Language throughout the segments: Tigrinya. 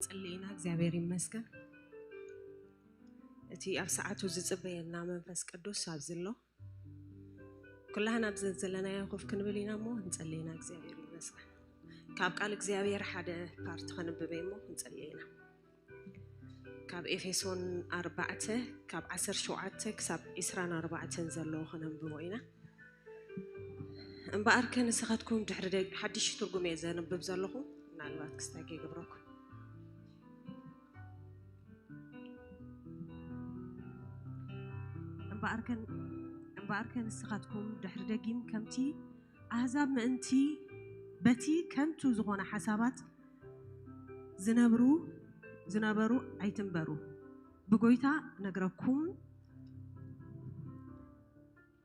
ጽሊኢና እግዚኣብሔር ይመስገን። እቲ ኣብ ሰዓቱ ዝጽበየና መንፈስ ቅዱስ ኣብዚ ኣሎ። ኩላህና ኣብ ዘለናዮ ኮፍ ክንብል ኢና እሞ ንጸሊኢና እግዚኣብሔር ይመስገን። ካብ ቃል እግዚኣብሔር ሓደ ፓርት ከንብበ እሞ ንጸሊኢና። ካብ ኤፌሶን ኣርባዕተ ካብ ዓሰርተ ሸውዓተ ክሳብ ዕስራን ኣርባዕተን ዘለዎ ከነንብቦ ኢና። እምበኣርከ ንስኻትኩም ድሕሪ ደግ ሓድሽ ትርጉም እየ ዘንብብ ዘለኹ፣ ምናልባት ክስታይ ከይገብረኩም። እምበኣርከ እምበኣርከ ንስኻትኩም ድሕሪ ደጊም ከምቲ ኣህዛብ ምእንቲ በቲ ከንቱ ዝኾነ ሓሳባት ዝነብሩ ዝነበሩ ኣይትንበሩ። ብጎይታ ነግረኩም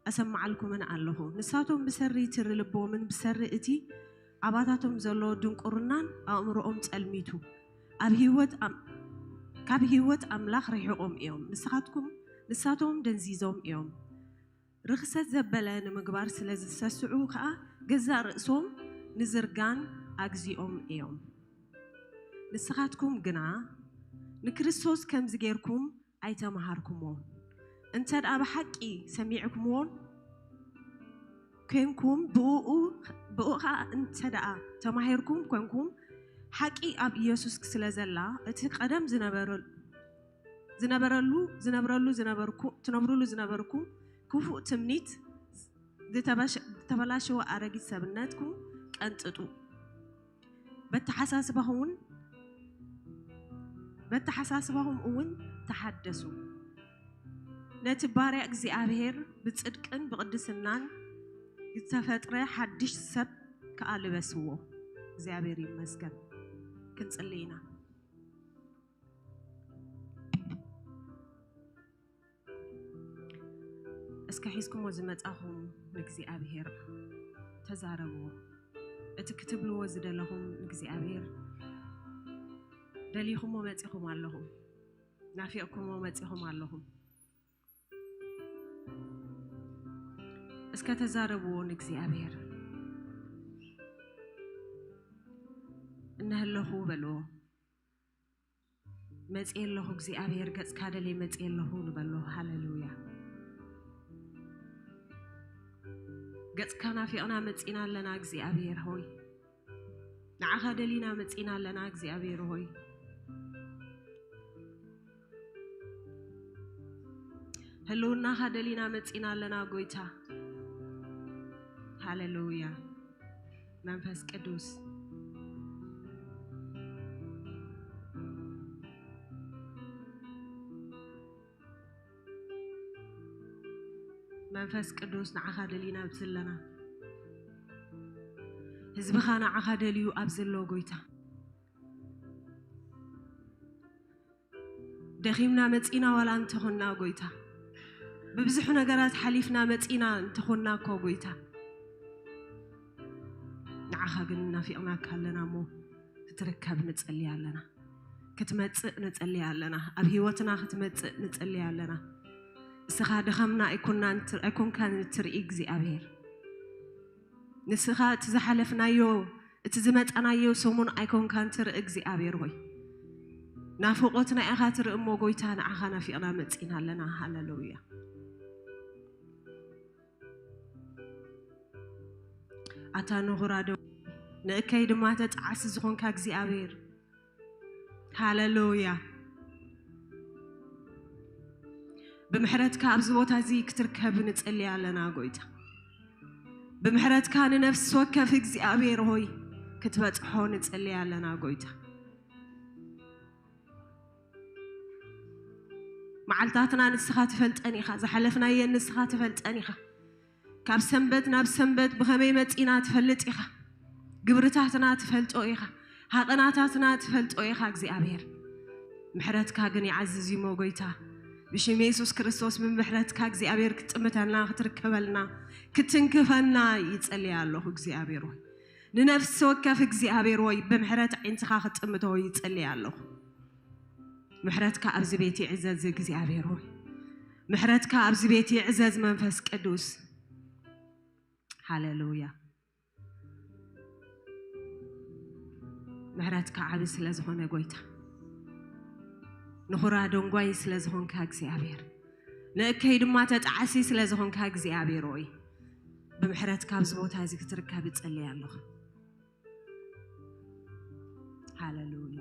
ኣሰምዓልኩምን ኣለኹ። ንሳቶም ብሰሪ ትሪ ልቦምን ብሰሪ እቲ ኣባታቶም ዘሎ ድንቁርናን ኣእምሮኦም ጸልሚቱ ኣብ ህይወት ኣም- ካብ ህይወት ኣምላኽ ርሒቖም እዮም። ንስኻትኩም ንሳቶም ደንዚዞም እዮም። ርኽሰት ዘበለ ንምግባር ስለ ዝሰስዑ ከኣ ገዛእ ርእሶም ንዝርጋን ኣግዚኦም እዮም። ንስኻትኩም ግና ንክርስቶስ ከምዚ ጌርኩም ኣይተምሃርኩምዎን። እንተ ደኣ ብሓቂ ሰሚዕኩምዎን ኮንኩም፣ ብእኡ ብእኡ ኸኣ እንተ ደኣ ተማሂርኩም ኮንኩም፣ ሓቂ ኣብ ኢየሱስ ስለ ዘላ፣ እቲ ቀደም ዝነበረ ዝነበረሉ ዝነብረሉ ዝነበርኩ ትነብሩሉ ዝነበርኩም ክፉእ ትምኒት ዝተበላሸወ ኣረጊት ሰብነትኩም ቀንጥጡ። በተሓሳስባኹም እውን በተሓሳስባኹም እውን ተሓደሱ። ነቲ ባርያ እግዚኣብሔር ብጽድቅን ብቕድስናን ዝተፈጥረ ሓድሽ ሰብ ከኣ ልበስዎ። እግዚኣብሔር ይመስገን። ክንጽሊ ኢና። እስከ ሒዝኩሞ ዝመጻኹም ንእግዚኣብሔር ተዛረብዎ። እቲ ክትብልዎ ዝደለኹም ንእግዚኣብሔር ደሊኹሞ መጺኹም ኣለኹም። ናፊቕኩሞ መጺኹም ኣለኹም። እስከ ተዛረብዎ ንእግዚኣብሔር። እነሀለኹ በልዎ። መጽየ ኣለኹ እግዚኣብሔር፣ ገጽካ ደልየ መጽየ ኣለኹ ንበሎ። ሃሌሉያ። ገጽካ ናፊቕና መጺና ኣለና እግዚኣብሔር ሆይ። ንዓኻ ደሊና መጺና ኣለና እግዚኣብሔር ሆይ። ህልውናኻ ደሊና መጺና ኣለና ጎይታ። ሃሌሉያ። መንፈስ ቅዱስ መንፈስ ቅዱስ ንዓኻ ደሊና ኣብዚ ኣለና። ህዝብኻ ንዓኻ ደልዩ ኣብዚ ኣሎ ጎይታ። ደኺምና መጺና ዋላ እንተኾንና ጎይታ፣ ብብዙሕ ነገራት ሓሊፍና መጺና እንተኾንና እኮ ጎይታ፣ ንዓኻ ግን ናፊቕናካ ኣለና እሞ ክትርከብ ንጸሊ ኣለና። ክትመጽእ ንጸሊ ኣለና። ኣብ ህይወትና ክትመጽእ ንጸሊ ኣለና። እስኻ ድኻምና ኣይኮንካን ትርኢ እግዚኣብሔር። ንስኻ እቲ ዝሓለፍናዮ እቲ ዝመጻናዮ ሰሙን ኣይኮንካን ትርኢ እግዚኣብሔር ሆይ። ናፍቖትና ኢኻ ትርኢ እሞ ጎይታ ንዓኻ ናፊቕና መጺና ኣለና። ሃሌሉያ። ኣታ ንኹራዶ ንእከይ ድማ ተጣዓሲ ዝኾንካ እግዚኣብሔር። ሃሌሉያ። ብምሕረትካ ኣብዚ ቦታ እዚ ክትርከብ ንጸሊ ኣለና ጎይታ። ብምሕረትካ ንነፍሲ ወከፍ እግዚኣብሔር ሆይ ክትበጽሖ ንጸሊ ኣለና ጎይታ። መዓልታትና ንስኻ ትፈልጠን ኢኻ፣ ዝሓለፍናየን ንስኻ ትፈልጠን ኢኻ። ካብ ሰንበት ናብ ሰንበት ብኸመይ መጺና ትፈልጥ ኢኻ። ግብርታትና ትፈልጦ ኢኻ። ሃቐናታትና ትፈልጦ ኢኻ እግዚኣብሔር። ምሕረትካ ግን ይዓዝዝ እሞ ጎይታ፣ ብሽም የሱስ ክርስቶስ ብምሕረትካ እግዚኣብሔር ክትጥምተና፣ ክትርከበልና፣ ክትንክፈና ይጸልይ ኣለኹ እግዚኣብሔር ሆይ። ንነፍሲ ወከፍ እግዚኣብሔር ሆይ ብምሕረት ዓይንትኻ ክትጥምቶ ይጸልይ ኣለኹ። ምሕረትካ ኣብዚ ቤት ይዕዘዝ እግዚኣብሔር ሆይ። ምሕረትካ ኣብዚ ቤት ይዕዘዝ መንፈስ ቅዱስ። ሃሌሉያ። ምሕረትካ ዓቢ ስለ ዝኾነ ጎይታ ንኹራ ደንጓይ ስለ ዝኾንካ እግዚኣብሔር፣ ንእከይ ድማ ተጣዓሲ ስለ ዝኾንካ እግዚኣብሔር ሆይ፣ ብምሕረትካ ኣብዚ ቦታ እዚ ክትርከብ እጸልይ ኣለኹ። ሃሌሉያ፣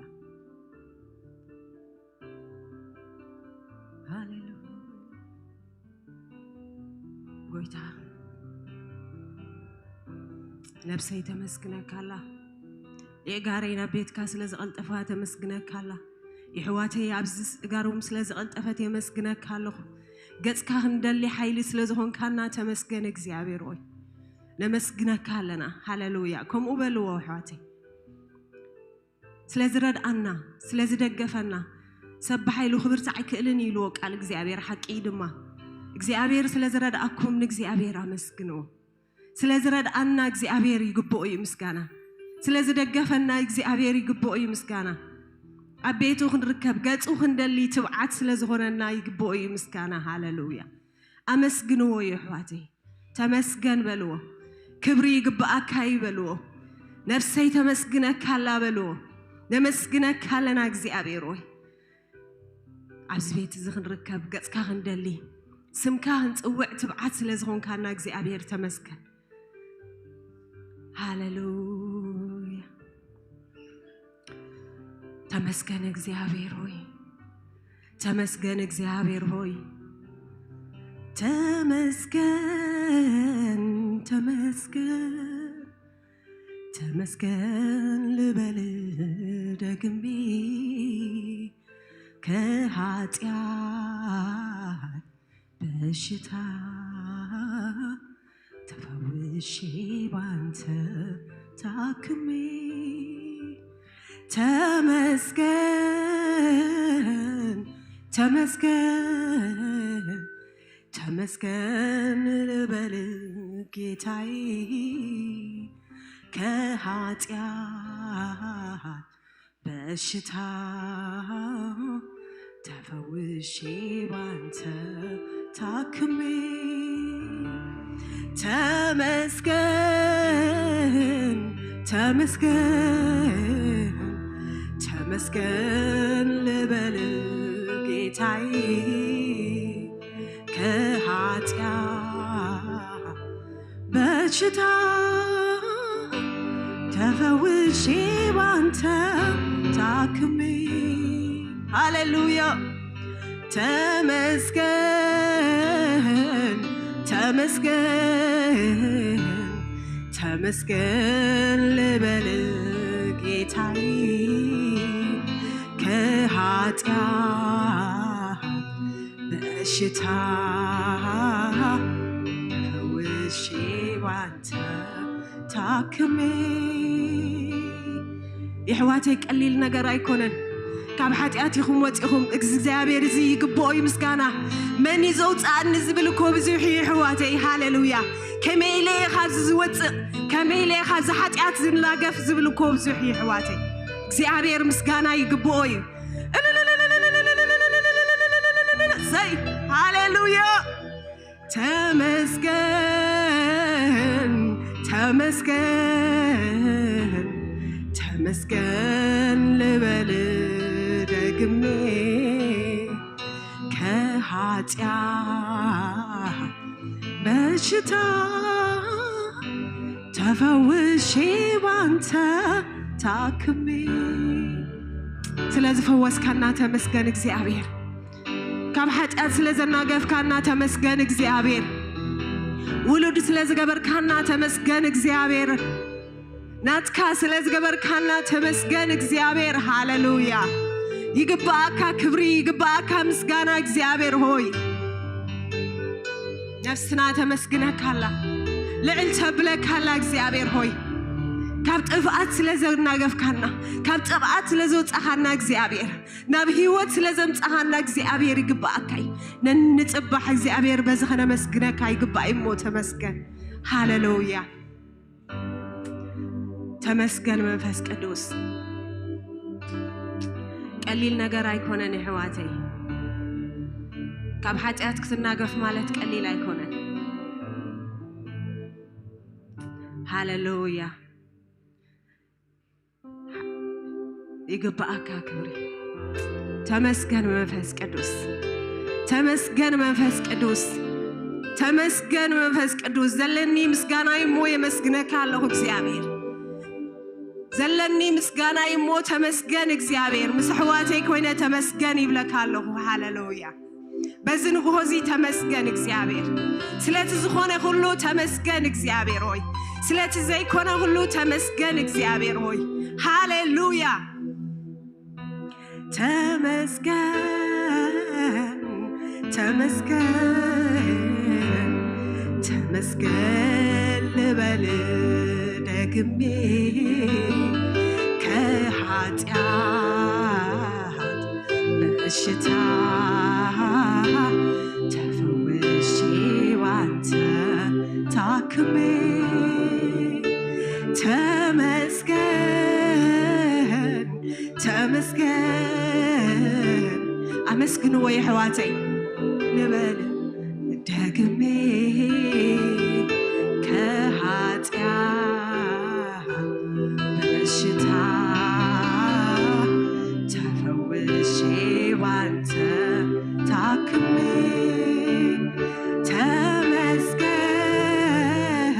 ሃሌሉያ። ጎይታ፣ ነብሰይ ተመስግነካ ኣላ። የእጋረይ ናብ ቤትካ ስለ ዝቐልጠፋ ተመስግነካ ኣላ። የሕዋተይ ኣብዚ እጋሮም ስለ ዝቐልጠፈት የመስግነካ ኣለኹ። ገጽካ ክንደሊ ሓይሊ ስለ ዝኾንካና ተመስገን እግዚኣብሔር ሆይ። ነመስግነካ ኣለና። ሃሌሉያ። ከምኡ በልዎ ኣሕዋተይ። ስለ ዝረድኣና፣ ስለ ዝደገፈና፣ ሰብ ብሓይሉ ክብርታዕ ኣይክእልን እዩ ኢልዎ ቃል እግዚኣብሔር። ሓቂ እዩ ድማ። እግዚኣብሔር ስለ ዝረድኣኩም ንእግዚኣብሔር ኣመስግንዎ። ስለ ዝረድኣና እግዚኣብሔር ይግብኦ እዩ ምስጋና። ስለ ዝደገፈና እግዚኣብሔር ይግብኦ እዩ ምስጋና። ኣብ ቤቱ ክንርከብ፣ ገጹ ክንደሊ ትብዓት ስለ ዝኾነና ይግብኦ እዩ ምስጋና። ሃሌሉያ። ኣመስግንዎ እዩ ኣሕዋተይ። ተመስገን በልዎ። ክብሪ ይግብኣካ እዩ በልዎ። ነፍሰይ ተመስግነካ ኣላ በልዎ። ነመስግነካ ኣለና እግዚኣብሔር ሆይ። ኣብዚ ቤት እዚ ክንርከብ፣ ገጽካ ክንደሊ፣ ስምካ ክንጽውዕ ትብዓት ስለ ዝኾንካና እግዚኣብሔር ተመስገን። ሃሌሉያ። ተመስገን እግዚኣብሔር ሆይ። ተመስገን እግዚኣብሔር ሆይ። ተመስገን፣ ተመስገን፣ ተመስገን ልበል ደግሜ፣ ከኃጢአት በሽታ ተፈውሼ ባንተ ታክሜ። ተመስገን፣ ተመስገን፣ ተመስገን ልበል ጌታዬ፣ ከኃጢአት በሽታ ተፈውሼ ባንተ ታክሜ። ተመስገን፣ ተመስገን፣ ተመስገን ልበል ጌታዬ፣ ከኃጢአት በሽታ ተፈውሼ ባንተ ታክሜ። ሃሌሉያ። ተመስገን፣ ተመስገን፣ ተመስገን ልበል ጌታዬ፣ ከኃጢአት በሽታ ተፈውሼ ባንተ ታክሜ። የሕዋተይ፣ ቀሊል ነገር ኣይኮነን። ካብ ሓጢኣት ኢኹም ወፂኹም፣ እግዚኣብሔር እዚ ይግብኦ እዩ ምስጋና። መን እዩ ዘውፅኣኒ ዝብል እኮ ብዙሕ እዩ የሕዋተይ። ሃሌሉያ። ከመይ ኢለ እየ ካብዚ ዝወፅእ፣ ከመይ ኢለ እየ ካብዚ ሓጢኣት ዝናገፍ ዝብል እኮ ብዙሕ እዩ የሕዋተይ። እግዚኣብሔር ምስጋና ይግብኦ እዩ። እሰይ፣ ሃሌሉያ። ተመስገን፣ ተመስገን፣ ተመስገን ልበል ደግሜ፣ ከኃጢአት በሽታ ተፈውሼ ባንተ ታክሜ። ስለ ዝፈወስካና ተመስገን እግዚኣብሔር። ካብ ሓጢኣት ስለ ዘናገፍካና ተመስገን እግዚኣብሔር። ውሉድ ስለ ዝገበርካና ተመስገን እግዚኣብሔር። ናትካ ስለ ዝገበርካና ተመስገን እግዚኣብሔር። ሃሌሉያ። ይግብኣካ ክብሪ፣ ይግብኣካ ምስጋና እግዚኣብሔር ሆይ። ነፍስና ተመስግነካ ኣላ፣ ልዕል ተብለካ ኣላ እግዚኣብሔር ሆይ። ካብ ጥፍኣት ስለ ዘናገፍካና፣ ካብ ጥፍኣት ስለ ዘውጻኻና እግዚኣብሔር፣ ናብ ህይወት ስለ ዘምጻኻና እግዚኣብሔር ይግብኣካ እዩ። ነንጽባሕ እግዚኣብሔር በዚ ከነመስግነካ ይግባእ እዩ እሞ ተመስገን። ሃሌሉያ። ተመስገን መንፈስ ቅዱስ። ቀሊል ነገር ኣይኮነን የሕዋተይ። ካብ ሓጢኣት ክትናገፍ ማለት ቀሊል ኣይኮነን። ሃሌሉያ። ይግብኣካ ክብሪ። ተመስገን መንፈስ ቅዱስ፣ ተመስገን መንፈስ ቅዱስ፣ ተመስገን መንፈስ ቅዱስ። ዘለኒ ምስጋና እሞ የመስግነካ ኣለኹ እግዚኣብሔር። ዘለኒ ምስጋና እሞ ተመስገን እግዚኣብሔር። ምስ ኣሕዋተይ ኮይነ ተመስገን ይብለካ ኣለኹ። ሃሌሉያ። በዚ ንግሆ እዚ ተመስገን እግዚኣብሔር። ስለቲ ዝኾነ ኩሉ ተመስገን እግዚኣብሔር ሆይ። ስለቲ ዘይኮነ ኩሉ ተመስገን እግዚኣብሔር ሆይ። ሃሌሉያ። ተመስገን፣ ተመስገን፣ ተመስገን ልበል ደግሜ። ከኃጢአት በሽታ ተፈውሼ ባንተ ታክሜ። ተመስገን፣ ተመስገን። ኣመስግንዎ የሕዋተይ። ንበል ደግሜ። ከኃጢአት በሽታ ተፈውሼ ባንተ ታክሜ። ተመስገን፣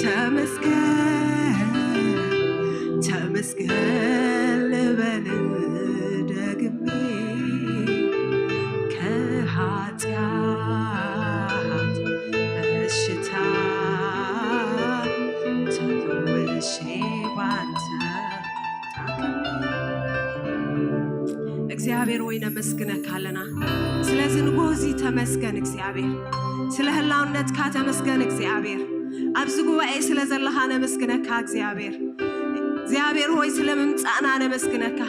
ተመስገን፣ ተመስገን ልበል ደግሜ። ከኃጢአት በሽታ ተፈውሼ ባንተ ታክሜ። እግዚኣብሔር ወይ ነመስግነካ ኣለና። ስለዚ ንግሆ እዚ ተመስገን እግዚኣብሔር። ስለ ህላውነትካ ተመስገን እግዚኣብሔር። ኣብዚ ጉባኤ ስለ ዘለኻ ነመስግነካ እግዚኣብሔር። እግዚኣብሔር ሆይ ስለ ምምጻእና ነመስግነካ።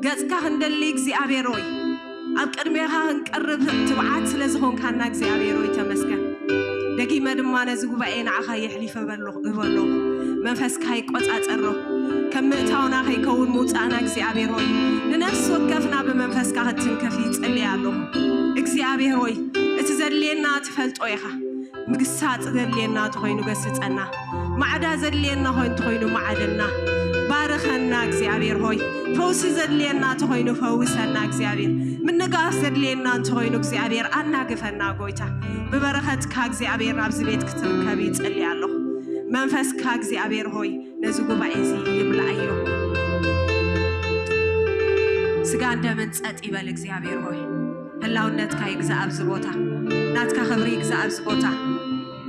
ገጽካ ክንደሊ እግዚኣብሔር ሆይ ኣብ ቅድሜኻ ክንቀርብ ትብዓት ስለ ዝኾንካና እግዚኣብሔር ሆይ ተመስገን። ደጊመ ድማ ነዚ ጉባኤ ንዓኻ የሕሊፈ በሎ-፣ እህበሎ። መንፈስካ ይቆጻጸሮ። ከም ምእታውና ከይከውን ምውጻእና እግዚኣብሔር ሆይ ንነፍሲ ወከፍና ብመንፈስካ ክትትንከፍ ይጽልይ ኣለኹ። እግዚኣብሔር ሆይ እቲ ዘድልየና ትፈልጦ ኢኻ። ምግሳጽ ዘድልየና እንተኾይኑ ገስጸና። ማዕዳ ዘድልየና ኾይ-፣ እንተኾይኑ ማዕደና። ባርኸና እግዚኣብሔር ሆይ። ፈውሲ ዘድልየና እንተኾይኑ ፈውሰና እግዚኣብሔር። ምንጋፍ ዘድልየና እንተኾይኑ እግዚኣብሔር ኣናግፈና ጎይታ። ብበረኸትካ እግዚኣብሔር ኣብዚ ቤት ክትርከብ ይጽሊ ኣለኹ። መንፈስካ እግዚኣብሔር ሆይ ነዚ ጉባኤ እዚ ይምላኣዮ። ስጋን ደምን ጸጥ ይበል እግዚኣብሔር ሆይ። ህላውነትካ ይግዛእ ኣብዚ ቦታ። ናትካ ክብሪ ይግዛእ ኣብዚ ቦታ።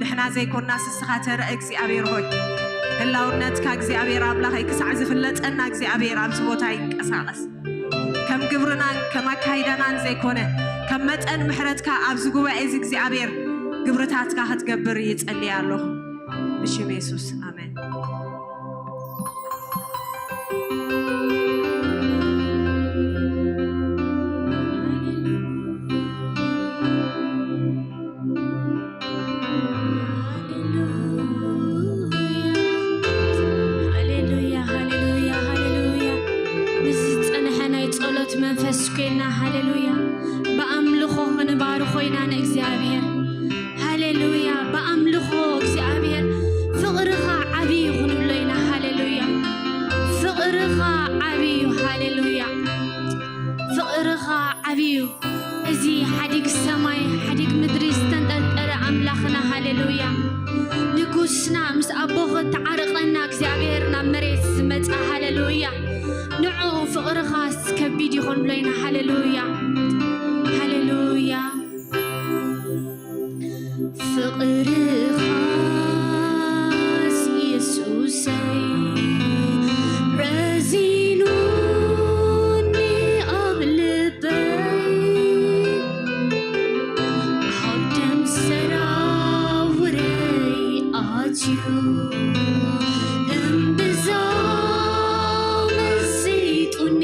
ንሕና ዘይኮናስ ንስኻ ተረእ እግዚኣብሔር ሆይ። ህላውነትካ እግዚኣብሔር ኣምላኸይ ክሳዕ ዝፍለጠና እግዚኣብሔር ኣብዚ ቦታ ይንቀሳቐስ። ከም ግብርናን ከም ኣካይዳናን ዘይኮነ፣ ከም መጠን ምሕረትካ ኣብዚ ጉባኤ እዚ እግዚኣብሔር ግብርታትካ ክትገብር ይጸልይ ኣለኹ። ብሽም የሱስ ኣሜን። ሃሌሉያ፣ ሃሌሉያ፣ ሃሌሉያ። ምስ ዝጸንሐ ናይ ጸሎት መንፈስ ኮይና፣ ሃሌሉያ። ብኣምልኾ ክንባርኾ ኢና ንእግዚኣብሔር። ሃሌሉያ። ብኣምልኾ እግዚኣብሔር ፍቕርኻ ዓብዪ እዩ ክንብሎ ኢና። ሃሌሉያ። ፍቕርኻ ዓብዪ እዩ። ሃሌሉያ። ፍቕርኻ ዓብዪ እዩ። እዚ ሓዲግ ሰማይ ሓዲግ ምድሪ ዝተንጠልጠለ ኣምላኽና፣ ሃሌሉያ። ንጉስና ምስ ኣቦ ክተዓርቐና እግዚኣብሔር ናብ መሬት ዝመጻ፣ ሃሌሉያ። ንዑ ፍቕርኻስ ከቢድ ይኹን ብሎ ኢና፣ ሃሌሉያ። ሃሌሉያ። ፍቕርኻስ የሱሰይ ረዚኑኒ ኣብ ልበይ፣ ኣብ ደም ሰራውረይ ኣትዩ እምብዛ መሲጡኒ።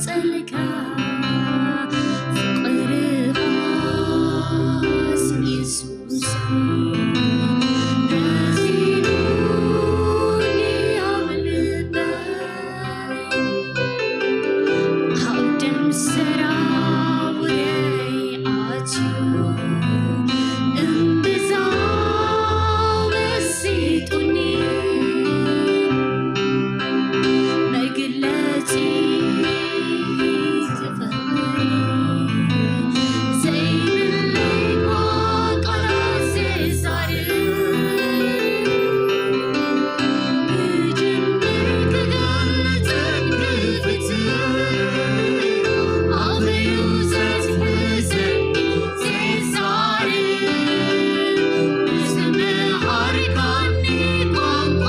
ጸልካ ፍቕርኻስ የሱስ ረዚኑኒ ኣብ ልበይ። ሃው ደም ሰራውረይ ኣትዩ እምብዛ መሲጡኒ። መግለጺ ዘይብለይ ቃላት ዘዛርብ ክጅምር ክገልጽን ክፍትን ኣበዩ ዘትሕዘኒ ዘዛርብ ብዝመሃርካኒ ቋንቋ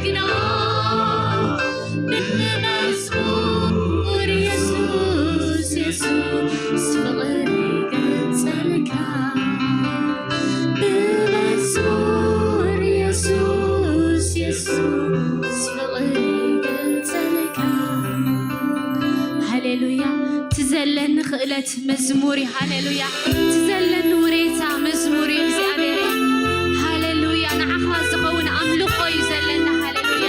ግና ብመዝሙር የሱስ የሱስ ፍቕሪ ገልጸልካ። ብመዝሙር የሱስ የሱስ ፍቕሪ ገልጸልካ። ሃሌሉያ። ትዘለኒ ክእለት መዝሙር እዩ። ሃሌሉያ። ትዘለኒ ውሬታ መዝሙር እዩ እግዚኣብሔር። ሃሌሉያ። ንዓኻ ዝኸውን ኣምልኾ እዩ ዘለና። ሃሌሉያ።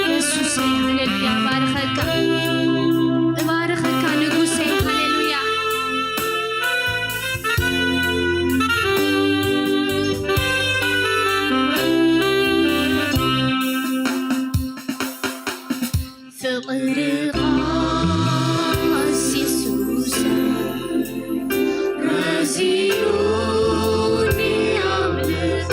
የሱሰይ፣ ሃሌሉያ፣ እባርኸካ፣ እባርኸካ ንጉሰይ፣ ሃሌሉያ። ፍቕርኻስ የሱስ ረዚኑኒ ኣብ ልበይ።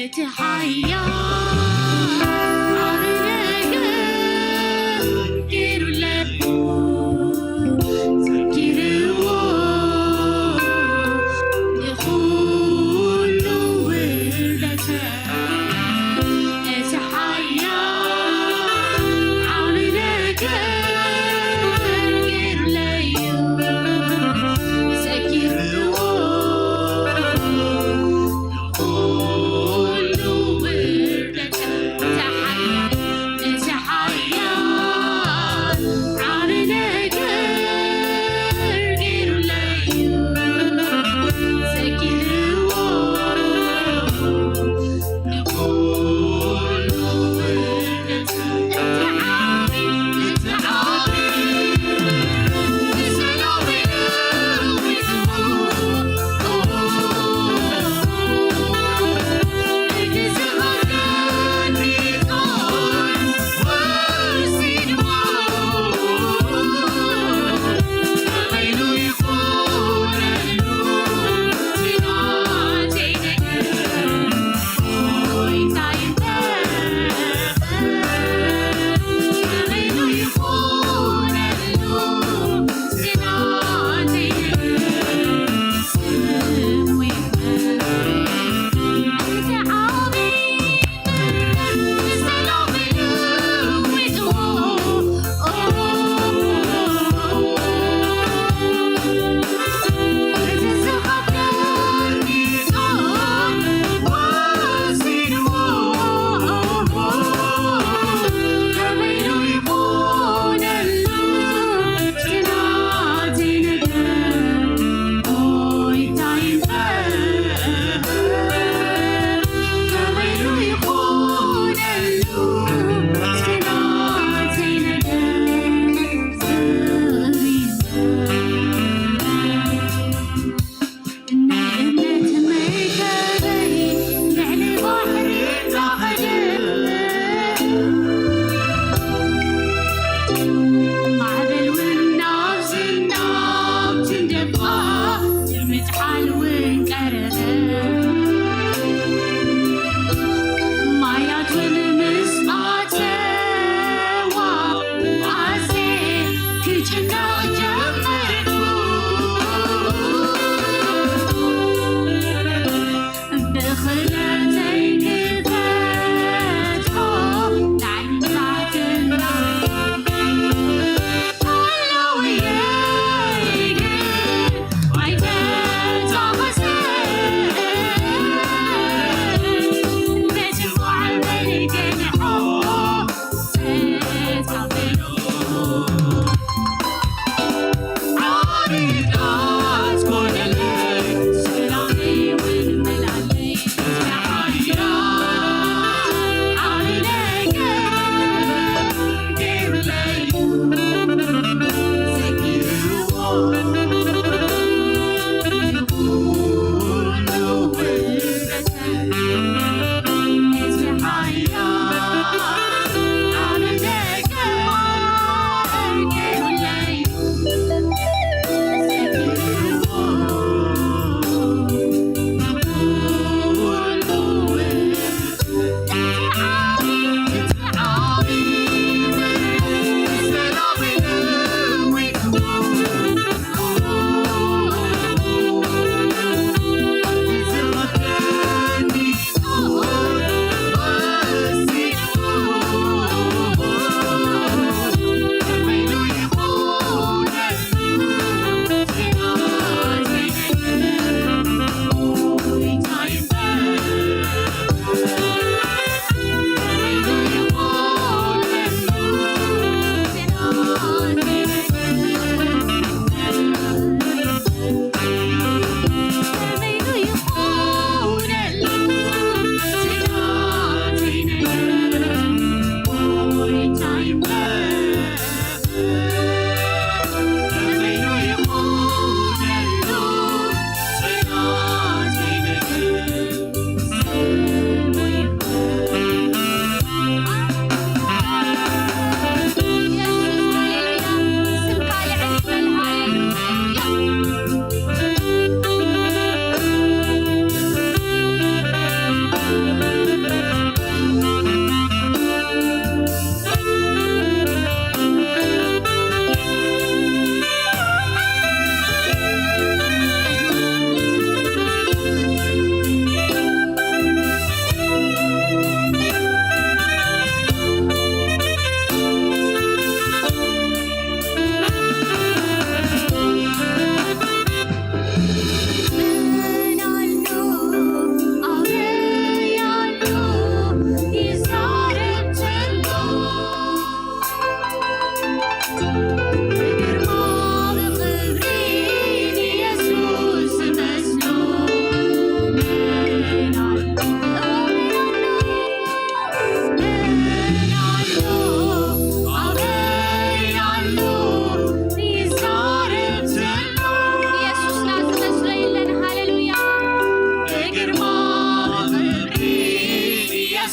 እቲ ሓያል ዓቢ ነገር ገይሩለይ፣ ዘኪርዎ ንኹሉ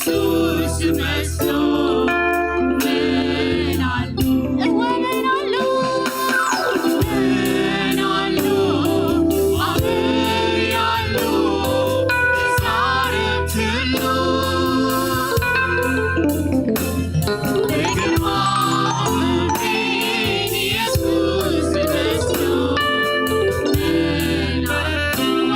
ኢየሱስ መስሎ መን ኣሎ? እወ መን ኣሎ? መን ኣሎ? ኣበይ ኣሎ? ይዛረብ ዘሎ? ብግርማ ብኽብሪ ንኢየሱስ መስሎ መን ኣሎ? እወ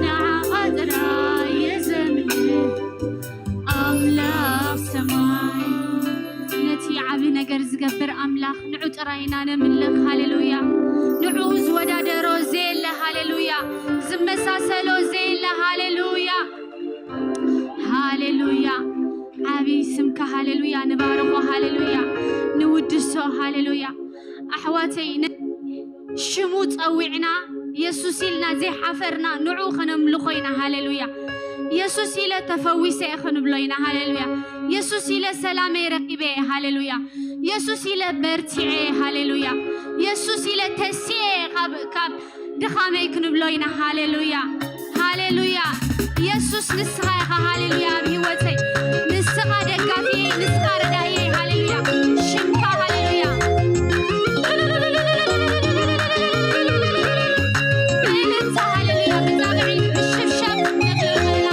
ንዓኻ ጥራይ ኣምላኽ ሰማይ፣ ነቲ ዓቢ ነገር ዝገብር ኣምላኽ ንዑ ጥራይ ኢና ነምልኽ። ሃሌሉያ። ንዑ ዝወዳደሮ ዘየለ፣ ሃሌሉያ። ዝመሳሰሎ ዘየለ፣ ሃሌሉያ። ሃሌሉያ። ዓቢ ስምካ፣ ሃሌሉያ። ንባርኾ፣ ሃሌሉያ። ንውድሶ፣ ሃሌሉያ። ኣሕዋተይ፣ ነ-፣ ሽሙ ጸዊዕና፣ የሱስ ኢልና ዘይሓፈርና፣ ንዑ ኸነምልኾ ኢና። ሃሌሉያ። የሱስ ኢለ ተፈዊሰ እየ ኽንብሎ ኢና። ሃሌሉያ። የሱስ ኢለ ሰላመይ ረኺበ እየ። ሃሌሉያ። የሱስ ኢለ በርቲዐ እየ። ሃሌሉያ። የሱስ ኢለ ተሲኤ እየ ካብ፣ ካብ ድኻመይ ክንብሎ ኢና። ሃሌሉያ። ሃሌሉያ። የሱስ ንስኻ ኢኻ። ሃሌሉያ። ኣብ ህይወተይ ንስኻ ደጋፊ፣ ንስኻ ረዳኢ። ሃሌሉያ። ሽምካ። ሃሌሉያ። እልልታ። ሃሌሉያ። ብጣቕዒት፣ ብሽብሸብ ነድርኸላ።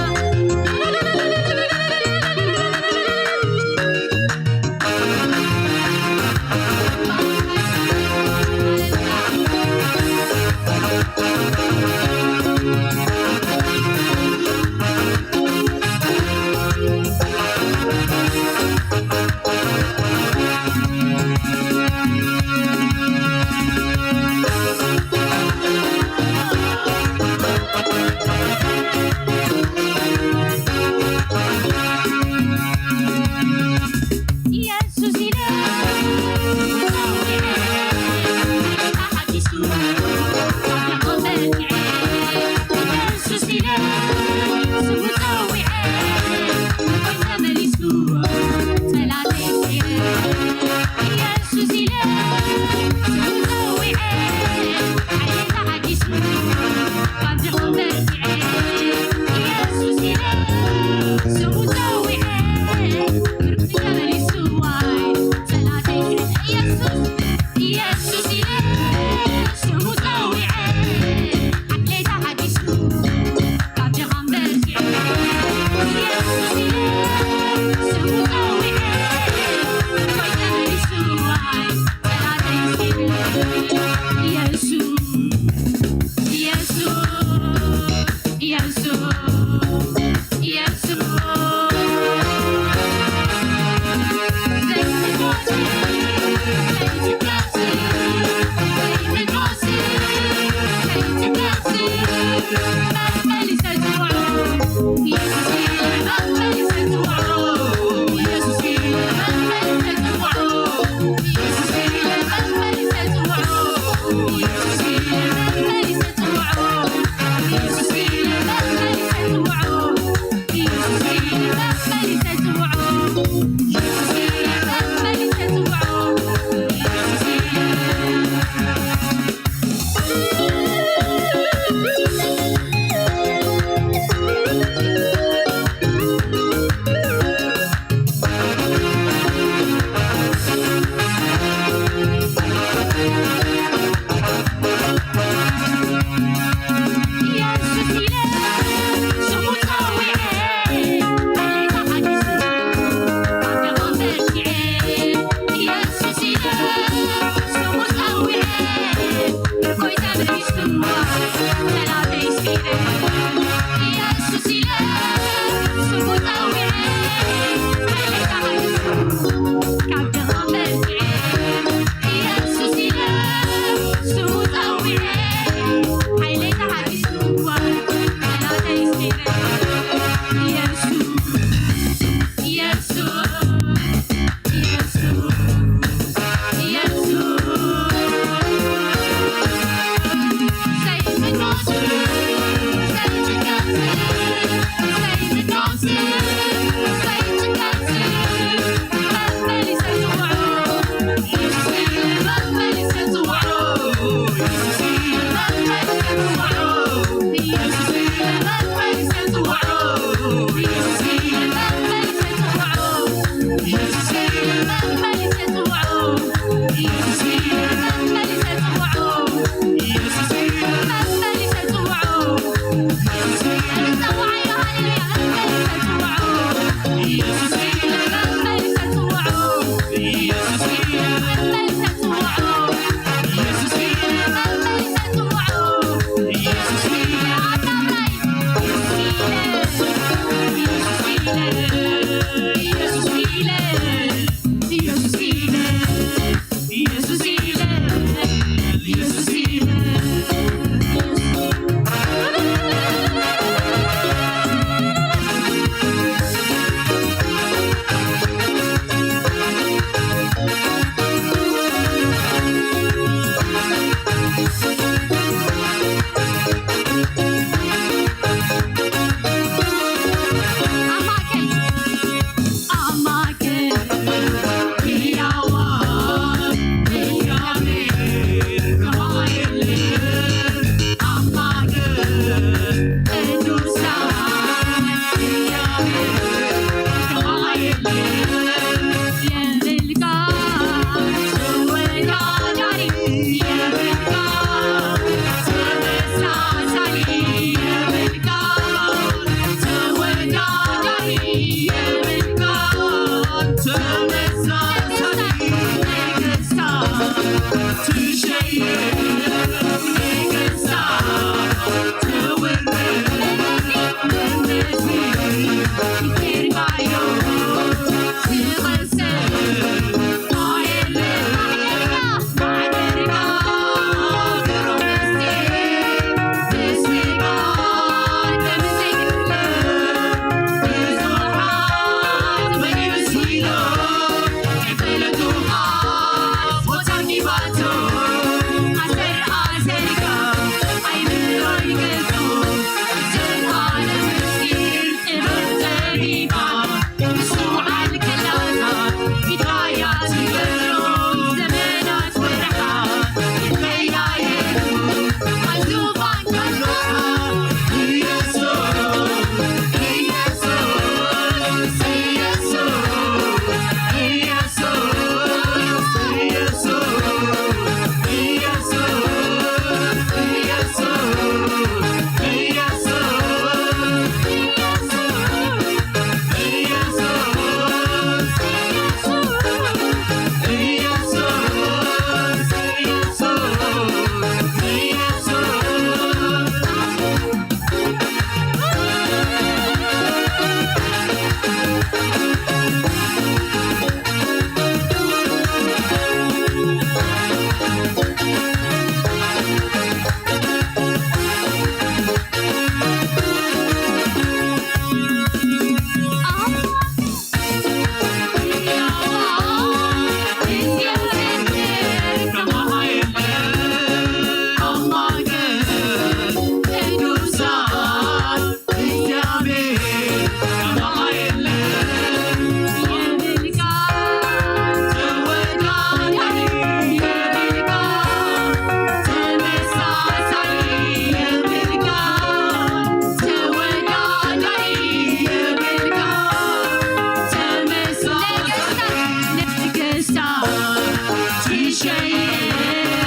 ሸይብ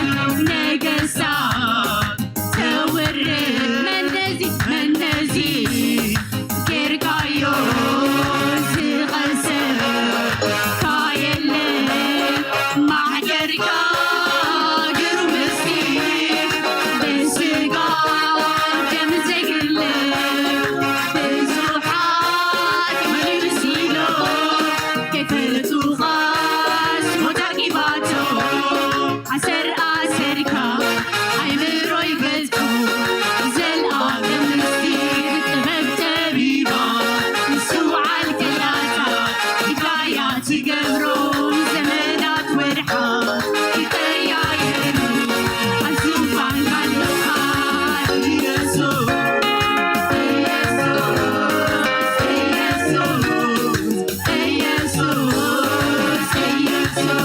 ነገስታት ተውርድ። መነዚ መነዚ ጌርካዮ ዝቐሰካ የለ። ማሕደርካ ግሩም እስቲ ብስጋ ደም ዘይግለ ብዙሓት መሊሉ ሲሎ ከይፈልጡኻስ ሞት ኣርኪባቶ። ኣሰር ኣሰርካ ኣይምሮ ይገልጾ። ዘልኣለም ምስጢር ጥበብ ጠቢባ ምስትውዓል ከላታ። ኢድካያ ትገብሮ ዘመናት ወርሓት ይቀያየሩ። ኣብ ዙፋን ካለኻ ኢየሱስ፣ ኢየሱስ፣ ኢየሱስ።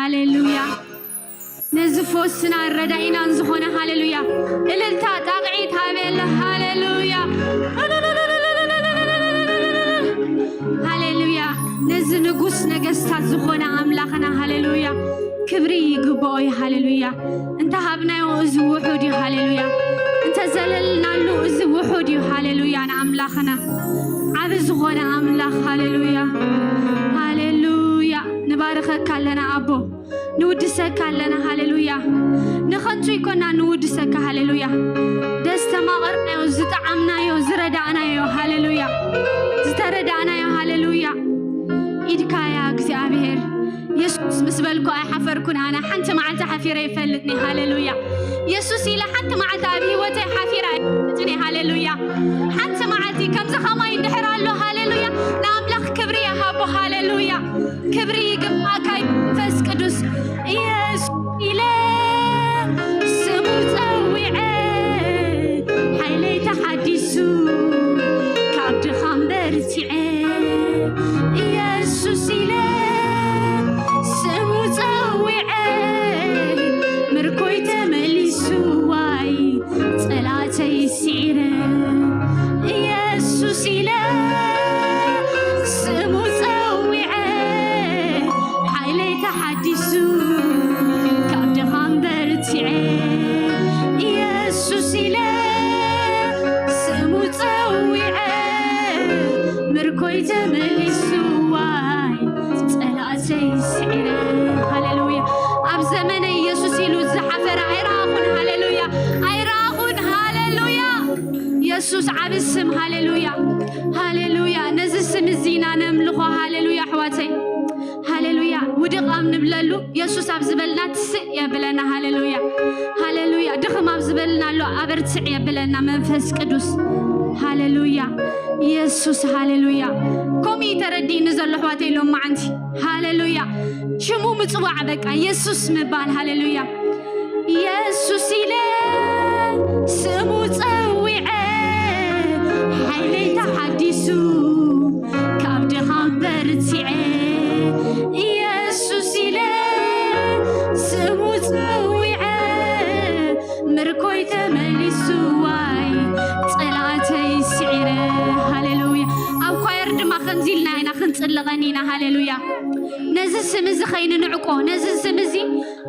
ሃሌሉያ። ነዚ ፈውስና ረዳኢናን ዝኾነ፣ ሃሌሉያ፣ እልልታ ጣቕዒት ሃበለ። ሃሌሉያ፣ ሃሌሉያ። ነዚ ንጉስ ነገስታት ዝኾነ ኣምላኽና፣ ሃሌሉያ፣ ክብሪ ይግብኦ እዩ። ሃሌሉያ። እንተ ሃብናዮ እዚ ውሑድ እዩ። ሃሌሉያ። እንተ ዘለልናሉ እዚ ውሑድ እዩ። ሃሌሉያ። ንኣምላኽና ዓቢ ዝኾነ ኣምላኽ፣ ሃሌሉያ፣ ሃሌሉያ። ንባርኸካ ኣለና ኣቦ፣ ንውድሰካ ኣለና። ሃሌሉያ። ንኸንቱ ይኮና ንውድሰካ። ሃሌሉያ። ደስተማቐርናዮ፣ ዝጠዓምናዮ፣ ዝረዳእናዮ፣ ሃሌሉያ፣ ዝተረዳእናዮ፣ ሃሌሉያ። ኢድካያ እግዚኣብሔር። የሱስ ምስ በልኩ ኣይሓፈርኩን ኣነ። ሓንቲ መዓልቲ ሓፊረ ይፈልጥኒ። ሃሌሉያ። የሱስ ኢለ ሓንቲ መዓልቲ ኣብ ህይወተይ ሓፊረ ኣይፈልጥኒ። ሃሌሉያ። ሓንቲ መዓልቲ ከምዚ ኸማይ እንድሕር ኣሎ፣ ሃሌሉያ፣ ንኣምላኽ ክብሪ ይሃቦ። ሃሌሉያ። ክብሪ ይግባእካ መንፈስ ቅዱስ። ኢየሱስ ኢለ ስሙ ጸዊዐ፣ ሓይለይ ተሓዲሱ፣ ካብ ድኻም በርቲዐ። ኢየሱስ ኢለ ስሙ ጸዊዐ፣ ምርኮይ ተመሊሱ፣ ዋይ ጸላተይ ስዒረ። ኢየሱስ ኢለ ስሙ ጸዊዐ፣ ሓይለይ ተሓዲሱ፣ ካብ ድኻም በርቲዐ። ኢየሱስ ኢለ ስሙ ጸዊዐ፣ ምርኮይ ተመሊሱ፣ ዋይ ጸላእተይ ስዒረ። ሃሌሉያ። ኣብ ዘመነ ኢየሱስ ኢሉ ዝሓፈረ ኣይረኣኹን። ሃሌሉያ። ኣይረኣኹን። ሃሌሉያ። የሱስ ዓቢ ስም። ሃሌሉያ፣ ሃሌሉያ። ነዚ ስም እዚ ኢና ነምልኾ። ሃሌሉያ ኣሕዋተይ፣ ሃሌሉያ። ውድቕ ኣብ ንብለሉ የሱስ ኣብ ዝበልና ትስእ የብለና። ሃሌሉያ፣ ሃሌሉያ። ድኽም ኣብ ዝበልና ኣሎ ኣበርትዕ የብለና መንፈስ ቅዱስ። ሃሌሉያ የሱስ፣ ሃሌሉያ። ከምኡ እዩ ተረዲእኒ ዘሎ ኣሕዋተይ ሎም መዓንቲ። ሃሌሉያ። ሽሙ ምጽዋዕ፣ በቃ የሱስ ምባል። ሃሌሉያ። የሱስ ኢለ ስሙ ጸዊዐ፣ ሓይለይ ተሓዲሱ፣ ካብ ድኻም በርቲዐ። የሱስ ኢለ ስሙ ጸዊዐ፣ ምርኮይ ተመሊሱ፣ ዋይ ጸላእተይ ስዒረ። ሃሌሉያ። ኣብ ኳየር ድማ ከምዚ ኢልና ኢና ክንጽልቐን ኢና። ሃሌሉያ። ነዚ ስም እዚ ከይንንዕቆ፣ ነዚ ስም እዚ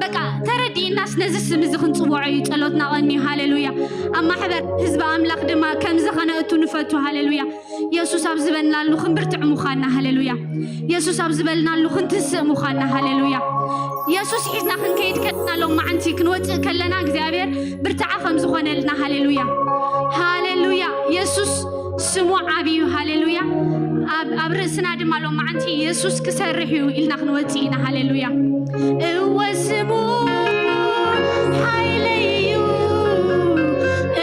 በቃ ተረዲእናስ ነዚ ስም እዚ ክንጽውዖ እዩ ጸሎትና ቀንዩ። ሃሌሉያ። ኣብ ማሕበር ህዝቢ ኣምላኽ ድማ ከምዚ ከነእቱ ንፈቱ። ሃሌሉያ። የሱስ ኣብ ዝበልናሉ ክንብርትዕ ምዃንና። ሃሌሉያ። የሱስ ኣብ ዝበልናሉ ክንትስእ ምዃንና። ሃሌሉያ። የሱስ ሒዝና ክንከይድ ከለና፣ ሎም መዓንቲ ክንወጽእ ከለና እግዚኣብሔር ብርትዓ ከም ዝኾነልና። ሃሌሉያ፣ ሃሌሉያ። የሱስ ስሙ ዓቢ እዩ። ሃሌሉያ። ኣብ፣ ኣብ ርእስና ድማ ሎም መዓንቲ የሱስ ክሰርሕ እዩ ኢልና ክንወጽእ ኢና። ሃሌሉያ። እወ ስሙ ሓይለይ እዩ፣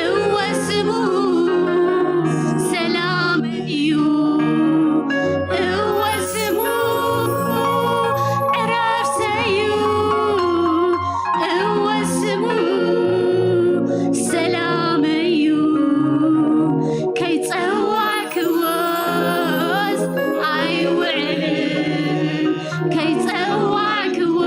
እወ ስሙ ሰላም እዩ፣ እወ ስሙ ዕረፍተይ እዩ፣ እወ ስሙ ሰላመይ እዩ። ከይጸዋዕክዎስ ኣይውዕልን፣ ከይጸዋዕክዎ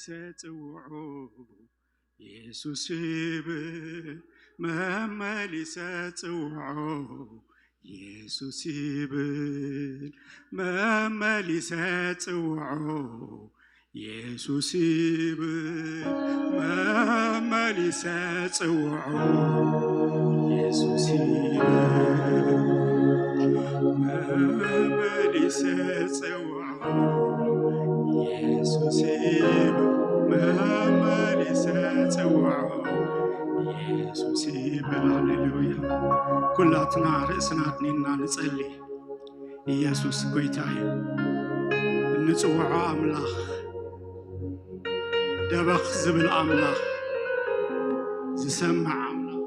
መመሊሰ ጽውዖ ኢየሱስ ይብል፣ መመሊሰ ጽውዖ ኢየሱስ ይብል፣ መመሊሰ ጽውዖ ኢየሱስ ይብል፣ መመሊሰ ጽውዖ ኢየሱስ ይብል፣ መመሊሰ ጽውዖ ኢየሱስ ይብል፣ መመሊሰ ጽውዖ ኢየሱስ ይብል። ሃሌሉያ። ኩላትና ርእስና ኣድኒና ንጸሊ። ኢየሱስ ጎይታ እዩ። እንጽውዖ ኣምላኽ፣ ደበኽ ዝብል ኣምላኽ፣ ዝሰምዕ ኣምላኽ፣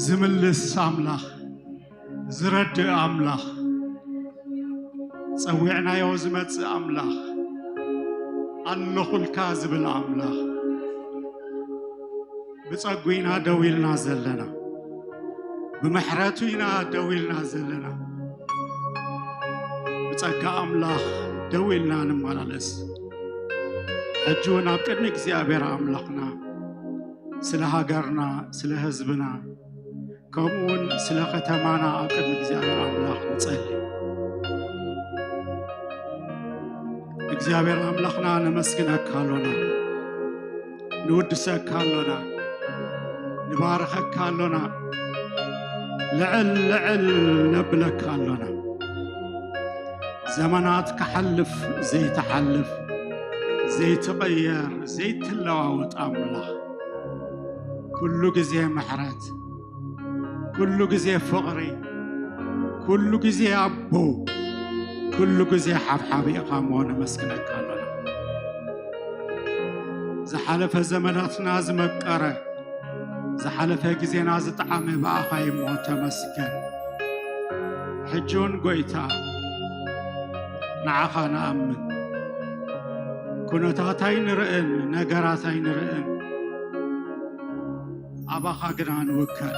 ዝምልስ ኣምላኽ፣ ዝረድእ ኣምላኽ፣ ጸዊዕናዮ ዝመጽእ ኣምላኽ፣ ኣለኹልካ ዝብል ኣምላኽ፣ ብጸጉ ኢና ደው ኢልና ዘለና፣ ብምሕረቱ ኢና ደው ኢልና ዘለና። ብጸጋ ኣምላኽ ደው ኢልና ንመላለስ። ሕጂ እውን ኣብ ቅድሚ እግዚኣብሔር ኣምላኽና ስለ ሃገርና፣ ስለ ህዝብና፣ ከምኡ እውን ስለ ከተማና ኣብ ቅድሚ እግዚኣብሔር ኣምላኽ ንጸሊ። እግዚኣብሔር ኣምላኽና ነመስግነካ ኣሎና፣ ንውድሰካ ኣሎና፣ ንባርኸካ ኣሎና፣ ልዕል ልዕል ነብለካ ኣሎና። ዘመናት ክሓልፍ ዘይትሓልፍ፣ ዘይትቕየር፣ ዘይትለዋወጥ ኣምላኽ፣ ኩሉ ግዜ ምሕረት፣ ኩሉ ግዜ ፍቕሪ፣ ኩሉ ግዜ ኣቦ፣ ኩሉ ግዜ ሓብሓቢ ኢኻ እሞ ነመስግነካ ኣሎና። ዝሓለፈ ዘመናትና ዝመቀረ፣ ዝሓለፈ ግዜና ዝጠዓመ ብኣኻ እዩ እሞ ተመስገን። ሕጂ እውን ጎይታ ንዓኻ ንኣምን። ኩነታት ኣይንርእን፣ ነገራት ኣይንርእን፣ ኣባኻ ግና ንውከል።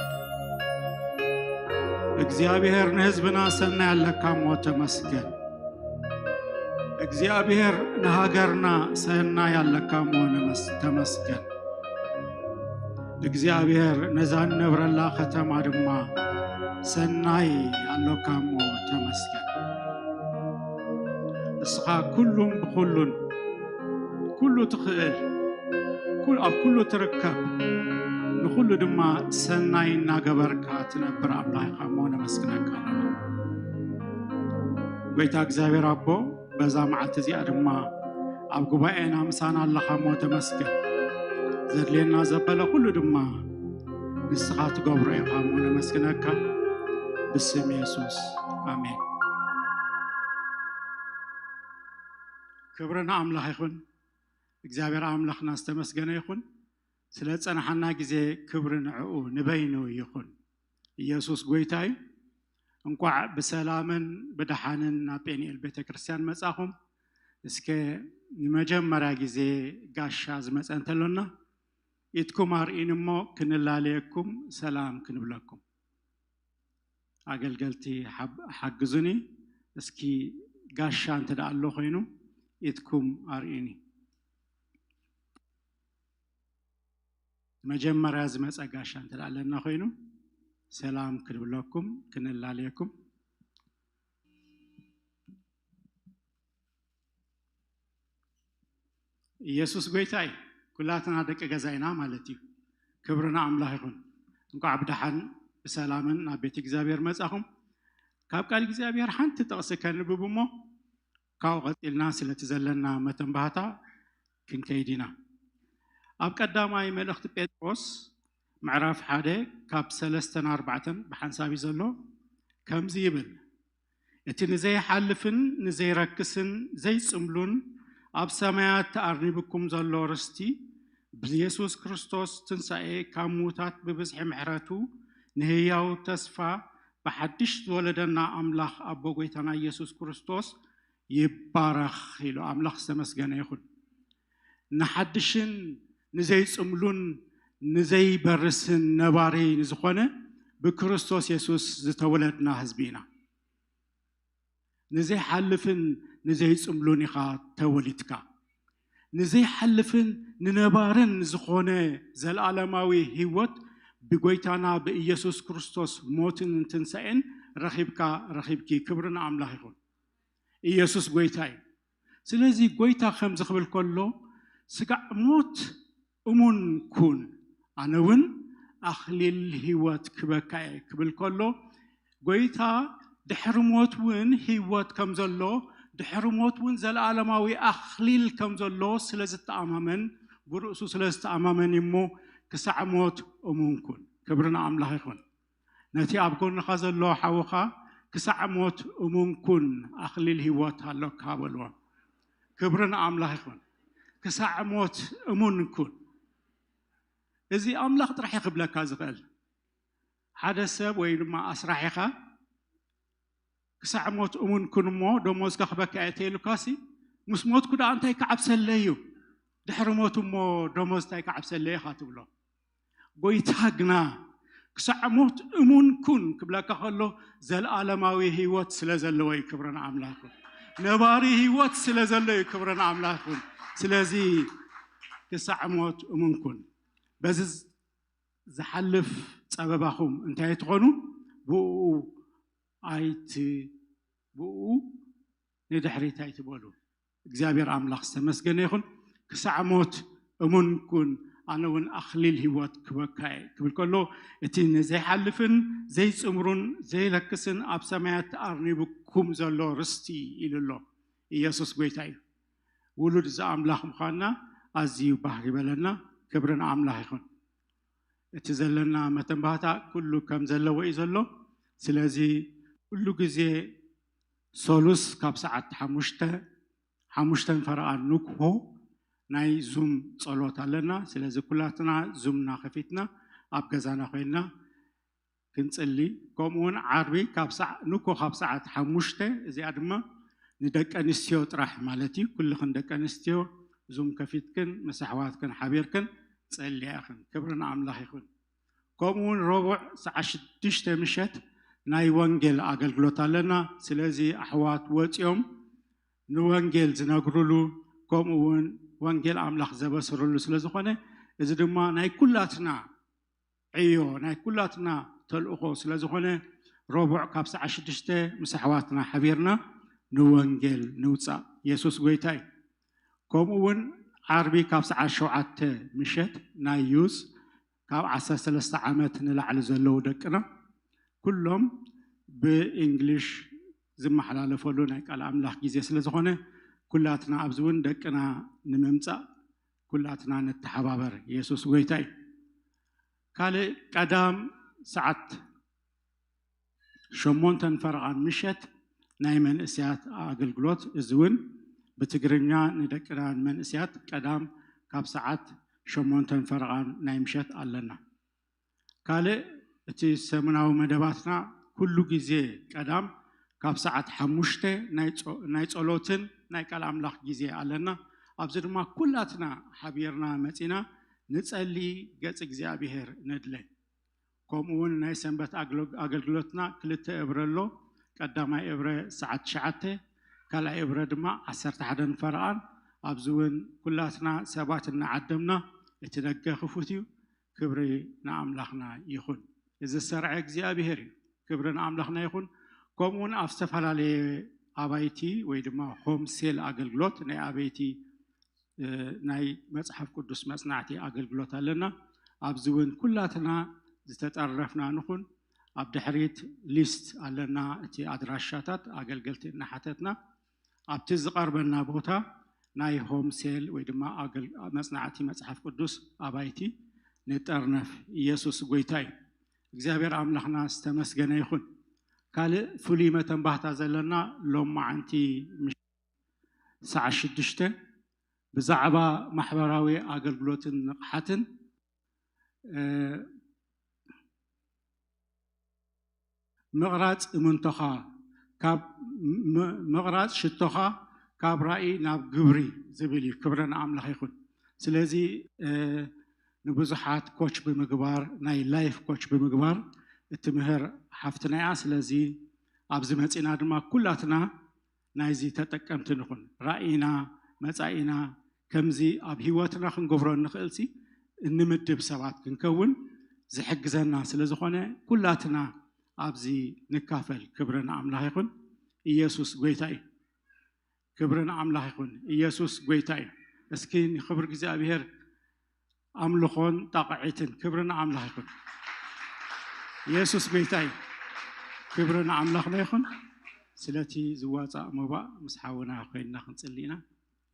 እግዚኣብሔር ንህዝብና ሰናይ ኣለካ እሞ ተመስገን። እግዚኣብሔር ንሃገርና ሰናይ ኣለካ እሞ ነመስ-፣ ተመስገን። እግዚኣብሔር ነዛ ንነብረላ ከተማ ድማ ሰናይ ኣሎካ እሞ ተመስገን። እስኻ ኩሉን ብኹሉን፣ ኩሉ ትኽእል፣ ኩል-፣ ኣብ ኩሉ ትርከብ፣ ንኹሉ ድማ ሰናይ እናገበርካ ትነብር ኣምላኽ ኢኻ እሞ ነመስግነካ ኣለና። ጎይታ እግዚኣብሔር ኣቦ፣ በዛ መዓልቲ እዚኣ ድማ ኣብ ጉባኤና ምሳና ኣለኻ እሞ ተመስገን። ዘድልየና ዘበለ ኩሉ ድማ ንስኻ ትገብሮ ኢኻ እሞ ነመስግነካ። ብስም የሱስ፣ ኣሜን። ክብሪ ንኣምላኽ ይኹን። እግዚኣብሔር ኣምላኽና ዝተመስገነ ይኹን። ስለ ዝጸንሓና ግዜ ክብሪ ንዕኡ ንበይኑ ይኹን። ኢየሱስ ጎይታ እዩ። እንቋዕ ብሰላምን ብደሓንን ናብ ጴንኤል ቤተ ክርስቲያን መጻኹም። እስከ ንመጀመርያ ግዜ ጋሻ ዝመጸ እንተሎና፣ ኢድኩም ኣርእዩኒ እሞ ክንላለየኩም ሰላም ክንብለኩም። ኣገልገልቲ ሓብ-፣ ሓግዙኒ። እስኪ ጋሻ እንተ ደኣ ኣሎ ኮይኑ ኢድኩም ኣርእዩኒ። መጀመርያ ዝመጸ ጋሻ እንተ ደኣ ኣለና ኮይኑ ሰላም ክንብለኩም፣ ክንላለየኩም። ኢየሱስ ጎይታ እዩ። ኩላትና ደቂ ገዛ ኢና ማለት እዩ። ክብሪ ንኣምላኽ ይኹን። እንቋዕ ብደሓን ብሰላምን ናብ ቤት እግዚኣብሔር መጻኹም። ካብ ቃል እግዚኣብሔር ሓንቲ ጥቕሲ ከንብብ እሞ፣ ካብኡ ቀጺልና ስለቲ ዘለና መተንባህታ ክንከይድ ኢና። ኣብ ቀዳማይ መልእኽቲ ጴጥሮስ ምዕራፍ ሓደ ካብ ሰለስተን ኣርባዕተን ብሓንሳብ እዩ ዘሎ። ከምዚ ይብል፣ እቲ ንዘይሓልፍን ንዘይረክስን ዘይጽምሉን ኣብ ሰማያት ተኣርኒብኩም ዘሎ ርስቲ ብየሱስ ክርስቶስ ትንሳኤ ካብ ምዉታት ብብዝሒ ምሕረቱ ንህያው ተስፋ ብሓድሽ ዝወለደና ኣምላኽ ኣቦ ጎይታና ኢየሱስ ክርስቶስ ይባረኽ ኢሉ። ኣምላኽ ዝተመስገነ ይኹን። ንሓድሽን ንዘይጽምሉን ንዘይበርስን ነባሪ ንዝኾነ ብክርስቶስ የሱስ ዝተወለድና ህዝቢ ኢና። ንዘይሓልፍን ንዘይጽምሉን ኢኻ ተወሊድካ። ንዘይሓልፍን ንነባርን ዝኾነ ዘለዓለማዊ ህይወት ብጎይታና ብኢየሱስ ክርስቶስ ሞትን ትንሳኤን ረኺብካ፣ ረኺብኪ። ክብሪ ንኣምላኽ ይኹን። ኢየሱስ ጎይታ እዩ። ስለዚ ጎይታ ከምዚ ክብል ከሎ፣ "ስጋዕ ሞት እሙን ኩን፣ ኣነ እውን ኣኽሊል ህይወት ክበካ እየ" ክብል ከሎ፣ ጎይታ ድሕሪ ሞት እውን ህይወት ከም ዘሎ፣ ድሕሪ ሞት እውን ዘለዓለማዊ ኣኽሊል ከም ዘሎ ስለ ዝተኣማመን፣ ብርእሱ ስለ ዝተኣማመን እዩ እሞ፣ "ክሳዕ ሞት እሙን ኩን።" ክብሪ ንኣምላኽ ይኹን። ነቲ ኣብ ጎንኻ ዘሎ ሓውኻ፣ "ክሳዕ ሞት እሙን ኩን፣ ኣኽሊል ህይወት ኣሎካ" በልዎ። ክብሪ ንኣምላኽ ይኹን። "ክሳዕ ሞት እሙን ኩን።" እዚ ኣምላኽ ጥራሕ እዩ ክብለካ ዝኽእል። ሓደ ሰብ ወይ ድማ ኣስራሒኻ፣ "ክሳዕ ሞት እሙን ኩን እሞ ደሞዝካ ክበካ እየ" ተይሉካሲ፣ ምስ ሞትኩ ደኣ እንታይ ክዓብሰለይ እዩ? ድሕሪ ሞት እሞ ደሞዝ እንታይ ክዓብሰለይ ኢኻ ትብሎ? ጎይታ ግና፣ "ክሳዕ ሞት እሙን ኩን" ክብለካ ከሎ፣ ዘለዓለማዊ ህይወት ስለ ዘለዎ እዩ። ክብሪ ንኣምላኽ ይኹን። ነባሪ ህይወት ስለ ዘሎ እዩ። ክብሪ ንኣምላኽ ይኹን። ስለዚ፣ "ክሳዕ ሞት እሙን ኩን"፣ በዚ ዝሓልፍ ጸበባኹም እንታይ ትኾኑ? ብኡ ኣይት-፣ ብኡ ንድሕሪት ኣይትበሉ። እግዚኣብሔር ኣምላኽ ዝተመስገነ ይኹን። "ክሳዕ ሞት እሙን ኩን፣ ኣነ እውን ኣኽሊል ህይወት ክበካ እየ" ክብል ከሎ፣ እቲ ንዘይሓልፍን ዘይጽምሩን ዘይለክስን ኣብ ሰማያት ተኣርኒቡኩም ዘሎ ርስቲ ኢሉ ኣሎ። ኢየሱስ ጎይታ እዩ። ውሉድ እዚ ኣምላኽ ምዃንና ኣዝዩ ባህ ይበለና። ክብሪ ንኣምላኽ ይኹን። እቲ ዘለና መተንባህታ ኩሉ ከም ዘለዎ እዩ ዘሎ። ስለዚ ኩሉ ግዜ ሰሉስ ካብ ሰዓት ሓሙሽተ፣ ሓሙሽተን ፈረቓን ንግሆ ናይ ዙም ጸሎት ኣለና። ስለዚ ኩላትና ዙምና ከፊትና ኣብ ገዛና ኮይንና ክንጽሊ፣ ከምኡ እውን ዓርቢ ካብ ሰዓ-፣ ንግሆ ካብ ሰዓት ሓሙሽተ፣ እዚኣ ድማ ንደቂ ኣንስትዮ ጥራሕ ማለት እዩ። ኩልኽን ደቂ ኣንስትዮ ዙም ከፊትክን ምስ ኣሕዋትክን ሓቢርክን ጸልያ ኢኽን። ክብሪ ንኣምላኽ ይኹን። ከምኡ እውን ረቡዕ ሰዓት ሽዱሽተ ምሸት ናይ ወንጌል ኣገልግሎት ኣለና። ስለዚ ኣሕዋት ወጺኦም ንወንጌል ዝነግሩሉ፣ ከምኡ እውን ወንጌል ኣምላኽ ዘበስሩሉ ስለ ዝኾነ፣ እዚ ድማ ናይ ኩላትና ዕዮ፣ ናይ ኩላትና ተልእኾ ስለ ዝኾነ፣ ረቡዕ ካብ ሰዓት ሽዱሽተ ምስ ኣሕዋትና ሓቢርና ንወንጌል ንውጻእ። የሱስ ጎይታ እዩ። ከምኡ እውን ዓርቢ ካብ ሰዓት ሸውዓተ ምሸት ናይ ዩዝ፣ ካብ ዓሰርተ ሰለስተ ዓመት ንላዕሊ ዘለዉ ደቅና ኩሎም ብእንግሊሽ ዝመሓላለፈሉ ናይ ቃል ኣምላኽ ግዜ ስለ ዝኾነ፣ ኩላትና ኣብዚ እውን ደቅና ንምምጻእ ኩላትና ንተሓባበር። የሱስ ጎይታ እዩ። ካልእ ቀዳም ሰዓት ሸሞንተን ፈረቓን ምሸት ናይ መንእሰያት ኣገልግሎት፣ እዚ እውን ብትግርኛ ንደቅና ንመንእሰያት ቀዳም ካብ ሰዓት ሸሞንተን ፈረቓን ናይ ምሸት ኣለና። ካልእ እቲ ሰሙናዊ መደባትና ኩሉ ግዜ ቀዳም ካብ ሰዓት ሓሙሽተ ናይ ጸ-፣ ናይ ጸሎትን ናይ ቃል ኣምላኽ ግዜ ኣለና። ኣብዚ ድማ ኩላትና ሓቢርና መጺና ንጸሊ፣ ገጽ እግዚኣብሔር ንድለ። ከምኡ እውን ናይ ሰንበት ኣግሎ-፣ ኣገልግሎትና ክልተ እብረ ኣሎ። ቀዳማይ እብረ ሰዓት ትሽዓተ፣ ካልኣይ እብረ ድማ ዓሰርተ ሓደን ፈረቓን። ኣብዚ እውን ኩላትና ሰባት እናዓደምና፣ እቲ ደገ ክፉት እዩ። ክብሪ ንኣምላኽና ይኹን። እዚ ዝሰርዐ እግዚኣብሔር እዩ። ክብሪ ንኣምላኽና ይኹን። ከምኡ እውን ኣብ ዝተፈላለየ ኣባይቲ ወይ ድማ ሆም ሴል ኣገልግሎት ናይ ኣበይቲ፣ እ፣ ናይ መጽሓፍ ቅዱስ መጽናዕቲ ኣገልግሎት ኣለና። ኣብዚ እውን ኩላትና ዝተጠረፍና ንኹን። ኣብ ድሕሪት ሊስት ኣለና፣ እቲ ኣድራሻታት ኣገልገልቲ እናሓተትና ኣብቲ ዝቐርበና ቦታ ናይ ሆም ሴል ወይ ድማ ኣገል-፣ መጽናዕቲ መጽሓፍ ቅዱስ ኣባይቲ ንጠርነፍ። ኢየሱስ ጎይታ እዩ። እግዚኣብሔር ኣምላኽና ዝተመስገነ ይኹን። ካልእ ፍሉይ መተንባህታ ዘለና ሎማዓንቲ ምሽ-፣ ሰዓት ሽዱሽተ ብዛዕባ ማሕበራዊ ኣገልግሎትን ንቕሓትን፣ እ፣ ምቕራጽ እምንቶኻ ካብ ም-፣ ምቕራጽ ሽቶኻ ካብ ራእይ ናብ ግብሪ ዝብል እዩ። ክብሪ ንኣምላኽ ይኹን። ስለዚ፣ እ፣ ንብዙሓት ኮች ብምግባር፣ ናይ ላይፍ ኮች ብምግባር እትምህር ሓፍትና እያ። ስለዚ ኣብዚ መጺና ድማ ኩላትና ናይዚ ተጠቀምቲ ንኹን። ራእይና፣ መጻኢና፣ ከምዚ ኣብ ህይወትና ክንገብሮ እንኽእልሲ እንምድብ ሰባት ክንከውን ዝሕግዘና ስለ ዝኾነ፣ ኩላትና ኣብዚ ንካፈል። ክብሪ ንኣምላኽ ይኹን። ኢየሱስ ጎይታ እዩ። ክብሪ ንኣምላኽ ይኹን። ኢየሱስ ጎይታ እዩ። እስኪ ንኽብሪ እግዚኣብሔር ኣምልኾን ጣቕዒትን ክብሪ ንኣምላኽ ይኹን። ኢየሱስ ጎይታ እዩ። ክብሪ ንኣምላኽና ይኹን። ስለቲ ዝዋጻእ መባእ ምስ ሓውና ኮይንና ክንጽሊ ኢና።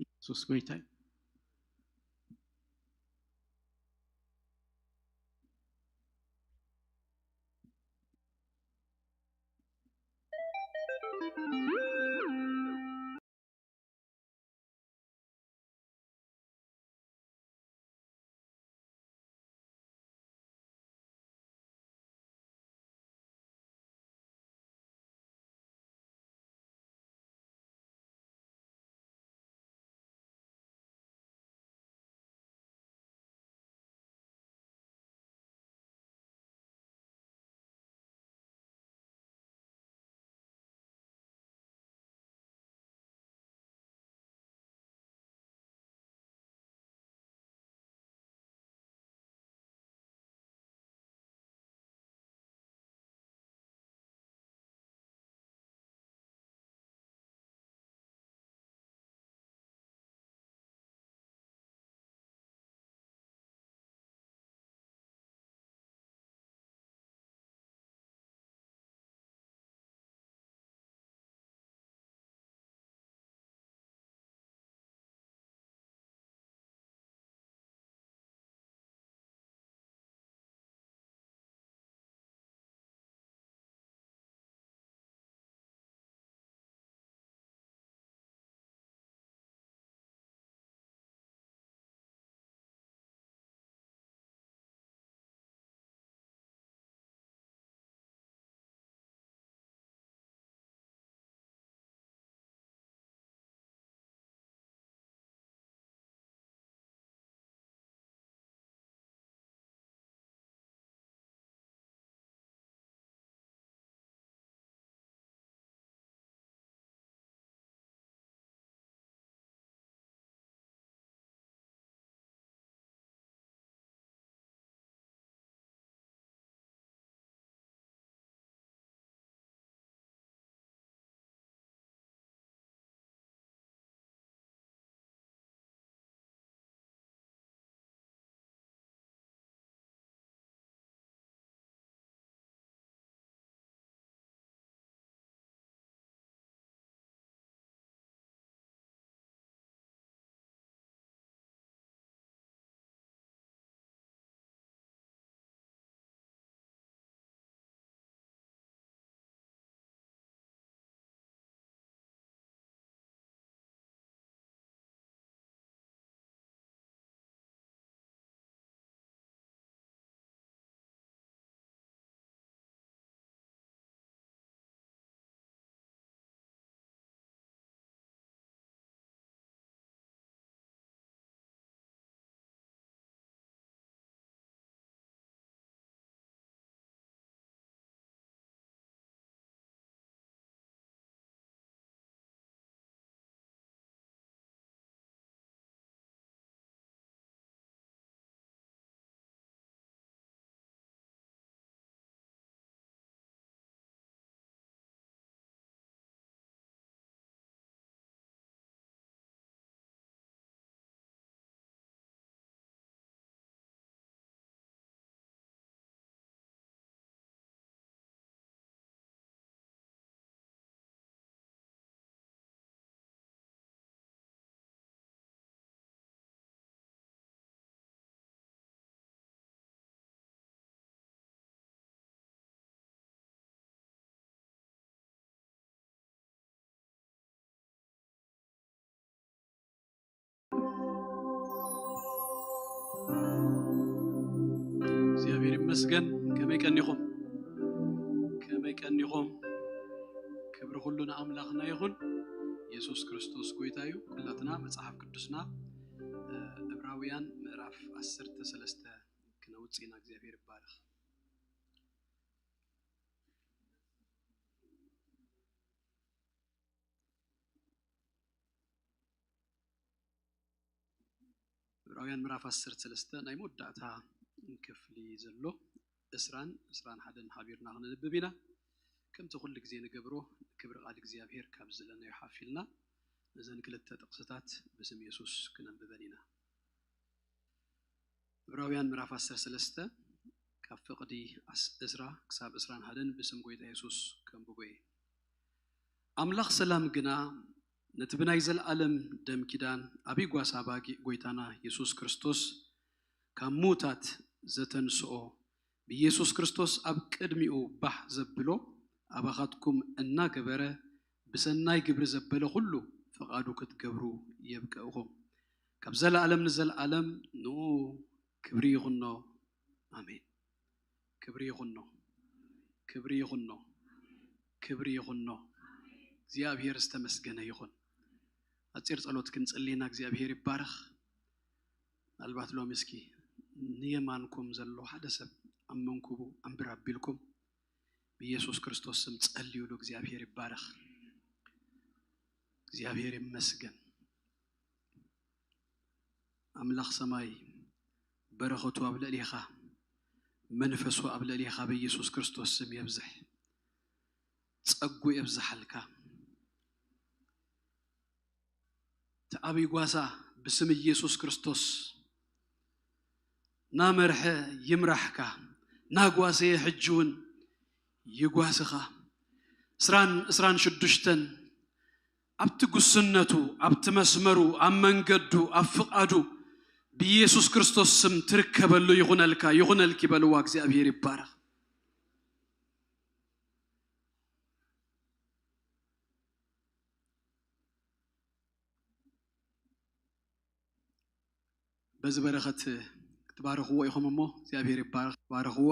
ኢየሱስ ጎይታ እዩ። እግዚኣብሔር ይመስገን። ከመይ ቀኒኹም? ከመይ ቀኒኹም? ክብሪ ኩሉ ንኣምላኽና ይኹን። የሱስ ክርስቶስ ጎይታ እዩ። ኩላትና መጽሓፍ ቅዱስና፣ እ፣ ዕብራውያን ምዕራፍ ዓሰርተ ሰለስተ ክነውጽእ ኢና። እግዚኣብሔር ይባረኽ። ዕብራውያን ምዕራፍ ዓሰርተ ሰለስተ ናይ መወዳእታ ክፍሊ ዘሎ ዕስራን ዕስራን ሓደን ሓቢርና ክነንብብ ኢና። ከምቲ ኩሉ ግዜ ንገብሮ፣ ክብሪ ቃል እግዚኣብሔር ካብ ዘለናዮ ሓፍ ኢልና ነዘን ክልተ ጥቕስታት ብስም የሱስ ክነንብበን ኢና። ዕብራውያን ምዕራፍ ዓሰርተ ሰለስተ ካብ ፍቕዲ ዓስ-፣ ዕስራ ክሳብ ዕስራን ሓደን ብስም ጎይታ የሱስ ከንብቦ እየ። ኣምላኽ ሰላም ግና ነቲ ብናይ ዘለኣለም ደም ኪዳን ኣብ ጓሳ ባጊ ጎይታና የሱስ ክርስቶስ ካብ ምዉታት ዘተንስኦ ብየሱስ ክርስቶስ ኣብ ቅድሚኡ ባሕ ዘብሎ ኣባኻትኩም እናገበረ ብሰናይ ግብሪ ዘበለ ኩሉ ፍቓዱ ክትገብሩ የብቅዕኹም። ካብ ዘለኣለም ንዘለኣለም ንኡ ክብሪ ይኹኖ። ኣሜን። ክብሪ ይኹኖ። ክብሪ ይኹኖ። ክብሪ ይኹኖ። እግዚኣብሔር ዝተመስገነ ይኹን። ኣጺር ጸሎት ክንጽሊ ኢና። እግዚኣብሔር ይባረኽ። ምናልባት ሎሚ እስኪ ንየማንኩም ዘሎ ሓደ ሰብ ኣብ መንኩቡ ኣንብር ኣቢልኩም ብኢየሱስ ክርስቶስ ስም ጸልዩሉ። እግዚኣብሔር ይባረኽ። እግዚኣብሔር ይመስገን። ኣምላኽ ሰማይ በረኸቱ ኣብ ልዕሌኻ፣ መንፈሱ ኣብ ልዕሌኻ ብኢየሱስ ክርስቶስ ስም የብዝሕ። ጸጉ የብዝሓልካ። እቲ ኣብይ ጓሳ ብስም ኢየሱስ ክርስቶስ ናመርሐ ይምራሕካ፣ ናጓሰየ ሕጂ እውን ይጓስኻ። ዕስራን ዕስራን ሽዱሽተን ኣብቲ ጉስነቱ፣ ኣብቲ መስመሩ፣ ኣብ መንገዱ፣ ኣብ ፍቓዱ ብኢየሱስ ክርስቶስ ስም ትርከበሉ ይኹነልካ፣ ይኹነልኪ በልዋ። እግዚኣብሔር ይባረኽ። በዚ በረኸት ክትባረኽዎ ኢኹም እሞ እግዚኣብሔር ይባረኽ። ባረኽዋ።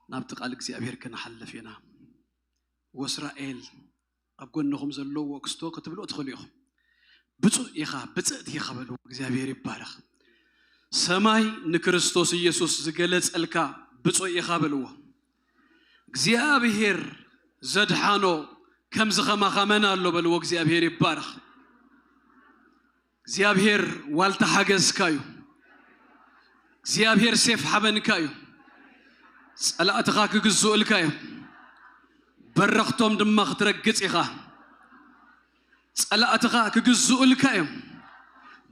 ናብቲ ቃል እግዚኣብሔር ክንሓልፍ ኢና። ወእስራኤል ኣብ ጎንኹም ዘለዉ ክስቶ ክትብልዎ ትኽእሉ ኢኹም። ብፁዕ ኢኻ፣ ብፅእቲ ኢኻ በልዎ። እግዚኣብሔር ይባረኽ። ሰማይ ንክርስቶስ ኢየሱስ ዝገለጸልካ ብፁዕ ኢኻ በልዎ። እግዚኣብሔር ዘድሓኖ ከምዚ ኸማኻ መን ኣሎ በልዎ። እግዚኣብሔር ይባረኽ። እግዚኣብሔር ዋልታ ሓገዝካ እዩ። እግዚኣብሔር ሴፍ ሓበንካ እዩ። ጸላእትኻ ክግዝኡልካ እዮም፣ በረኽቶም ድማ ክትረግጽ ኢኻ። ጸላእትኻ ክግዝኡልካ እዮም፣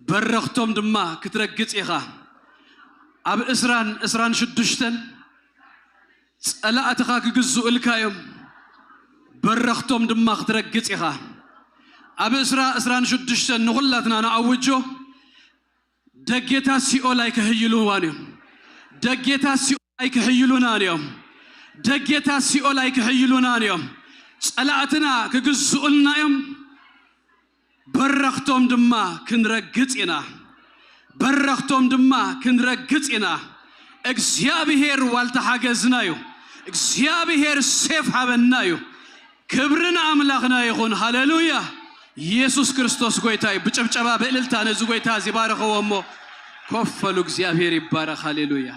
በረኽቶም ድማ ክትረግጽ ኢኻ። ኣብ ዕስራን ዕስራን ሽዱሽተን ጸላእትኻ ክግዝኡልካ እዮም፣ በረኽቶም ድማ ክትረግጽ ኢኻ። ኣብ ዕስራ ዕስራን ሽዱሽተን ንኹላትና ንኣውጆ። ደጌታት ሲኦል ኣይክሕይልዋን እዮም። ደጌታት ሲኦል ኣይክሕይሉናን እዮም። ደጌታት ሲኦል ኣይክሕይሉናን እዮም። ጸላእትና ክግዝኡልና እዮም፣ በረኽቶም ድማ ክንረግጽ ኢና። በረኽቶም ድማ ክንረግጽ ኢና። እግዚኣብሔር ዋልታ ሓገዝና እዩ። እግዚኣብሔር ሴፍ ሓበንና እዩ። ክብሪ ንኣምላኽና ይኹን። ሃሌሉያ። ኢየሱስ ክርስቶስ ጎይታ እዩ። ብጭብጨባ ብእልልታ ነዚ ጎይታ እዚ ባረኸዎ እሞ ኮፍ በሉ። እግዚኣብሔር ይባረኽ። ሃሌሉያ።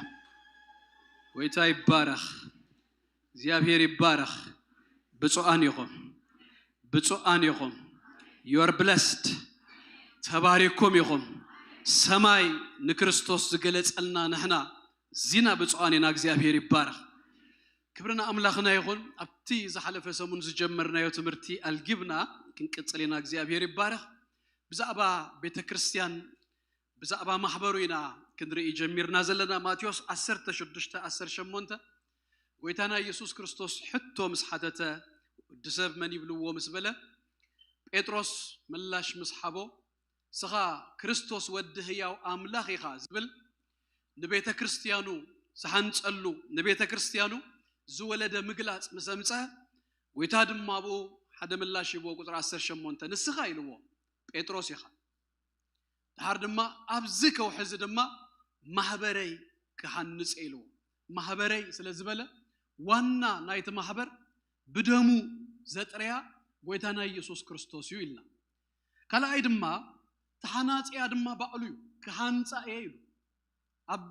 ጎይታ ይባረኽ። እግዚኣብሔር ይባረኽ። ብፁዓን ኢኹም። ብፁዓን ኢኹም። You are blessed። ተባሪኩም ኢኹም። ሰማይ ንክርስቶስ ዝገለጸልና ንሕና ዚና ብፁዓን ኢና። እግዚኣብሔር ይባረኽ። ክብሪ ንኣምላኽና ይኹን። ኣብቲ ዝሓለፈ ሰሙን ዝጀመርናዮ ትምህርቲ ኣልጊብና ክንቅጽል ኢና። እግዚኣብሔር ይባረኽ። ብዛዕባ ቤተ ክርስቲያን፣ ብዛዕባ ማሕበሩ ኢና ክንርኢ ጀሚርና ዘለና። ማቴዎስ ዓሰርተ ሽዱሽተ ዓሰርተ ሸሞንተ ጎይታና ኢየሱስ ክርስቶስ ሕቶ ምስ ሓተተ፣ ወዲ ሰብ መን ይብልዎ ምስ በለ፣ ጴጥሮስ ምላሽ ምስ ሓቦ፣ "ንስኻ ክርስቶስ ወዲ ህያው ኣምላኽ ኢኻ" ዝብል ንቤተ ክርስቲያኑ ዝሓንጸሉ፣ ንቤተ ክርስቲያኑ ዝወለደ ምግላጽ ምስ ኣምጸ፣ ጎይታ ድማ ኣብኡ ሓደ ምላሽ ሂብዎ። ቁጽሪ ዓሰርተ ሸሞንተ፣ "ንስኻ" ኢልዎ፣ "ጴጥሮስ ኢኻ። ድሓር ድማ ኣብዚ ከውሒ እዚ ድማ ማህበረይ ክሃንጽ" ኢልዎ። ማህበረይ ስለ ዝበለ ዋና ናይቲ ማህበር ብደሙ ዘጥረያ ጎይታና ኢየሱስ ክርስቶስ እዩ ኢልና። ካልኣይ ድማ ተሓናጺያ ድማ ባዕሉ እዩ፣ "ክሃንጻ እየ" ኢሉ። ኣብ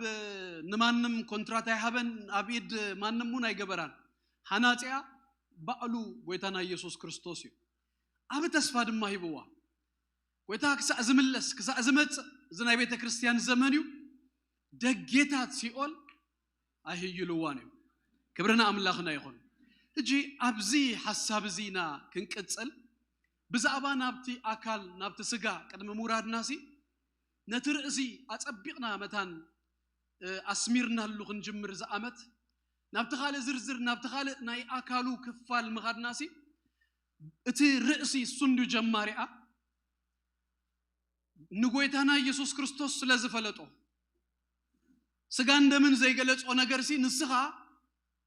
ንማንም ኮንትራት ኣይሃበን፣ ኣብ ኢድ ማንም እውን ኣይገበራን። ሃናጺያ ባዕሉ ጎይታና ኢየሱስ ክርስቶስ እዩ። ዓቢ ተስፋ ድማ ሂብዋ። ጎይታ ክሳዕ ዝምለስ፣ ክሳዕ ዝመጽእ፣ እዚ ናይ ቤተ ክርስቲያን ዘመን እዩ። ደጌታት ሲኦል ኣይህይልዋን እዮም። ክብርና ኣምላኽና ይኹን። እጂ ኣብዚ ሓሳብ እዚና ክንቅጽል ብዛዕባ ናብቲ ኣካል ናብቲ ስጋ ቅድሚ ምውራድናሲ ነቲ ርእሲ ኣጸቢቕና መታን ኣስሚርናሉ ክንጅምር ዝኣመት ናብቲ ካልእ ዝርዝር ናብቲ ካልእ ናይ ኣካሉ ክፋል ምኻድናሲ እቲ ርእሲ እሱ እንድዩ ጀማሪኣ ንጎይታና ኢየሱስ ክርስቶስ ስለ ዝፈለጦ ስጋን ደምን ዘይገለጾ ነገርሲ ንስኻ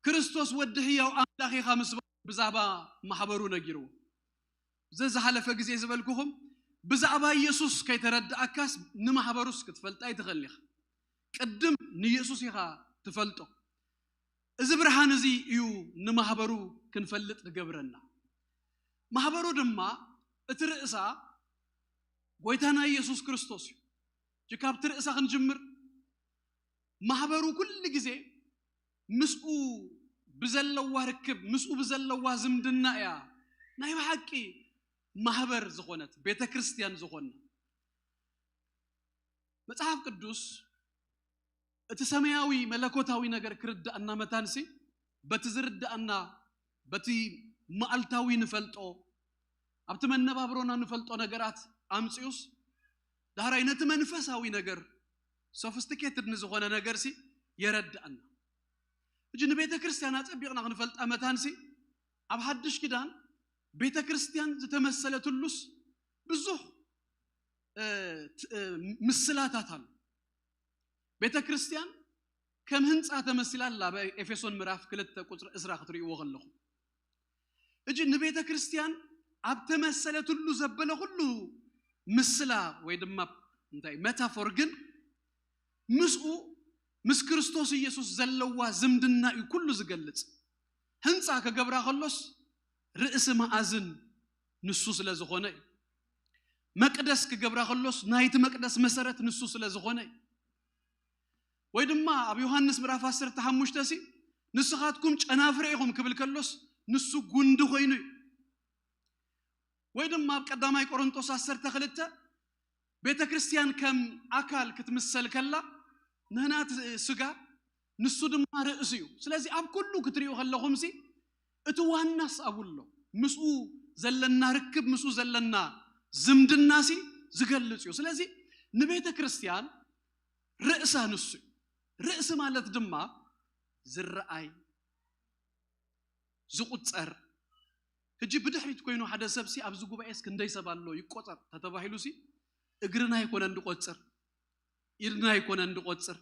ክርስቶስ ወዲ ህያው ኣምላኽ ኢኻ ምስ በሎ ብዛዕባ ማሕበሩ ነጊርዎ። ዘዝሓለፈ ግዜ ዝበልኩኹም ብዛዕባ ኢየሱስ ከይተረድኣካስ ንማሕበሩስ ክትፈልጥ ኣይትኽእልን ኢኻ። ቅድም ንኢየሱስ ኢኻ ትፈልጦ። እዚ ብርሃን እዚ እዩ ንማሕበሩ ክንፈልጥ ዝገብረና። ማሕበሩ ድማ እቲ ርእሳ ጎይታና ኢየሱስ ክርስቶስ እዩ። እጂ ካብቲ ርእሳ ክንጅምር። ማሕበሩ ኩሉ ግዜ ምስኡ ብዘለዋ ርክብ ምስኡ ብዘለዋ ዝምድና እያ ናይ ብሓቂ ማህበር ዝኾነት ቤተ ክርስቲያን ዝኾነ። መጽሓፍ ቅዱስ እቲ ሰማያዊ መለኮታዊ ነገር ክርዳእና መታንሲ በቲ ዝርዳእና በቲ መዓልታዊ ንፈልጦ ኣብቲ መነባብሮና ንፈልጦ ነገራት ኣምፅኡስ ዳሕራይ ነቲ መንፈሳዊ ነገር ሶፊስቲኬትድ ንዝኾነ ነገርሲ የረድኣና። እጂ ንቤተ ክርስቲያን ኣጸቢቕና ክንፈልጣ መታንሲ ኣብ ሓድሽ ኪዳን ቤተ ክርስቲያን ዝተመሰለትሉስ ብዙሕ ምስላታት ኣሎ። ቤተ ክርስቲያን ከም ህንፃ ተመሲላ ኣላ። ኣብ ኤፌሶን ምዕራፍ ክልተ ቁፅሪ ዕስራ ክትርእይዎ ከለኹም እጂ ንቤተ ክርስቲያን ኣብ ተመሰለትሉ ዘበለ ኩሉ ምስላ ወይ ድማ እንታይ መታፎር ግን ምስኡ ምስ ክርስቶስ ኢየሱስ ዘለዋ ዝምድና እዩ ኩሉ ዝገልጽ። ህንፃ ክገብራ ከሎስ ርእሲ መኣዝን ንሱ ስለ ዝኾነ እዩ። መቅደስ ክገብራ ከሎስ ናይቲ መቅደስ መሰረት ንሱ ስለ ዝኾነ እዩ። ወይ ድማ ኣብ ዮሃንስ ምዕራፍ ዓሰርተ ሓሙሽተ ሲ ንስኻትኩም ጨናፍረ ኢኹም ክብል ከሎስ ንሱ ጉንዲ ኮይኑ እዩ። ወይ ድማ ኣብ ቀዳማይ ቆሮንጦስ ዓሰርተ ክልተ ቤተ ክርስቲያን ከም ኣካል ክትምሰል ከላ ንህና እቲ ስጋ ንሱ ድማ ርእሲ እዩ። ስለዚ ኣብ ኩሉ ክትሪኡ ከለኹምሲ እቲ ዋናስ ኣብኡ ኣሎ። ምስኡ ዘለና ርክብ ምስኡ ዘለና ዝምድናሲ ዝገልጽ እዩ። ስለዚ ንቤተ ክርስቲያን ርእሳ ንሱ እዩ። ርእሲ ማለት ድማ ዝረኣይ ዝቁጸር። ሕጂ ብድሕሪት ኮይኑ ሓደ ሰብሲ ኣብዚ ጉባኤስ ክንደይ ሰብ ኣሎ ይቆጸር ተተባሂሉሲ እግርና ኣይኮነን ዝቆጽር፣ ኢድና ኣይኮነን ዝቆጽር።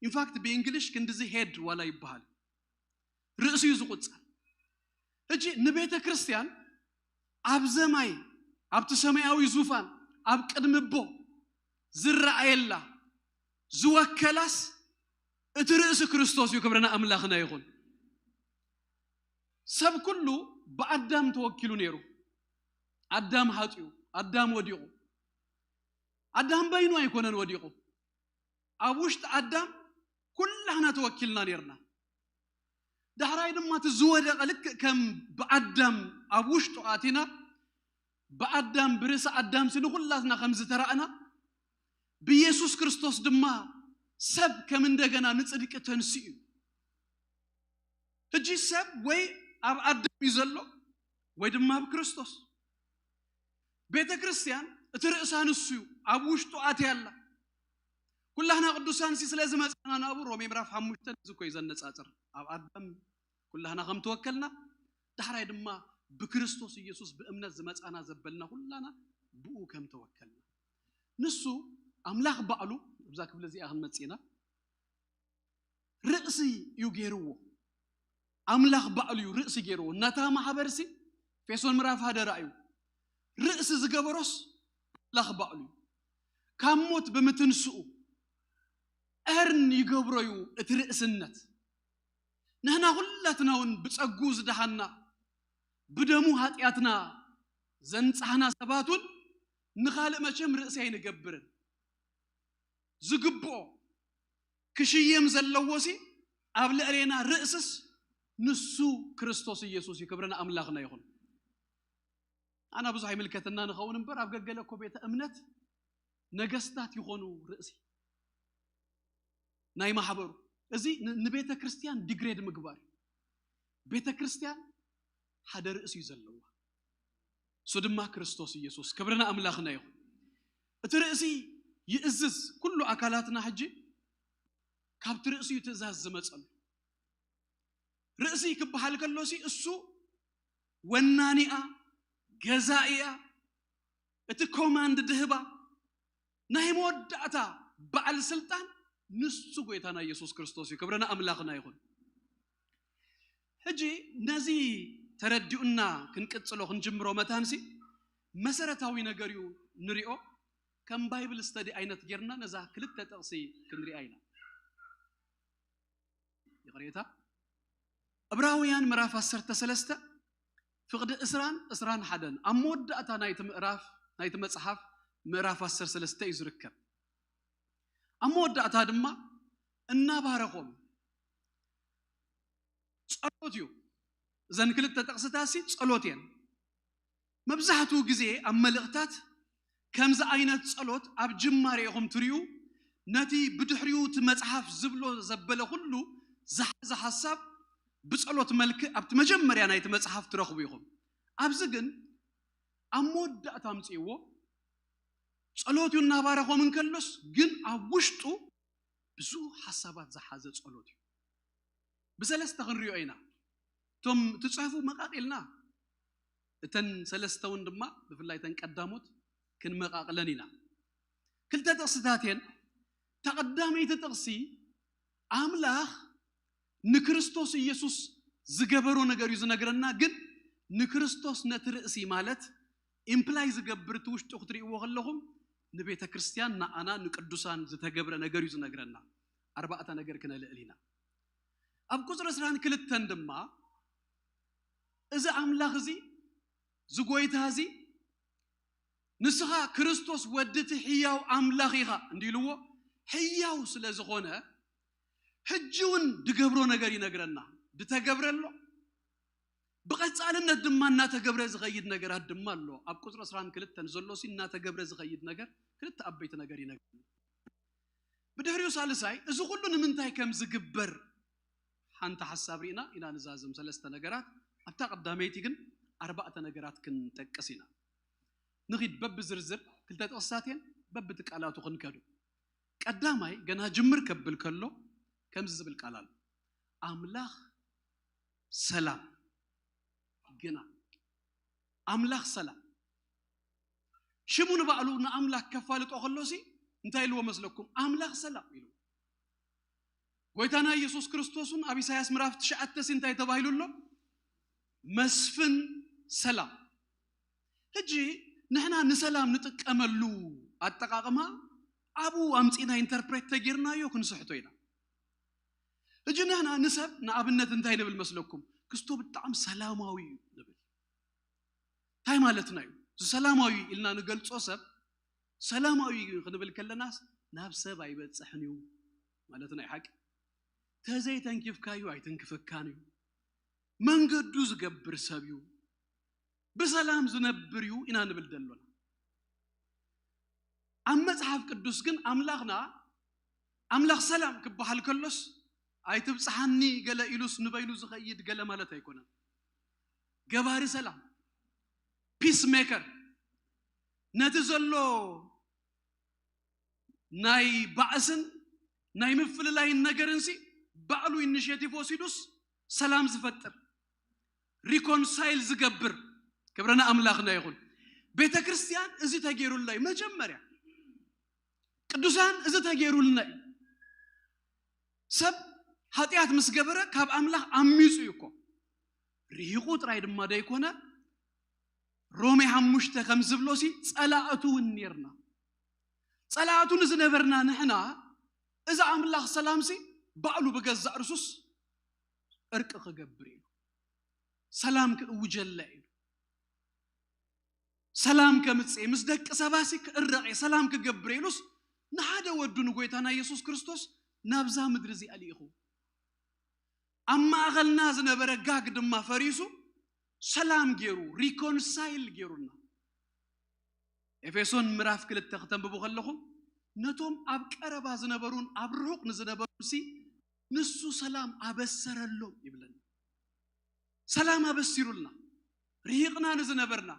ኢንፋክት ብእንግሊሽ ክንድዚ ሄድ ዋላ ይበሃል፣ ርእሲ እዩ ዝቁጸር። ሕጂ ንቤተ ክርስቲያን ኣብ ዘማይ ኣብቲ ሰማያዊ ዙፋን ኣብ ቅድሚ ኣቦ ዝረኣየላ ዝወከላስ እቲ ርእሲ ክርስቶስ እዩ። ክብርና ኣምላኽና ይኹን። ሰብ ኩሉ ብኣዳም ተወኪሉ ነይሩ። ኣዳም ሓጢኡ፣ ኣዳም ወዲቑ። ኣዳም በይኑ ኣይኮነን ወዲቑ። ኣብ ውሽጢ ኣዳም ኩላህና ተወኪልና ነይርና። ዳሕራይ ድማ እቲ ዝወደቐ ልክእ ከም ብኣዳም ኣብ ውሽጡ ኣቲና ብኣዳም ብርእሲ ኣዳም ሲ ንኹላትና ከም ዝተራእና ብኢየሱስ ክርስቶስ ድማ ሰብ ከም እንደገና ንጽድቂ ተንስኡ እዩ። ሕጂ ሰብ ወይ ኣብ ኣዳም እዩ ዘሎ ወይ ድማ ኣብ ክርስቶስ። ቤተ ክርስቲያን እቲ ርእሳ ንሱ እዩ፣ ኣብ ውሽጡ ኣትያ ኣላ። ኩላህና ቅዱሳን ሲ ስለ ዝመጻና ናብኡ ሮሜ ምዕራፍ ሓሙሽተ እዚ እኮ እዩ ዘነጻጽር። ኣብ ኣዳም ኩላህና ከም ተወከልና ዳሕራይ ድማ ብክርስቶስ ኢየሱስ ብእምነት ዝመጻና ዘበልና ኩላና ብኡ ከም ተወከልና። ንሱ ኣምላኽ ባዕሉ ኣብዛ ክፍሊ እዚኣ ክንመጽእ ኢና። ርእሲ እዩ ገይርዎ። ኣምላኽ ባዕሉ እዩ ርእሲ ገይርዎ። ነታ ማሕበርሲ ኤፌሶን ምዕራፍ ሓደ ራእዩ ርእሲ ዝገበሮስ ኣምላኽ ባዕሉ እዩ። ካብ ሞት ብምትንስኡ እርን ይገብሮ እዩ እቲ ርእስነት። ንሕና ኩላትና እውን ብጸጉኡ ዝደሓና ብደሙ ሃጢኣትና ዘንጻሕና ሰባት እውን ንኻልእ መቸም ርእሲ ኣይንገብርን። ዝግብኦ ክሽየም ዘለዎሲ ኣብ ልዕሌና ርእስስ ንሱ ክርስቶስ ኢየሱስ እዩ። ክብርና ኣምላኽና ይኹን። ኣና ብዙሕ ኣይምልከትና ንኸውን እምበር ኣብ ገገለ እኮ ቤተ እምነት ነገስታት ይኾኑ ርእሲ ናይ ማሕበሩ። እዚ ን- ንቤተ ክርስቲያን ዲግሬድ ምግባር እዩ። ቤተ ክርስቲያን ሓደ ርእሲ እዩ ዘለዋ፣ እሱ ድማ ክርስቶስ ኢየሱስ። ክብርና ኣምላኽና ይኹን። እቲ ርእሲ ይእዝዝ። ኩሉ ኣካላትና ሕጂ ካብቲ ርእሲ እዩ ትእዛዝ ዝመጸሉ። ርእሲ ክበሃል ከሎሲ እሱ ወናኒኣ፣ ገዛኢኣ፣ እቲ ኮማንድ ድህባ፣ ናይ መወዳእታ በዓል ስልጣን ንሱ ጎይታና ኢየሱስ ክርስቶስ እዩ። ክብርና ኣምላኽና ይኹን። ሕጂ ነዚ ተረዲኡና ክንቅጽሎ ክንጅምሮ መታንሲ መሰረታዊ ነገር እዩ ንሪኦ። ከም ባይብል ስተዲ ዓይነት ጌርና ነዛ ክልተ ጥቕሲ ክንሪኣ ኢና። ይቕሬታ። ዕብራውያን ምዕራፍ ዓሰርተ ሰለስተ ፍቕዲ ዕስራን ዕስራን ሓደን ኣብ መወዳእታ ናይቲ ምዕራፍ ናይቲ መጽሓፍ ምዕራፍ ዓሰርተ ሰለስተ እዩ ዝርከብ። ኣብ መወዳእታ ድማ እናባረኾም ጸሎት እዩ። እዘን ክልተ ጥቕስታሲ ጸሎት እየን። መብዛሕትኡ ግዜ ኣብ መልእኽታት ከምዚ ዓይነት ጸሎት ኣብ ጅማሬ ኢኹም ትርእዩ። ነቲ ብድሕሪኡ እቲ መጽሓፍ ዝብሎ ዘበለ ኩሉ ዝሓዘ ሓሳብ ብጸሎት መልክዕ ኣብቲ መጀመርያ ናይቲ መጽሓፍ ትረኽቡ ኢኹም። ኣብዚ ግን ኣብ መወዳእታ ኣምጽእዎ። ጸሎት እዩ እናባረኾም እንከሎስ ግን ኣብ ውሽጡ ብዙሕ ሓሳባት ዝሓዘ ጸሎት እዩ። ብሰለስተ ክንሪኦ ኢና። እቶም ትጽሕፉ መቓቒልና እተን ሰለስተ እውን ድማ ብፍላይ እተን ቀዳሞት ክንመቓቕለን ኢና። ክልተ ጥቕስታት እየን። እታ ቀዳመይቲ ጥቕሲ ኣምላኽ ንክርስቶስ ኢየሱስ ዝገበሮ ነገር እዩ ዝነግረና። ግን ንክርስቶስ ነቲ ርእሲ ማለት ኢምፕላይ ዝገብር እቲ ውሽጡ ክትርእይዎ ከለኹም ንቤተ ክርስቲያን ንኣና ንቅዱሳን ዝተገብረ ነገር እዩ ዝነግረና። ኣርባዕተ ነገር ክነልዕል ኢና። ኣብ ቁፅሪ ዕስራን ክልተን ድማ እዚ ኣምላኽ እዚ ዝጎይታ እዚ ንስኻ ክርስቶስ ወዲ እቲ ሕያው ኣምላኽ ኢኻ እንዲልዎ ሕያው ስለ ዝኾነ ሕጂ እውን ድገብሮ ነገር ይነግረና። ድተገብረ ኣሎ። ብቐጻልነት ድማ እናተገብረ ዝኸይድ ነገራት ድማ ኣሎ። ኣብ ቁፅሪ ዕስራን ክልተን ዘሎ ሲ እናተገብረ ዝኸይድ ነገር ክልተ ዓበይቲ ነገር ይነግረና። ብድሕሪኡ ሳልሳይ እዚ ኩሉ ንምንታይ ከም ዝግበር ሓንቲ ሓሳብ ርኢና ኢና ንዛዘም። ሰለስተ ነገራት ኣብታ ቀዳመይቲ ግን ኣርባዕተ ነገራት ክንጠቅስ ኢና። ንኺድ በብዝርዝር ክልተ ጥቕስታት እየን በብቲ ቃላቱ ክንከዱ። ቀዳማይ ገና ጅምር ከብል ከሎ ከምዚ ዝብል ቃል ኣሎ። ኣምላኽ ሰላም ግና ኣምላኽ ሰላም ሽሙ ንባዕሉ ንኣምላኽ ከፋልጦ ከሎሲ እንታይ ኢልዎ መስለኩም? ኣምላኽ ሰላም ኢሉ። ጎይታና ኢየሱስ ክርስቶስን ኣብ ኢሳያስ ምዕራፍ ትሽዓተ ሲ እንታይ ተባሂሉ ኣሎ? መስፍን ሰላም። ሕጂ ንሕና ንሰላም ንጥቀመሉ ኣጠቃቕማ ኣብኡ ኣምፂና ኢንተርፕሬት ተጌርናዮ ክንስሕቶ ኢና። ሕጂ ንሕና ንሰብ ንኣብነት እንታይ ንብል መስለኩም? ክስቶ ብጣዕሚ ሰላማዊ እዩ ንብል። እንታይ ማለትና እዩ? እዚ ሰላማዊ ኢልና ንገልጾ ሰብ ሰላማዊ እዩ ክንብል ከለናስ ናብ ሰብ ኣይበጽሕን እዩ ማለትና እዩ። ሓቂ ተዘይተንኪፍካዩ ኣይትንክፈካን እዩ። መንገዱ ዝገብር ሰብ እዩ። ብሰላም ዝነብር እዩ ኢና ንብል ደሎና። ኣብ መጽሓፍ ቅዱስ ግን ኣምላኽና ኣምላኽ ሰላም ክበሃል ከሎስ ኣይትብጽሓኒ ገለ ኢሉስ ንበይኑ ዝኸይድ ገለ ማለት ኣይኮነን። ገባሪ ሰላም ፒስ ሜከር ነቲ ዘሎ ናይ ባእስን ናይ ምፍልላይን ነገርን ሲ ባዕሉ ኢኒሼቲቭ ወሲዱስ ሰላም ዝፈጥር ሪኮንሳይል ዝገብር ክብረና ኣምላኽና ይኹን። ቤተ ክርስቲያን እዚ ተገይሩላ እዩ። መጀመርያ ቅዱሳን እዚ ተገይሩልና እዩ። ሰብ ሓጢኣት ምስ ገበረ ካብ ኣምላኽ ኣሚፁ እዩ እኮ። ርሂቑ ጥራይ ድማ ደይኮነ ሮሜ ሓሙሽተ ከም ዝብሎ ሲ ጸላእቱ እውን ኔርና። ጸላእቱ ንዝነበርና ንሕና እዚ ኣምላኽ ሰላም ሲ ባዕሉ ብገዛእ ርሱስ እርቂ ክገብር ኢሉ ሰላም ክእውጀለ ኢሉ ሰላም ከምጽእ ምስ ደቂ ሰባሲ ክእረቕ እየ ሰላም ክገብር ኢሉስ ንሓደ ወዱ ንጎይታና ኢየሱስ ክርስቶስ ናብዛ ምድሪ እዚኣ ልኢኹ። ኣብ ማእኸልና ዝነበረ ጋግ ድማ ፈሪሱ ሰላም ገይሩ ሪኮንሳይል ገይሩና። ኤፌሶን ምዕራፍ ክልተ ክተንብቡ ከለኹም፣ ነቶም ኣብ ቀረባ ዝነበሩን ኣብ ርሑቕ ንዝነበሩሲ ንሱ ሰላም ኣበሰረሎም ይብለና። ሰላም ኣበሲሩልና። ርሂቕና ንዝነበርና፣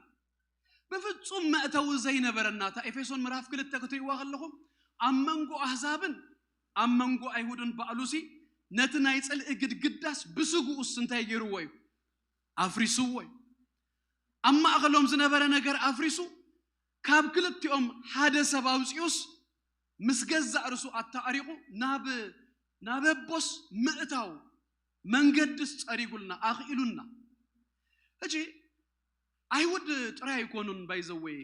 ብፍጹም መእተዊ ዘይነበረና፣ እታ ኤፌሶን ምዕራፍ ክልተ ክትርእይዋ ከለኹም፣ ኣብ መንጎ ኣህዛብን ኣብ መንጎ ኣይሁድን ባዕሉሲ ነቲ ናይ ጽልኢ ግድግዳስ ብስግኡስ እንታይ ገይርዎ እዩ? ኣፍሪስዎ እዩ። ኣብ ማእከሎም ዝነበረ ነገር ኣፍሪሱ፣ ካብ ክልቲኦም ሓደ ሰብ ኣውጺኡስ፣ ምስ ገዛእ ርእሱ ኣተዓሪቑ ናብ፣ ናብ ኣቦስ ምእታው መንገድስ ጸሪጉልና፣ ኣኽኢሉና። ሕጂ ኣይሁድ ጥራይ ኣይኮኑን፣ ባይዘወይ፣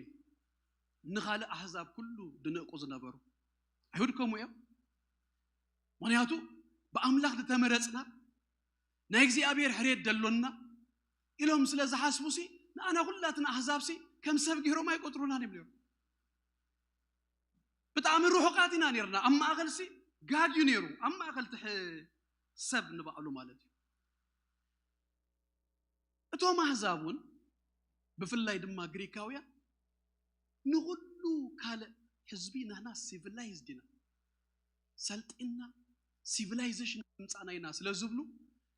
ንኻልእ ኣህዛብ ኩሉ ድንእቁ ዝነበሩ። ኣይሁድ ከምኡ እዮም። ምኽንያቱ ብኣምላኽ ዝተመረጽና፣ ናይ እግዚኣብሔር ሕርየት ደሎና ኢሎም ስለ ዝሓስቡሲ፣ ንኣና ኩላትና ኣህዛብሲ ከም ሰብ ገይሮም ኣይቆጽሩናን እዮም ነይሮም። ብጣዕሚ ርሑቓት ኢና ነይርና። ኣብ ማእከልሲ ጋግ እዩ ነይሩ። ኣብ ማእከል ትሕ-፣ ሰብ ንባዕሉ ማለት እዩ። እቶም ኣህዛብ እውን፣ ብፍላይ ድማ ግሪካውያን፣ ንኹሉ ካልእ ህዝቢ ንሕና ሲቪላይዝድ ኢና፣ ሰልጢና፣ ሲቪላይዜሽን ኣምጻእና ኢና ስለ ዝብሉ፣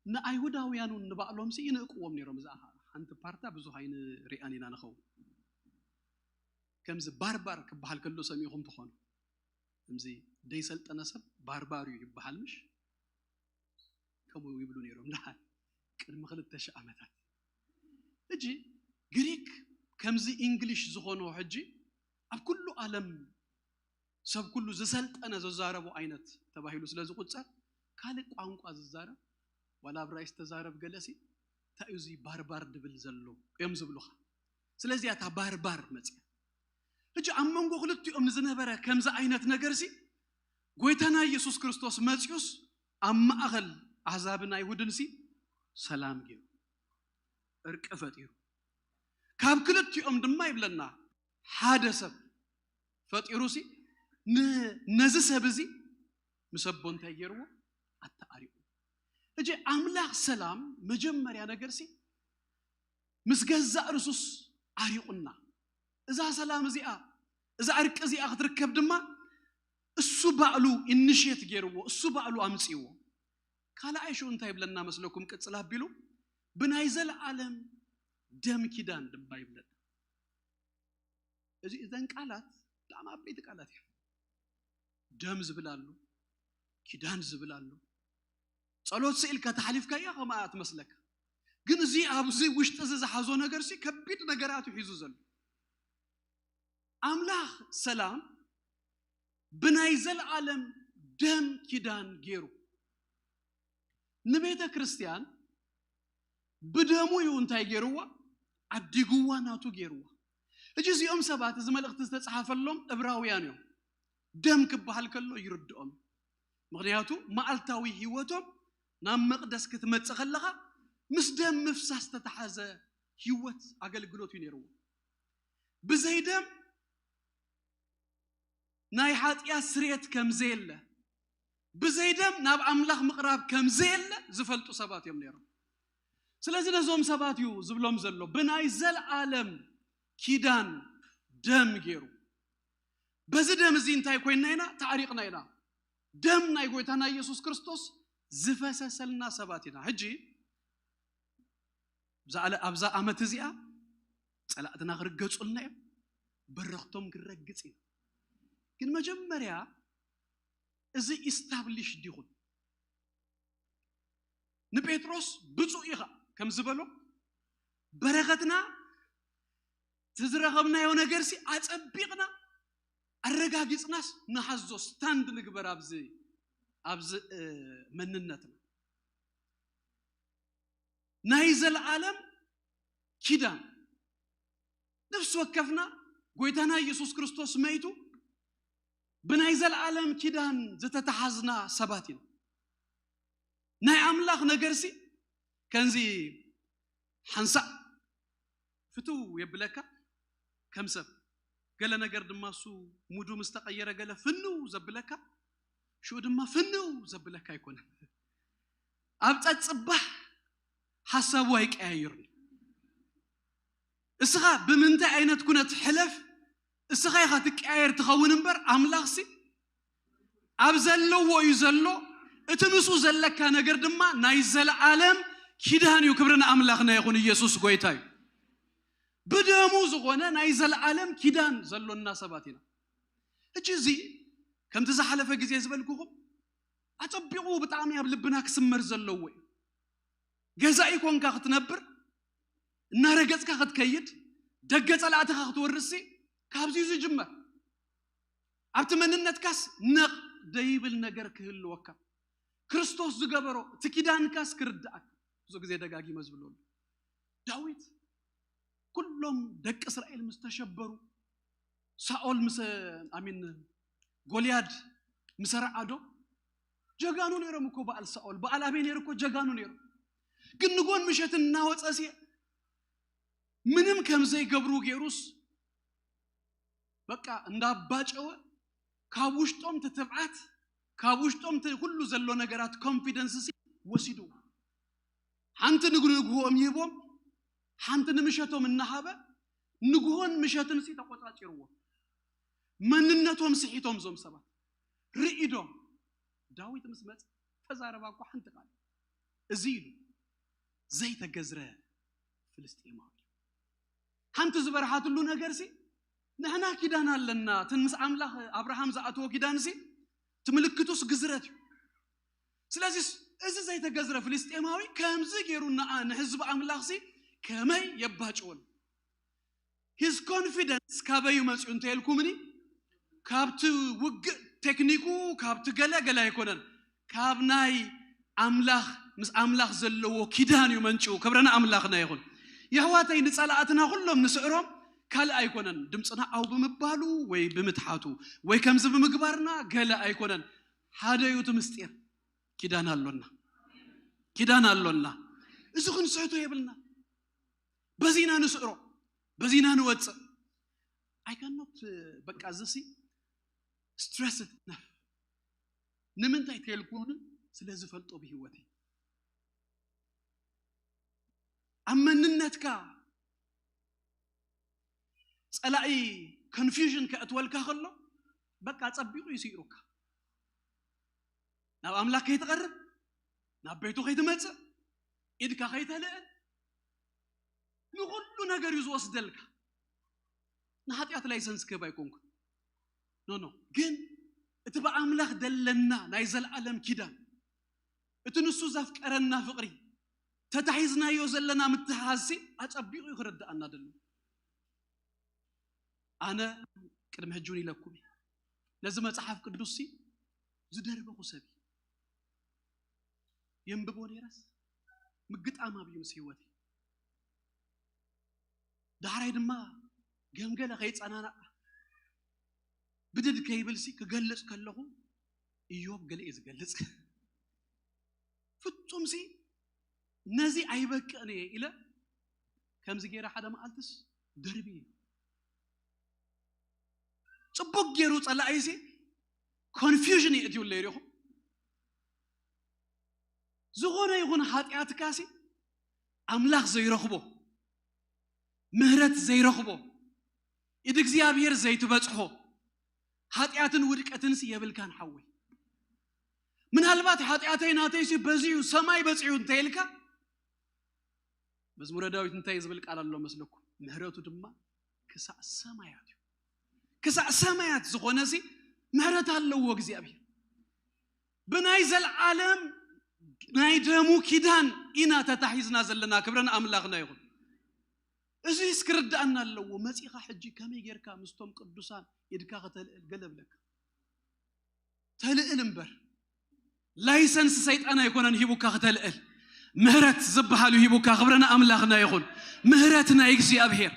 ንኣይሁዳውያን እውን ንባዕሎምሲ ይንእቅዎም ነይሮም። እዛ ሓንቲ ፓርታ ብዙሕ ኣይንሪኣን ኢና ንኸውን። ከምዚ ባርባር ክበሃል ከሎ ሰሚዕኹም ትኾኑ። ከምዚ ደይሰልጠነ ሰብ ባርባር እዩ ይበሃል፣ ምሽ? ከምኡ ይብሉ ነይሮም ደሓን ቅድሚ ክልተ ሺህ ዓመታት። ሕጂ ግሪክ ከምዚ ኢንግሊሽ ዝኾኖ ሕጂ ኣብ ኩሉ ዓለም ሰብ ኩሉ ዝሰልጠነ ዘዛረቦ ዓይነት ተባሂሉ ስለ ዝቁጸር፣ ካልእ ቋንቋ ዝዛረብ፣ ዋላ ኣብራይስ ተዛረብ ገለሲ፣ እንታይ እዩ እዚ ባርባር ድብል ዘሎ እዮም ዝብሉኻ። ስለዚያ እታ ባርባር መጽያ። ሕጂ ኣብ መንጎ ክልቲኦም ንዝነበረ ከምዚ ዓይነት ነገርሲ፣ ጎይታና ኢየሱስ ክርስቶስ መጽዩስ ኣብ ማእኸል ኣህዛብን ኣይሁድንሲ ሰላም ገይሩ፣ እርቂ ፈጢሩ። ካብ ክልቲኦም ድማ ይብለና ሓደ ሰብ ፈጢሩሲ፣ ን-፣ ነዚ ሰብ እዚ ምስ ኣቦ እንታይ ገይርዎ? ኣተዓሪቑ። ሕጂ ኣምላኽ ሰላም መጀመርያ ነገርሲ ምስ ገዛእ ርሱስ ዓሪቑና። እዛ ሰላም እዚኣ፣ እዛ ዕርቂ እዚኣ ክትርከብ ድማ እሱ ባዕሉ ኢኒሼት ገይርዎ፣ እሱ ባዕሉ ኣምጺእዎ። ካልኣይ ሽኡ እንታይ ይብለና መስለኩም? ቅጽል ኣቢሉ ብናይ ዘለዓለም ደም ኪዳን ድማ ይብለና። እዚ፣ እዘን ቃላት ብጣዕሚ ዓበይቲ ቃላት እዮም። ደም ዝብል ኣሎ፣ ኪዳን ዝብል ኣሎ። ጸሎት ስኢልካ ተሓሊፍካያ ከምኣ ትመስለካ። ግን እዚ ኣብዚ ውሽጢ እዚ ዝሓዞ ነገር ሲ ከቢድ ነገራት እዩ ሒዙ ዘሎ። ኣምላኽ ሰላም ብናይ ዘለዓለም ደም ኪዳን ገይሩ ንቤተ ክርስቲያን ብደሙ እዩ እንታይ ገይርዋ? ዓዲግዋ፣ ናቱ ገይርዋ። ሕጂ እዚኦም ሰባት እዚ መልእኽቲ ዝተጻሓፈሎም እብራውያን እዮም። ደም ክበሃል ከሎ ይርድኦም። ምኽንያቱ መዓልታዊ ህይወቶም ናብ መቕደስ ክትመጽእ ከለኻ ምስ ደም ምፍሳስ ዝተተሓዘ ህይወት ኣገልግሎት እዩ ነይርዎ። ብዘይ ደም ናይ ሓጢኣት ስርየት ከም ዘየለ፣ ብዘይ ደም ናብ ኣምላኽ ምቕራብ ከም ዘየለ ዝፈልጡ ሰባት እዮም ነይሮም። ስለዚ ነዞም ሰባት እዩ ዝብሎም ዘሎ፣ ብናይ ዘለዓለም ኪዳን ደም ገይሩ። በዚ ደም እዚ እንታይ ኮይንና ኢና? ተዓሪቕና ኢና። ደም ናይ ጎይታና ኢየሱስ ክርስቶስ ዝፈሰሰልና ሰባት ኢና። ሕጂ ኣብዛ ኣለ-፣ ኣብዛ ዓመት እዚኣ ጸላእትና ክርገጹልና እዮም፣ በረኽቶም ክረግጽ ኢና። ግን መጀመርያ እዚ ኢስታብሊሽድ ይኹን። ንጴጥሮስ ብፁዕ ኢኻ ከም ዝበሎ፣ በረኸትና፣ እቲ ዝረኸብናዮ ነገርሲ ኣጸቢቕና ኣረጋጊጽናስ ንሓዞ፣ ስታንድ ንግበር ኣብዚ፣ ኣብዚ፣ እ፣ መንነትና። ናይ ዘለዓለም ኪዳን፣ ነፍሲ ወከፍና ጎይታና ኢየሱስ ክርስቶስ መይቱ ብናይ ዘለዓለም ኪዳን ዝተተሓዝና ሰባት ኢና። ናይ ኣምላኽ ነገርሲ ከምዚ ሓንሳእ ፍትው የብለካ ከም ሰብ፣ ገለ ነገር ድማ እሱ ሙዱ ምስ ተቐየረ ገለ ፍንው ዘብለካ፣ ሽኡ ድማ ፍንው ዘብለካ ኣይኮነን። ኣብ ጸጽባሕ ሓሳቡ ኣይቀያይርን። እስኻ ብምንታይ ዓይነት ኩነት ሕለፍ፣ እስኻ ኢኻ ትቀያየር ትኸውን እምበር፣ ኣምላኽሲ ኣብ ዘለዎ እዩ ዘሎ። እቲ ምስኡ ዘለካ ነገር ድማ ናይ ዘለዓለም ኪዳን እዩ። ክብሪ ንኣምላኽና ይኹን። ኢየሱስ ጎይታ እዩ። ብደሙ ዝኾነ ናይ ዘለዓለም ኪዳን ዘሎና ሰባት ኢና። ሕጂ እዚ ከምቲ ዝሓለፈ ግዜ ዝበልኩኹም ኣጸቢቑ ብጣዕሚ ኣብ ልብና ክስመር ዘለዎ እዩ። ገዛኢ ኮንካ ክትነብር፣ እናረገጽካ ክትከይድ፣ ደገ ጸላእትኻ ክትወርስሲ ካብዚ እዩ ዝጅመር። ኣብቲ መንነትካስ ነቕ ደይብል ነገር ክህልወካ፣ ክርስቶስ ዝገበሮ እቲ ኪዳንካስ ክርድኣካ። ብዙ ግዜ ደጋጊመ ዝብለሉ፣ ዳዊት ኩሎም ደቂ እስራኤል ምስ ተሸበሩ፣ ሳኦል ምስ ኣሚን ጎልያድ ምስ ረዓዶ፣ ጀጋኑ ነይሮም እኮ። በዓል ሳኦል፣ በዓል ኣቤኔር እኮ ጀጋኑ ነይሮም። ግን ንጎን ምሸት እናወፀ ሲ ምንም ከም ዘይገብሩ ገይሩስ፣ በቃ እንዳባጨወ፣ ካብ ውሽጦም ትትብዓት፣ ካብ ውሽጦም ቲ ኩሉ ዘሎ ነገራት፣ ኮንፊደንስ ሲ ወሲዱ። ሓንቲ ንግሩ ንግሆኦም ይህቦም፣ ሓንቲ ንምሸቶም እናሃበ፣ ንግሆን ምሸትን ሲ ተቆጻጺርዎ። መንነቶም ስሒቶም እዞም ሰባት ርኢዶም። ዳዊት ምስ መጸ ተዛረባ እኮ ሓንቲ ቃል፣ እዚ ኢሉ፣ ዘይተገዝረ ፍልስጤማዊ እዩ። ሓንቲ ዝበርሃትሉ ነገር ሲ፣ ንሕና ኪዳን ኣለና። እተን ምስ ኣምላኽ ኣብርሃም ዝኣተዎ ኪዳን ሲ፣ እቲ ምልክቱስ ግዝረት እዩ። ስለዚ እዚ ዘይተገዝረ ፍልስጤማዊ ከምዚ ገይሩ ንኣ-፣ ንህዝቢ ኣምላኽ ሲ ከመይ የባጭወን? His confidence ካበዩ መጽኡ እንተልኩምኒ፣ ካብቲ ውግእ ቴክኒኩ፣ ካብቲ ገለ ገለ ኣይኮነን። ካብ ናይ ኣምላኽ፣ ምስ ኣምላኽ ዘለዎ ኪዳን እዩ መንጭው። ክብረና ኣምላኽና ይኹን። የሕዋተይ፣ ንጸላእትና ኩሎም ንስዕሮም ካልእ ኣይኮነን። ድምፅና ኣው ብምባሉ ወይ ብምትሓቱ ወይ ከምዚ ብምግባርና ገለ ኣይኮነን። ሓደ እዩ እቲ ምስጢር። ኪዳን ኣሎና። ኪዳን ኣሎና። እዚ ክንስሕቶ የብልና። በዚና ንስዕሮ፣ በዚና ንወፅእ። I cannot፣ በቃ፣ እዚ ሲ stress enough። ንምንታይ ተልኩኒ? ስለ ዝፈልጦ ብህይወተይ። ኣብ መንነትካ ጸላኢ ኮንፊውዥን ከእትወልካ ከሎ፣ በቃ፣ ጸቢቑ ይስይሩካ። ናብ ኣምላኽ ከይትቐርብ፣ ናብ ቤቱ ከይትመጽእ፣ ኢድካ ከይተልእል፣ ንኹሉ ነገር እዩ ዝወስደልካ። ንሓጢኣት ላይሰንስ ክህብ ኣይኮንኩን። ኖ፣ ኖ። ግን እቲ ብኣምላኽ ደለና ናይ ዘለኣለም ኪዳን፣ እቲ ንሱ ዘፍቀረና ፍቕሪ፣ ተታሒዝናዮ ዘለና ምትሕሓዝሲ ኣጸቢቑ እዩ ክርድኣና ደሎ። ኣነ ቅድሚ ሕጂ እውን ኢለኩም እየ። ነዚ መጽሓፍ ቅዱስሲ ዝደርበኹ ሰብ እየ። የንብቦ ነይረስ ምግጣም ኣብዩ ምስ ህይወተይ። ዳሕራይ ድማ ገምገለ ከይጸናናዕ ብድድ ከይብልሲ ክገልጽ ከለኹ፣ እዮብ ገለ እየ ዝገልጽ። ፍጹምሲ ነዚ ኣይበቅዕን እየ ኢለ ከምዚ ገይረ ሓደ መዓልትስ ደርቢ እየ። ጽቡቅ ገይሩ ጸላኢሲ ኮንፊውዥን የእትዩለይ ሪኹም። ዝኾነ ይኹን ሓጢኣትካሲ ኣምላኽ ዘይረኽቦ፣ ምህረት ዘይረኽቦ፣ ኢድ እግዚኣብሔር ዘይትበጽሖ ሓጢኣትን ውድቀትንሲ የብልካን ሓወይ። ምናልባት ሓጢኣተይ ናተይሲ በዚዩ ሰማይ በጺሑ እንተ ኢልካ፣ መዝሙረ ዳዊት እንታይ ዝብል ቃል ኣሎ መስለኩም? ምህረቱ ድማ ክሳዕ ሰማያት እዩ። ክሳዕ ሰማያት ዝኾነሲ ምህረት ኣለዎ እግዚኣብሔር። ብናይ ዘልዓለም ናይ ደሙ ኪዳን ኢና ተታሒዝና ዘለና። ክብረን ኣምላኽና ይኹን። እዚ ክርዳኣና ኣለዎ። መጺኻ ሕጂ ከመይ ጌርካ ምስቶም ቅዱሳን ኢድካ ከተልዕል ገለ ብለካ። ተልእል እምበር። ላይሰንስ ሰይጣን ኣይኮነን ሂቡካ ክተልእል። ምህረት ዝበሃል እዩ ሂቡካ። ክብረና ኣምላኽና ይኹን። ምህረት ናይ እግዚኣብሔር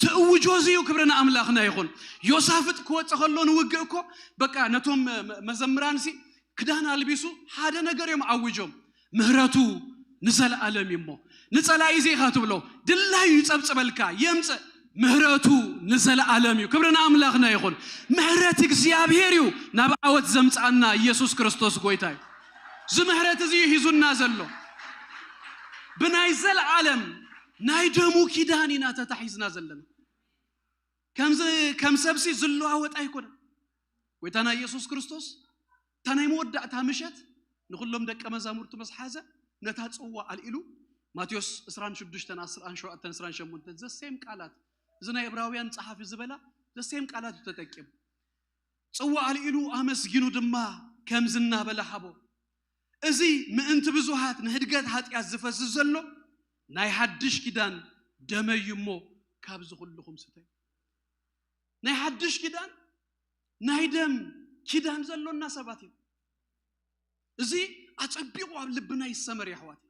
ትእውጆ እዚ እዩ። ክብረና ኣምላኽና ይኹን። ዮሳፍጥ ክወጽእ ከሎ ንውግእ እኮ በቃ ነቶም መ-፣ መ-፣ መዘምራንሲ ክዳን ኣልቢሱ ሓደ ነገር እዮም ኣውጆም። ምህረቱ ንዘለዓለም እዩ እሞ ንጸላኢ ዜኻ ትብሎ ድላዩ ይጸብጽበልካ የምጽእ። ምህረቱ ንዘለዓለም እዩ። ክብሪ ንኣምላኽና ይኹን። ምህረት እግዚኣብሔር እዩ ናብ ዓወት ዘምጽኣና። ኢየሱስ ክርስቶስ ጎይታ እዩ። እዚ ምህረት እዚ እዩ ሂዙና ዘሎ። ብናይ ዘለዓለም ናይ ደሙ ኪዳን ኢና ተታሒዝና ዘለና። ከምዚ ከም ሰብሲ ዝለዋወጥ ኣይኮነን። ጎይታና ኢየሱስ ክርስቶስ እታ ናይ መወዳእታ ምሸት ንኹሎም ደቀ መዛሙርቱ ምስ ሓዘ ነታ ጽዋ ኣልኢሉ፣ ማቴዎስ ዕስራን ሽዱሽተን፣ ዕስራን ሸውዓተን፣ ዕስራን ሸሞንተን፣ ዘሴም ቃላት፣ እዚ ናይ ዕብራውያን ጸሓፊ ዝበላ ዘሴም ቃላት እዩ ተጠቂሙ። ጽዋ ኣልኢሉ ኣመስጊኑ ድማ ከምዚ እናበለ ሃቦ፣ እዚ ምእንቲ ብዙሃት ንህድገት ሓጢኣት ዝፈስስ ዘሎ ናይ ሓድሽ ኪዳን ደመይ እዩ እሞ፣ ካብዚ ኩልኹም ስተዩ። ናይ ሓድሽ ኪዳን፣ ናይ ደም ኪዳን ዘሎና ሰባት እዩ። እዚ ኣጸቢቑ ኣብ ልብና ይሰመር የሕዋት።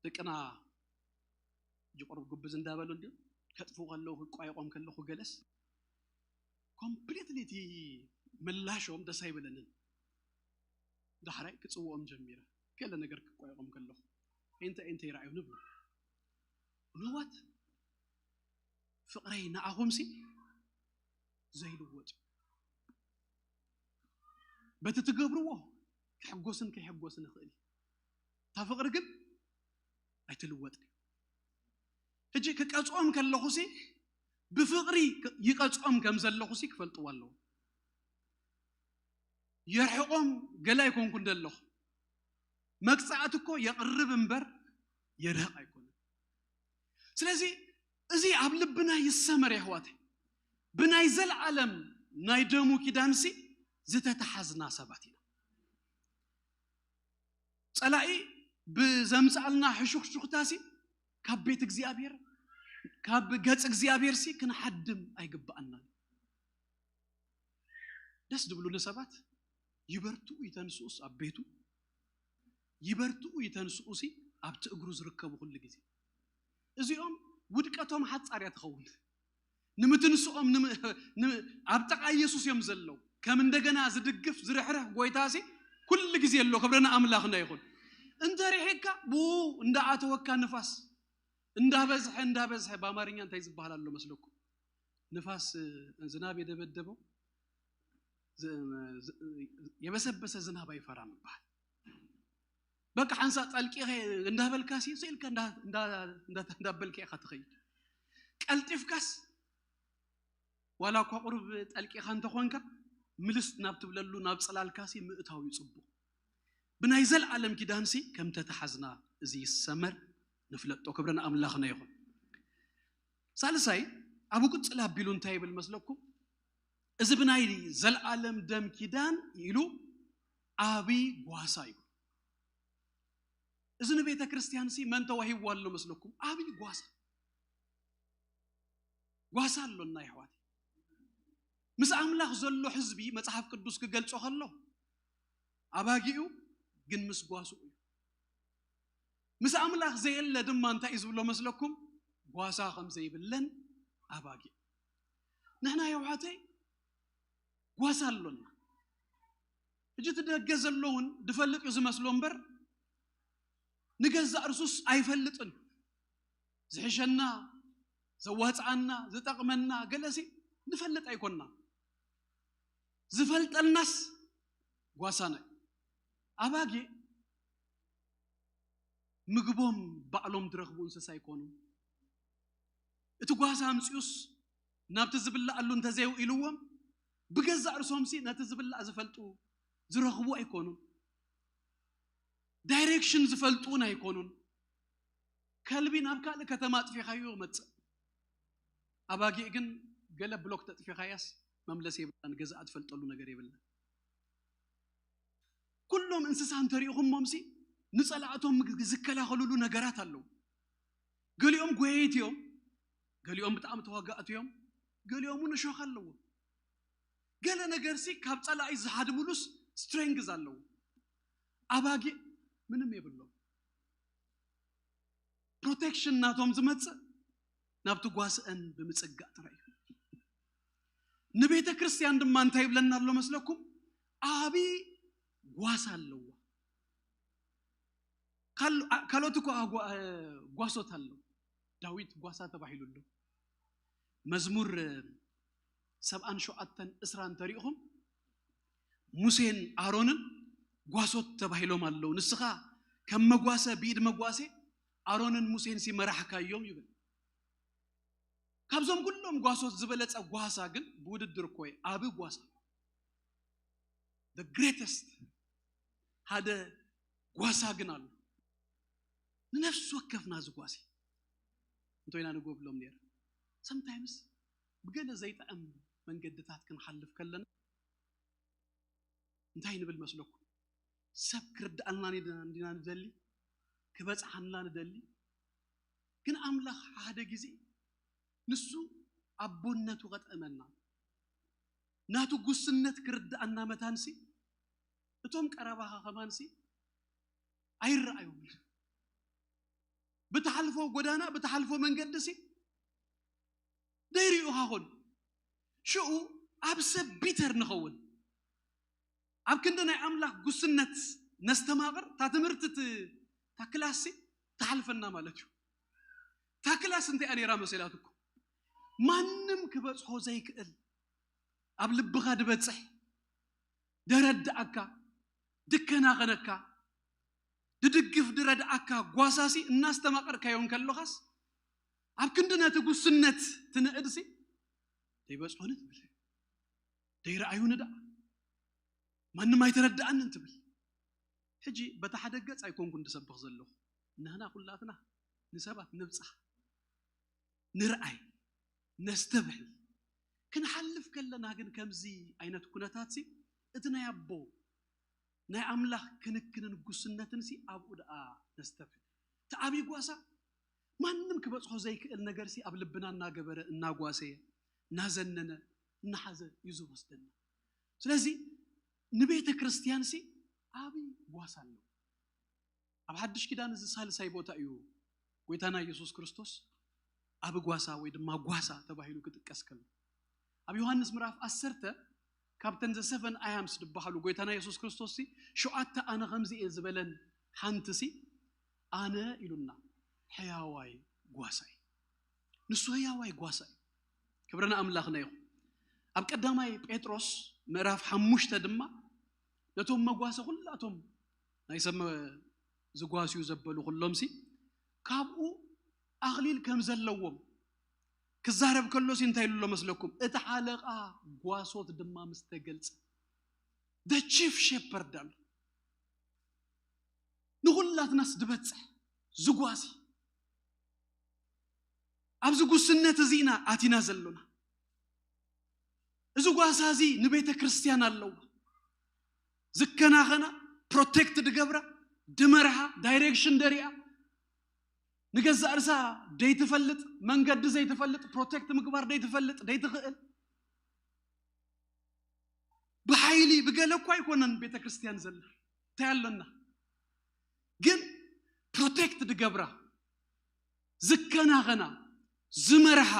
ደቅና ጅቆርብ ጉብዝ እንዳበሉ እንዲ ከጥፉ ከለኹ ክቋየቖም ከለኹ ገለስ ኮምፕሊትሊ እቲ ምላሾም ደስ ኣይበለንን። ዳሕራይ ክጽውኦም ጀሚረ። ገለ ነገር ክቋየቖም ከለኹ እንተ እንተ ይረኣዩ ንብሉ። ንወት ፍቕረይ ንኣኹምሲ ዘይልወጥ እዩ። በቲ ትገብርዎ ክሕጎስን ከይሕጎስን ይኽእል እዩ። እታ ፍቕሪ ግን ኣይትልወጥን እዩ። ሕጂ ክቀጽኦም ከለኹሲ ብፍቕሪ ይቀጽኦም ከም ዘለኹሲ ክፈልጥዎ ኣለዎ። የርሕቖም ገለ ኣይኮንኩን ዘለኹ። መቅጻዕቲ እኮ የቕርብ እምበር የርህቕ ኣይኮነን። ስለዚ እዚ ኣብ ልብና ይሰመር የሕዋተይ። ብናይ ዘለዓለም ናይ ደሙ ኪዳንሲ ዝተተሓዝና ሰባት ኢና። ጸላኢ ብዘምጽኣልና ሕሹኽሹኽታሲ ካብ ቤት እግዚኣብሔር፣ ካብ ገጽ እግዚኣብሔርሲ ክንሓድም ኣይግብኣናን። ደስ ዝብሉ ንሰባት ይበርትኡ ይተንስኡስ ኣብ ቤቱ፣ ይበርትኡ ይተንስኡሲ ኣብቲ እግሩ ዝርከቡ ኩሉ ግዜ። እዚኦም ውድቀቶም ሓጻር እያ ትኸውን። ንምትንስኦም ንም- ንም- ኣብ ጥቓ ኢየሱስ እዮም ዘለዉ። ከም እንደገና ዝድግፍ ዝርሕርሕ ጎይታሲ ኩሉ ግዜ ኣሎ። ክብሪ ንኣምላኽና ይኹን። እንተ ርሒቕካ ብኡ እንዳኣተወካ ንፋስ እንዳበዝሐ እንዳበዝሐ፣ ብኣማርኛ እንታይ ዝበሃል ኣሎ መስለኩም? ንፋስ ዝናብ የደበደበው ዝ- ዝ- የበሰበሰ ዝናብ ኣይፈራም ይበሃል። በቃ ሓንሳ ጠልቂኸ እንዳበልካሲ ስኢልካ እንዳ- እንዳ- እንዳ- እንዳበልካ ኢኻ ትኸይድ። ቀልጢፍካስ ዋላ እኳ ቁሩብ ጠልቂኻ እንተኾንካ ምልስ ናብ ትብለሉ ናብ ጽላልካሲ ምእታው እዩ ጽቡቕ። ብናይ ዘለዓለም ኪዳንሲ ከም ተተሓዝና እዚ ይሰመር ንፍለጦ። ክብሪ ንኣምላኽና ይኹን። ሳልሳይ ኣብኡ ቅጽል ኣቢሉ እንታይ ይብል መስለኩም? እዚ ብናይ ዘለዓለም ደም ኪዳን ኢሉ ዓብይ ጓሳ እዩ። እዚ ንቤተ ክርስቲያንሲ መን ተዋሂብዋ ኣሎ መስለኩም? ዓብይ ጓሳ። ጓሳ ኣሎና የሕዋት። ምስ ኣምላኽ ዘሎ ህዝቢ መጽሓፍ ቅዱስ ክገልጾ ከሎ ኣባጊኡ ግን ምስ ጓሱ እዩ። ምስ ኣምላኽ ዘየለ ድማ እንታይ እዩ ዝብሎ መስለኩም? ጓሳ ከም ዘይብለን ኣባጊዕ። ንሕና የሕዋተይ ጓሳ ኣሎና። ሕጂ እቲ ደገ ዘሎ እውን ዝፈልጥ እዩ ዝመስሎ እምበር ንገዛእ ርሱስ ኣይፈልጥን። ዝሕሸና፣ ዘዋፅኣና፣ ዝጠቕመና ገለሲ ንፈልጥ ኣይኮንና። ዝፈልጠናስ ጓሳና እዩ። ኣባጊዕ ምግቦም ባዕሎም ዝረኽቡ እንስሳ ኣይኮኑን። እቲ ጓሳ ኣምጺኡስ ናብቲ ዝብላዓሉ እንተዘይውኢልዎም ብገዛእ ርእሶምሲ ነቲ ዝብላዕ ዝፈልጡ ዝረኽቡ ኣይኮኑን። ዳይሬክሽን ዝፈልጡ እውን ኣይኮኑን። ከልቢ ናብ ካልእ ከተማ ኣጥፊኻዮ ይመጽእ። ኣባጊዕ ግን ገለ ብሎክ ተጥፊኻያስ መምለሲ የብላን፣ ገዛኣ ትፈልጠሉ ነገር የብላን። ኩሎም እንስሳ እንተሪኢኹሞምሲ ንጸላእቶም ዝከላኸሉሉ ነገራት ኣለዉ። ገሊኦም ጎየይቲ እዮም፣ ገሊኦም ብጣዕሚ ተዋጋእቲ እዮም፣ ገሊኦም እውን እሾኽ ኣለዎም። ገለ ነገርሲ ካብ ጸላኢ ዝሃድምሉስ ስትሬንግዝ ኣለዉ። ኣባጊዕ ምንም የብሎም። ፕሮቴክሽን ናቶም ዝመጽእ ናብቲ ጓስአን ብምጽጋእ ጥራይ እዩ። ንቤተ ክርስቲያን ድማ እንታይ ይብለና ኣሎ መስለኩም? ዓቢ ጓሳ ኣለዋ። ካል- ካልኦት እኮ ኣጓ- ጓሶት ኣሎ። ዳዊት ጓሳ ተባሂሉ ኣሎ። መዝሙር ሰብዓን ሸውዓተን ዕስራ እንተሪኢኹም ሙሴን ኣሮንን ጓሶት ተባሂሎም ኣለዉ። ንስኻ ከም መጓሰ ብኢድ መጓሴ ኣሮንን ሙሴን ሲ መራሕካዮም ይብል። ካብዞም ኩሎም ጓሶት ዝበለጸ ጓሳ ግን ብውድድር እኮ እዩ፣ ኣቢ ጓሳ፣ the greatest ሓደ ጓሳ ግን ኣሎ። ንነፍሲ ወከፍና ዝጓሲ እንተይና ንጎብሎም ነይረ። Sometimes ብገለ ዘይጥዕም መንገድታት ክንሓልፍ ከለና እንታይ ንብል መስለኩም? ሰብ ክርድኣልና እንዲና ንደሊ፣ ክበጽሓና ንደሊ። ግን ኣምላኽ ሓደ ግዜ ንሱ ኣቦነቱ ከጥዕመና፣ ናቱ ጉስነት ክርድኣና መታንሲ፣ እቶም ቀረባኻ ከማንሲ ኣይረኣዮም። ብትሓልፎ ጎዳና፣ ብትሓልፎ መንገዲ ሲ ደይሪኡኻ ኾን ሽኡ ኣብ ሰብ ቢተር ንኸውን። ኣብ ክንዲ ናይ ኣምላኽ ጉስነት ነስተማቕር፣ እታ ትምህርቲ እቲ፣ እታ ክላስ ሲ ትሓልፈና ማለት እዩ። እታ ክላስ እንታይ እያ ነይራ መሰላትኩም? ማንም ክበጽሖ ዘይክእል፣ ኣብ ልብኻ ድበጽሕ፣ ደረድኣካ፣ ድከናኸነካ፣ ድድግፍ ድረድኣካ ጓሳሲ እናስተማቐርካዮ እንከለኻስ፣ ኣብ ክንዲ ነቲ ጉስነት ትንእድሲ፣ ደይበጽሖኒ ትብል፣ ደይረኣዩኒ ደኣ፣ ማንም ኣይተረድኣንን ትብል። ሕጂ በታ ሓደ ገጽ ኣይኮንኩን ድሰብኽ ዘለኹ። ንህና ኩላትና ንሰባት ንብጻሕ፣ ንርኣይ፣ ነስተብህል። ክንሓልፍ ከለና ግን ከምዚ ዓይነት ኩነታትሲ እቲ ናይ ኣቦ ናይ ኣምላኽ ክንክንን ጉስነትንሲ ኣብኡ ደኣ ነስተብህል። እቲ ዓብዪ ጓሳ ማንም ክበጽሖ ዘይክእል ነገርሲ ኣብ ልብና እናገበረ፣ እናጓሰየ፣ እናዘነነ፣ እናሓዘ እዩ ዝወስደና። ስለዚ ንቤተ ክርስቲያንሲ ዓብዪ ጓሳ ኣለዎ። ኣብ ሓድሽ ኪዳን እዚ ሳልሳይ ቦታ እዩ ጎይታና ኢየሱስ ክርስቶስ ኣብ ጓሳ ወይ ድማ ጓሳ ተባሂሉ ክጥቀስ ከሎ፣ ኣብ ዮሃንስ ምዕራፍ ዓሰርተ ካብተን the seven I ams ዝበሃሉ ጎይታና ኢየሱስ ክርስቶስ ሲ ሸውዓተ ኣነ ከምዚ እየ ዝበለን ሓንቲ ሲ ኣነ ኢሉና ሕያዋይ ጓሳ እዩ። ንሱ ህያዋይ ጓሳ እዩ። ክብሪ ንኣምላኽና ይኹን። ኣብ ቀዳማይ ጴጥሮስ ምዕራፍ ሓሙሽተ ድማ ነቶም መጓሰ ኩላቶም ናይ ሰብ መ-፣ ዝጓስዩ ዘበሉ ኩሎምሲ ካብኡ ኣኽሊል ከም ዘለዎም ክዛረብ ከሎሲ እንታይ ኢሉ ኣሎ መስለኩም? እቲ ሓለቓ ጓሶት ድማ ምስ ተገልጸ፣ the chief shepherd ኣሎ። ንኹላትናስ ድበጽሕ ዝጓሲ ኣብዚ ጉስነት እዚ ኢና ኣቲና ዘሎና። እዚ ጓሳ እዚ ንቤተ ክርስቲያን ኣለዋ። ዝከናኸና፣ ፕሮቴክት ድገብራ፣ ድመርሓ፣ ዳይሬክሽን ደሪኣ፣ ንገዛእ ርሳ ደይትፈልጥ፣ መንገዲ ዘይትፈልጥ፣ ፕሮቴክት ምግባር ደይትፈልጥ፣ ደይትኽእል፣ ብሓይሊ ብገለ እኳ ኣይኮነን ቤተ ክርስቲያን ዘላ። እንታይ ኣሎና ግን ፕሮቴክት ድገብራ፣ ዝከናኸና፣ ዝመርሓ፣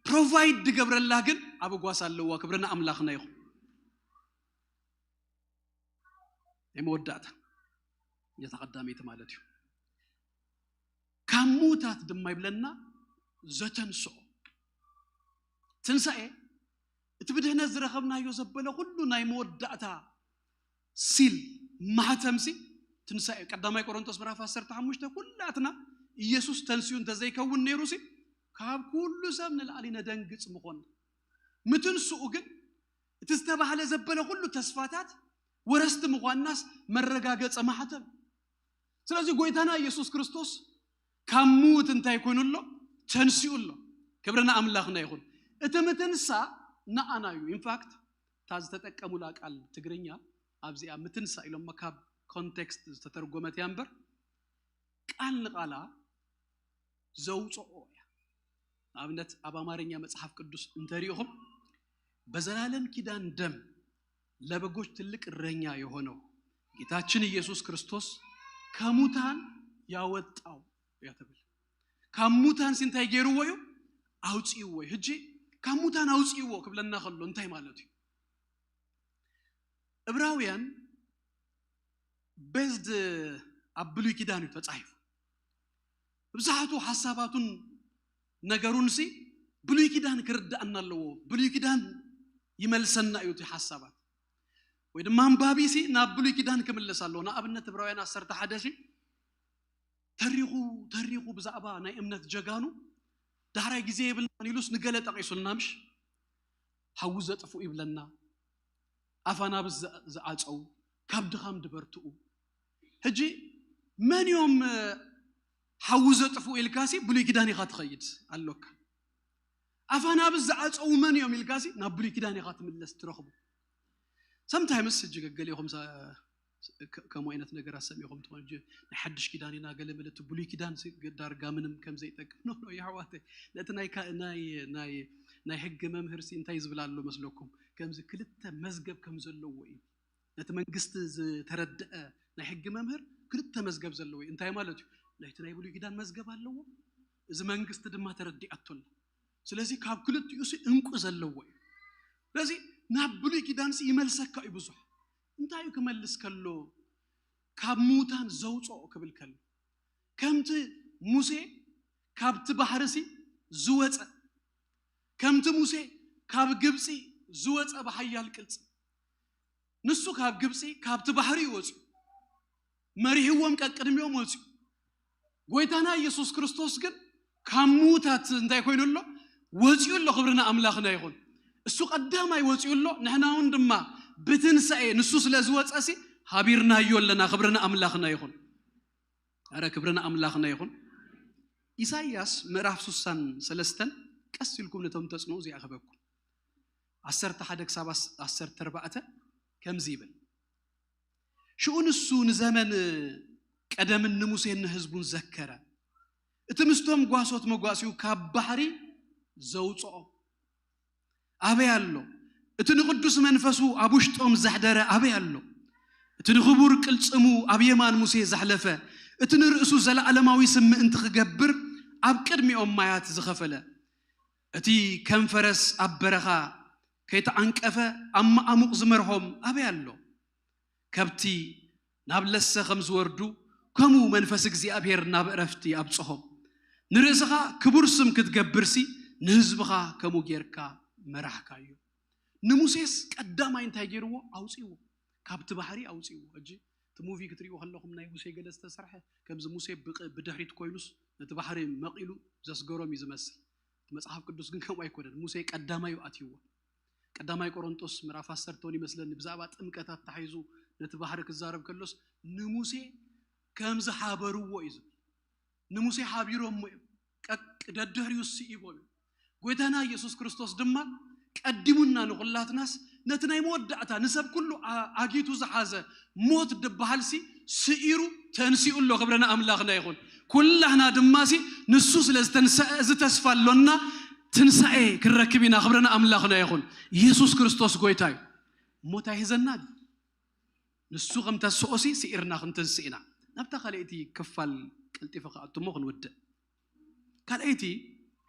ፕሮቫይድ ድገብረላ ግን ኣብ ጓሳ ኣለዋ። ክብሪ ንኣምላኽና ይኹን። ናይ መወዳእታ፣ እታ ቀዳመይቲ ማለት እዩ። ካብ ምዉታት ድማ ይብለና ዘተንስኦ። ትንሳኤ እቲ ብድህነት ዝረኸብናዮ ዘበለ ኩሉ ናይ መወዳእታ ሲል፣ ማሕተምሲ ትንሳኤ። ቀዳማይ ቆሮንቶስ ምዕራፍ ዓሰርተ ሓሙሽተ ኩላትና ኢየሱስ ተንስኡ እንተዘይከውን ነይሩሲ ካብ ኩሉ ሰብ ንላዕሊ ነደንግጽ ምኾን። ምትንስኡ ግን እቲ ዝተባህለ ዘበለ ኩሉ ተስፋታት ወረስቲ ምዃንናስ መረጋገጸ ማሕተም። ስለዚ ጎይታና ኢየሱስ ክርስቶስ ካብ ምዉት እንታይ ኮይኑ ኣሎ? ተንሲኡ ኣሎ። ክብሪ ንኣምላኽና ይኹን። እቲ ምትንሳ ንኣና እዩ። ኢንፋክት እታ ዝተጠቀሙላ ቃል ትግርኛ ኣብዚኣ ምትንሳ ኢሎሞ ካብ ኮንቴክስት ዝተተርጎመት እያ እምበር ቃል ንቃላ ዘውፅኦ እያ። ንኣብነት ኣብ ኣማርኛ መጽሓፍ ቅዱስ እንተሪኢኹም በዘላለም ኪዳን ደም ለበጎች ትልቅ እረኛ የሆነው ጌታችን ኢየሱስ ክርስቶስ ከሙታን ያወጣው እያ ትብል። ካብ ሙታን ሲ እንታይ ገይርዎ እዩ? ኣውፅእዎ እዩ። ሕጂ ካብ ሙታን ኣውፅእዎ ክብለና ከሎ እንታይ ማለት እዩ? እብራውያን ቤዝድ ኣብ ብሉይ ኪዳን እዩ ተጻሒፉ። ብዛሕቱ ሓሳባቱን ነገሩን ሲ ብሉይ ኪዳን ክርዳእና ኣለዎ። ብሉይ ኪዳን ይመልሰና እዩ እቲ ሓሳባት። ወይ ድማ ኣንባቢ ሲ ናብ ብሉይ ኪዳን ክምለስ ኣለዎ። ንኣብነት እብራውያን ዓሰርተ ሓደ ሲ ተሪኹ፣ ተሪኹ ብዛዕባ ናይ እምነት ጀጋኑ ዳሕራይ ግዜ የብልናን ኢሉስ ንገለ ጠቒሱልና ምሽ? ሓዊ ዘጥፍኡ ይብለና፣ ኣፋናብስ ዝኣፀው፣ ካብ ድኻም ድበርትኡ። ሕጂ መን እዮም ሓዊ ዘጥፍኡ ኢልካሲ ብሉይ ኪዳን ኢኻ ትኸይድ ኣሎካ። ኣፋናብስ ዝኣፀው መን እዮም ኢልካሲ ናብ ብሉይ ኪዳን ኢኻ ትምለስ ትረኽቡ። ሰምታይምስ ሕጂ ገገሊኹም ከምኡ ዓይነት ነገር ኣሰሚኹም ትኾኑ። ናይ ሓድሽ ኪዳን ኢና ገለ መለ፣ እቲ ብሉይ ኪዳን ዳርጋ ምንም ከም ዘይጠቅም። ኖ ኖ የሕዋተይ፣ ነቲ ናይ ሕጊ መምህር ሲ እንታይ ዝብል ኣሎ መስለኩም? ከምዚ ክልተ መዝገብ ከም ዘለዎ እዩ። ነቲ መንግስቲ ዝተረድአ ናይ ሕጊ መምህር ክልተ መዝገብ ዘለዎ እዩ። እንታይ ማለት እዩ? ናይቲ ናይ ብሉይ ኪዳን መዝገብ ኣለዎ፣ እዚ መንግስቲ ድማ ተረዲኣቶላ። ስለዚ ካብ ክልቲኡ ሲ እንቁ ዘለዎ እዩ። ስለዚ ናብ ብሉይ ኪዳን ሲ ይመልሰካ እዩ ብዙሕ። እንታይ እዩ ክመልስ ከሎ? ካብ ምዉታን ዘውፅኦ ክብል ከሎ፣ ከምቲ ሙሴ ካብቲ ባሕሪ ሲ ዝወፀ፣ ከምቲ ሙሴ ካብ ግብፂ ዝወፀ ብሓያል ቅልፂ፣ ንሱ ካብ ግብፂ ካብቲ ባሕሪ እዩ ወፅኡ፣ መሪሕዎም ቀቅድሚኦም ወፅኡ። ጎይታና ኢየሱስ ክርስቶስ ግን ካብ ምዉታት እንታይ ኮይኑ ኣሎ? ወፅኡ ኣሎ። ክብርና ኣምላኽና ይኹን። እሱ ቀዳማይ ወፅኡ ኣሎ። ንሕና እውን ድማ ብትንሳኤ ንሱ ስለ ዝወፀ ሲ ሃቢርናዮ ኣለና። ክብርና ኣምላኽና ይኹን። ኣረ ክብርና ኣምላኽና ይኹን። ኢሳይያስ ምዕራፍ ሱሳን ሰለስተን፣ ቀስ ኢልኩም ነቶም ተጽንኡ እዚኣ ክበኩም። ዓሰርተ ሓደ ክሳብ ዓሰርተ ኣርባዕተ ከምዚ ይብል። ሽኡ ንሱ ንዘመን ቀደምን ንሙሴን ንህዝቡን ዘከረ። እቲ ምስቶም ጓሶት መጓሲኡ ካብ ባሕሪ ዘውፅኦ ኣበይ ኣሎ? እቲ ንቕዱስ መንፈሱ ኣብ ውሽጦም ዘሕደረ ኣበይ ኣሎ? እቲ ንኽቡር ቅልጽሙ ኣብ የማን ሙሴ ዘሕለፈ፣ እቲ ንርእሱ ዘለዓለማዊ ስም ምእንቲ ክገብር ኣብ ቅድሚኦም ማያት ዝኸፈለ፣ እቲ ከም ፈረስ ኣብ በረኻ ከይተዓንቀፈ ኣብ መዓሙቕ ዝመርሖም ኣበይ ኣሎ? ከብቲ ናብ ለሰ ከም ዝወርዱ፣ ከምኡ መንፈስ እግዚኣብሔር ናብ ዕረፍቲ ኣብጽሖም። ንርእስኻ ክቡር ስም ክትገብርሲ፣ ንህዝብኻ ከምኡ ጌርካ መራሕካዮ። ንሙሴስ ቀዳማይ እንታይ ገይርዎ? ኣውጽእዎ። ካብቲ ባሕሪ ኣውጽእዎ። ሕጂ እቲ ሙቪ ክትርእዩ ከለኹም፣ ናይ ሙሴ ገለ ዝተሰርሐ፣ ከምዚ ሙሴ ብቕ-፣ ብድሕሪት ኮይኑስ ነቲ ባሕሪ መቒሉ ዘስገሮም እዩ ዝመስል። እቲ መጽሓፍ ቅዱስ ግን ከምኡ ኣይኮነን። ሙሴ ቀዳማይ እዩ ኣትይዎ። ቀዳማይ ቆሮንጦስ ምዕራፍ ዓሰርተ እውን ይመስለኒ፣ ብዛዕባ ጥምቀት ኣተሓሒዙ ነቲ ባሕሪ ክዛረብ ከሎስ፣ ንሙሴ ከም ዝሓበርዎ እዩ ዝብል። ንሙሴ ሓቢሮሞ እዮም፣ ቀቅ-፣ ደድሕሪኡ ስኢቦም እዮም። ጎይታና ኢየሱስ ክርስቶስ ድማ ቀዲሙና ንኹላትናስ ነቲ ናይ መወዳእታ ንሰብ ኩሉ ኣ-፣ ኣጊቱ ዝሓዘ ሞት ድበሃልሲ ስኢሩ ተንሲኡ ኣሎ። ክብርና ኣምላኽና ይኹን። ኩላህና ድማሲ ንሱ ስለ ዝተንሰአ እዚ ተስፋ ኣሎና፣ ትንሳኤ ክንረክብ ኢና። ክብርና ኣምላኽና ይኹን። ኢየሱስ ክርስቶስ ጎይታ እዩ። ሞት ኣይሕዘና ድዩ? ንሱ ከም ተስኦሲ ስኢርና ክንትንስእ ኢና። ናብታ ካልኣይቲ ክፋል ቀልጢፈ ክኣቱ እሞ ክንውድእ። ካልኣይቲ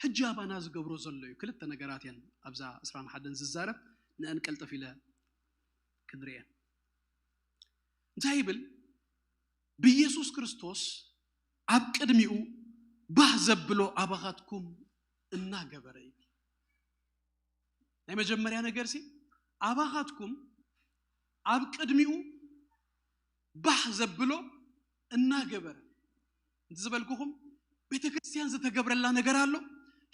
ሕጂ ኣባና ዝገብሮ ዘሎ እዩ። ክልተ ነገራት እየን ኣብዛ ዕስራን ሓደን ዝዛረብ፣ ንአን ቀልጠፍ ኢለ ክንርእየን። እንታይ ይብል? ብኢየሱስ ክርስቶስ ኣብ ቅድሚኡ ባህ ዘብሎ ኣባኻትኩም እናገበረ ይብል። ናይ መጀመርያ ነገር ሲ ኣባኻትኩም ኣብ ቅድሚኡ ባህ ዘብሎ እናገበረ። እንት ዝበልኩኹም ቤተ ክርስቲያን ዝተገብረላ ነገር ኣሎ፣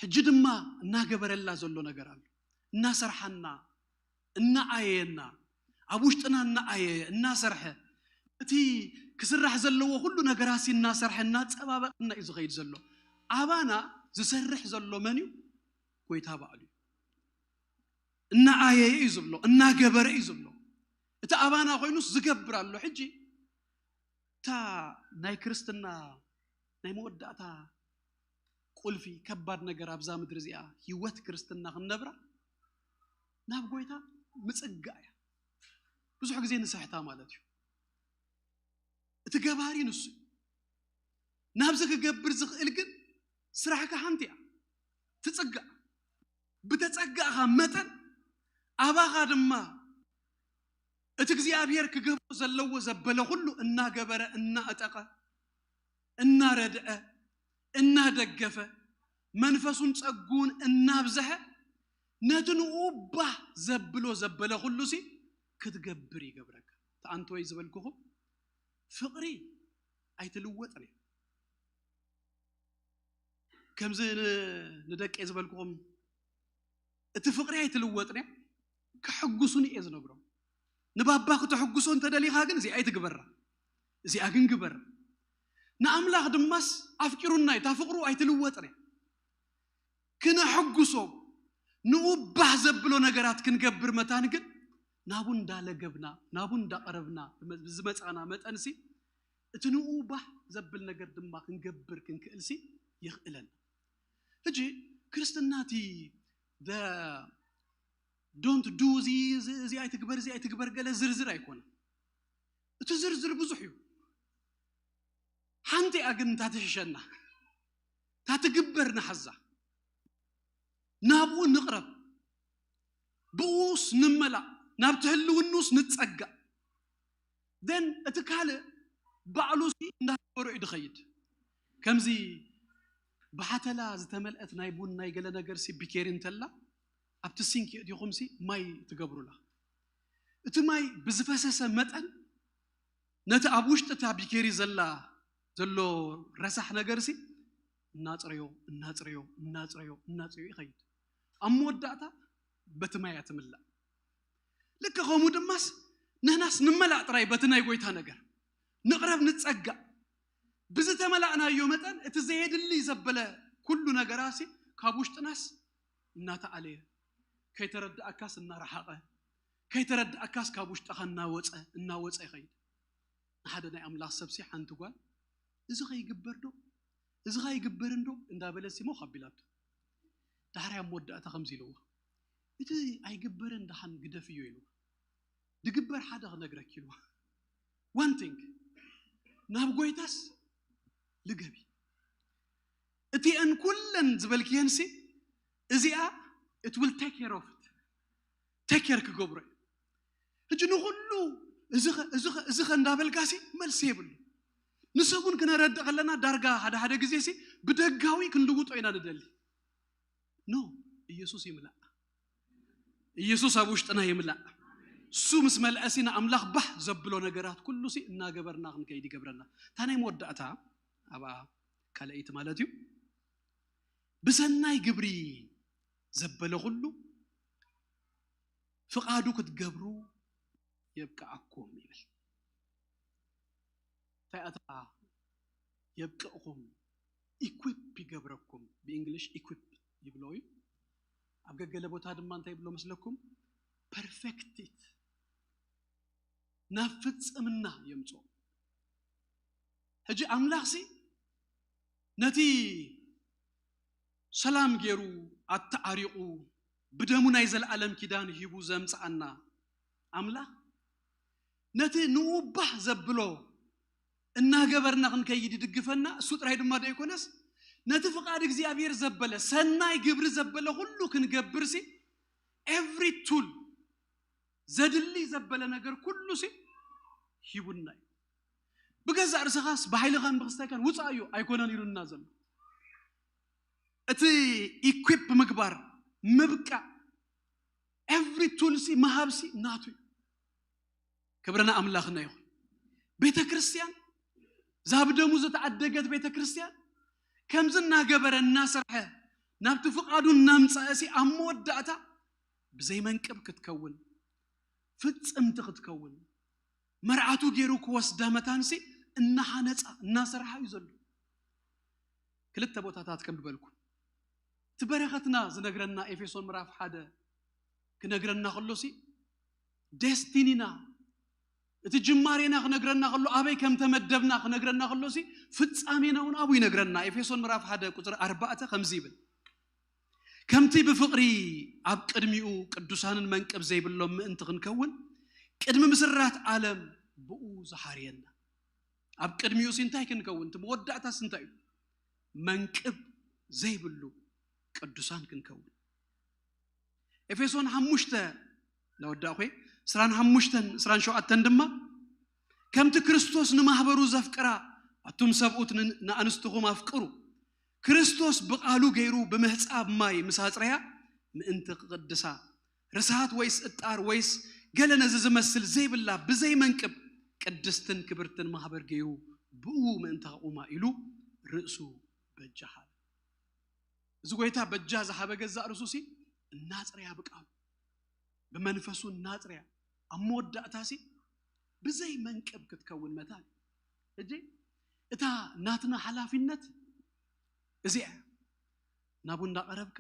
ሕጂ ድማ እናገበረላ ዘሎ ነገር ኣሎ። እናሰርሓና፣ እናኣየየና፣ ኣብ ውሽጥና እናኣየየ፣ እናሰርሐ፣ እቲ ክስራሕ ዘለዎ ኩሉ ነገራት ሲ እናሰርሐ፣ እናጸባበቐና እዩ ዝኸይድ ዘሎ። ኣባና ዝሰርሕ ዘሎ መን እዩ? ጎይታ ባዕሉ እዩ። እናኣየየ እዩ ዝብሎ፣ እናገበረ እዩ ዝብሎ። እቲ ኣባና ኮይኑስ ዝገብር ኣሎ። ሕጂ እታ ናይ ክርስትና ናይ መወዳእታ ቁልፊ፣ ከባድ ነገር ኣብዛ ምድሪ እዚኣ፣ ህይወት ክርስትና ክንነብራ ናብ ጎይታ ምጽጋእ እያ። ብዙሕ ግዜ ንስሕታ ማለት እዩ። እቲ ገባሪ ንሱ እዩ። ናብዚ ክገብር ዝኽእል ግን ስራሕካ ሓንቲ እያ። ትጽጋእ። ብተጸጋእካ መጠን ኣባኻ ድማ እቲ እግዚኣብሔር ክገብሮ ዘለዎ ዘበለ ኩሉ እናገበረ፣ እናእጠቐ፣ እናረድአ፣ እናደገፈ፣ መንፈሱን ጸጉን እናብዝሐ፣ ነቲ ንኡ ባህ ዘብሎ ዘበለ ኩሉ ሲ ክትገብር ይገብረካ። ተኣንተወይ ዝበልኩኹም ፍቕሪ ኣይትልወጥን እያ። ከምዚ ን- ንደቀይ ዝበልኩኹም፣ እቲ ፍቕሪ ኣይትልወጥን እያ። ከሐጉሱኒ እየ ዝነግሮም። ንባባ ክተሐጉሶ እንተደሊኻ ግን እዚኣ ኣይትግበራ፣ እዚኣ ግን ግበር። ንኣምላኽ ድማስ ኣፍቂሩና እዩ። እታ ፍቕሩ ኣይትልወጥን እያ። ክነሐጉሶ፣ ንኡ ባህ ዘብሎ ነገራት ክንገብር መታን ግን ናቡ እንዳለገብና፣ ናቡ እንዳቐረብና ዝመፃና መጠንሲ፣ እቲ ንኡ ባህ ዘብል ነገር ድማ ክንገብር ክንክእልሲ ይኽእለና። ሕጂ ክርስትና እቲ don't do እዚ እዚ- እዚ ኣይትግበር፣ እዚ ኣይትግበር፣ ገለ ዝርዝር ኣይኮነን። እቲ ዝርዝር ብዙሕ እዩ። ሓንቲ እያ ግን እታ ትሕሸና፣ እታ ትግበር ንሓዛ፣ ናብኡ ንቕረብ፣ ብኡስ ንመላእ፣ ናብ ትህልውኑስ ንጸጋእ። ን እቲ ካልእ ባዕሉ እንዳበሮ እዩ ድኸይድ። ከምዚ ብሓተላ ዝተመልአት ናይ ቡን ናይ ገለ ነገር ሲ ቢኬሪ እንተላ፣ ኣብቲ ሲንክ ዲኹምሲ ማይ ትገብሩላ። እቲ ማይ ብዝፈሰሰ መጠን ነቲ ኣብ ውሽጢ እታ ቢኬሪ ዘላ ዘሎ ረሳሕ ነገርሲ እናፅረዮ እናፅረዮ እናፅረዮ እናፅረዮ ይኸይድ። ኣብ መወዳእታ በቲ ማይ እያ ትምላእ። ልክ ከምኡ ድማስ ንሕናስ ንመላእ ጥራይ በቲ ናይ ጎይታ ነገር ንቕረብ ንጸጋእ። ብዝተመላእናዮ መጠን እቲ ዘየድሊ ዘበለ ኩሉ ነገራሲ ካብ ውሽጥናስ እናተኣለየ፣ ከይተረዳእካስ እናረሓቐ፣ ከይተረዳእካስ ካብ ውሽጥኻ እናወፀ እናወፀ ይኸይድ። ንሓደ ናይ ኣምላኽ ሰብሲ ሓንቲ ጓል እዚ ኸይግበር ዶ እዚ ኸይግበር እንዶ እንዳበለ ሲሞ ካቢላቶ ዳሕራይ ኣብ መወዳእታ ከምዚ ኢልዎ፣ እቲ ኣይግበርን ደሓን ግደፍ እዩ ኢልዎ። ድግበር ሓደ ክነግረክ ኢልዎ። One thing፣ ናብ ጎይታስ ልገቢ። እቲአን ኩለን ዝበልክየንሲ እዚኣ it will take care of it፣ take care ክገብሮ እዩ። ሕጂ ንኹሉ እዚ ኸ- እዚ ኸ- እዚ ኸ እንዳበልካ ሲ መልሲ የብሉ። ንሰብ እውን ክነረድእ ከለና ዳርጋ ሓደ ሓደ ግዜ ሲ ብደጋዊ ክንልውጦ ኢና ንደሊ። ኖ፣ ኢየሱስ ይምላእ። ኢየሱስ ኣብ ውሽጥና ይምላእ። እሱ ምስ መልአ ሲ ንኣምላኽ ባህ ዘብሎ ነገራት ኩሉ ሲ እናገበርና ክንከይድ ይገብረና። እታ ናይ መወዳእታ ኣብኣ ካልኣይቲ ማለት እዩ፣ ብሰናይ ግብሪ ዘበለ ኩሉ ፍቓዱ ክትገብሩ የብቅዓኩም ይብል። እንታይ ኣታ የብቅዕኹም፣ ኢኩፕ ይገብረኩም። ብእንግሊሽ ኢኩፕ ይብሎ እዩ። ኣብ ገገለ ቦታ ድማ እንታይ ይብሎ መስለኩም? ፐርፌክቲት፣ ናብ ፍጽምና የምጽኦ። ሕጂ ኣምላኽሲ ነቲ ሰላም ገይሩ ኣተዓሪቑ ብደሙ ናይ ዘለኣለም ኪዳን ሂቡ ዘምጽኣና ኣምላኽ ነቲ ንኡ ባህ ዘብሎ እናገበርና ክንከይድ ይድግፈና። እሱ ጥራይ ድማ ዶ ኣይኮነስ ነቲ ፍቓድ እግዚኣብሔር ዘበለ ሰናይ ግብሪ ዘበለ ኩሉ ክንገብርሲ every tool ዘድሊ ዘበለ ነገር ኩሉሲ ሂቡና እዩ። ብገዛእ ርእስኻስ ብሓይልኻን ብክስታይካን ውፃእ እዩ ኣይኮነን ኢሉና ዘሎ። እቲ ኢኩፕ ምግባር ምብቃዕ every tool ሲ መሃብሲ ናቱ እዩ። ክብርና ኣምላኽና ይኹን። ቤተ ክርስቲያን ዛብ ደሙ ዝተዓደገት ቤተ ክርስቲያን ከምዚ እናገበረ እናሰርሐ ናብቲ ፍቓዱ እናምፀእሲ ኣብ መወዳእታ ብዘይመንቅብ ክትከውን ፍጽምቲ ክትከውን መርዓቱ ገይሩ ክወስዳ መታንሲ እናሃነፃ እናሰርሓ እዩ ዘሎ። ክልተ ቦታታት ከም ዝበልኩ እቲ በረኸትና ዝነግረና ኤፌሶን ምዕራፍ ሓደ ክነግረና ከሎሲ ዴስቲኒና እቲ ጅማሬና ክነግረና ከሎ ኣበይ ከም ተመደብና ክነግረና ከሎሲ ፍጻሜና እውን ኣብኡ ይነግረና። ኤፌሶን ምዕራፍ ሓደ ቁፅሪ ኣርባዕተ ከምዚ ይብል፣ ከምቲ ብፍቕሪ ኣብ ቅድሚኡ ቅዱሳንን መንቅብ ዘይብሎም ምእንቲ ክንከውን ቅድሚ ምስራት ዓለም ብኡ ዝሓርየና። ኣብ ቅድሚኡ ሲ እንታይ ክንከውን? እቲ መወዳእታስ እንታይ እዩ? መንቅብ ዘይብሉ ቅዱሳን ክንከውን። ኤፌሶን ሓሙሽተ ነወዳእ ኮይ ዕስራን ሓሙሽተን ዕስራን ሸውዓተን ድማ ከምቲ ክርስቶስ ንማህበሩ ዘፍቅራ ኣቱም ሰብኡት ን- ንኣንስትኹም ኣፍቅሩ። ክርስቶስ ብቓሉ ገይሩ ብምህጻብ ማይ ምስ ኣጽረያ ምእንቲ ክቕድሳ ርስሓት ወይስ እጣር ወይስ ገለ ነዚ ዝመስል ዘይብላ ብዘይ መንቅብ ቅድስትን ክብርትን ማህበር ገይሩ ብኡ ምእንቲ ከቑማ ኢሉ ርእሱ በጃ ሃበ። እዚ ጎይታ በጃ ዝሃበ ገዛእ ርእሱሲ እናጽረያ ብቃሉ ብመንፈሱ እናጽረያ ኣብ መወዳእታሲ ብዘይ መንቅብ ክትከውን መታን። እጂ እታ ናትና ሓላፊነት እዚኣ ናቡ እንዳቐረብካ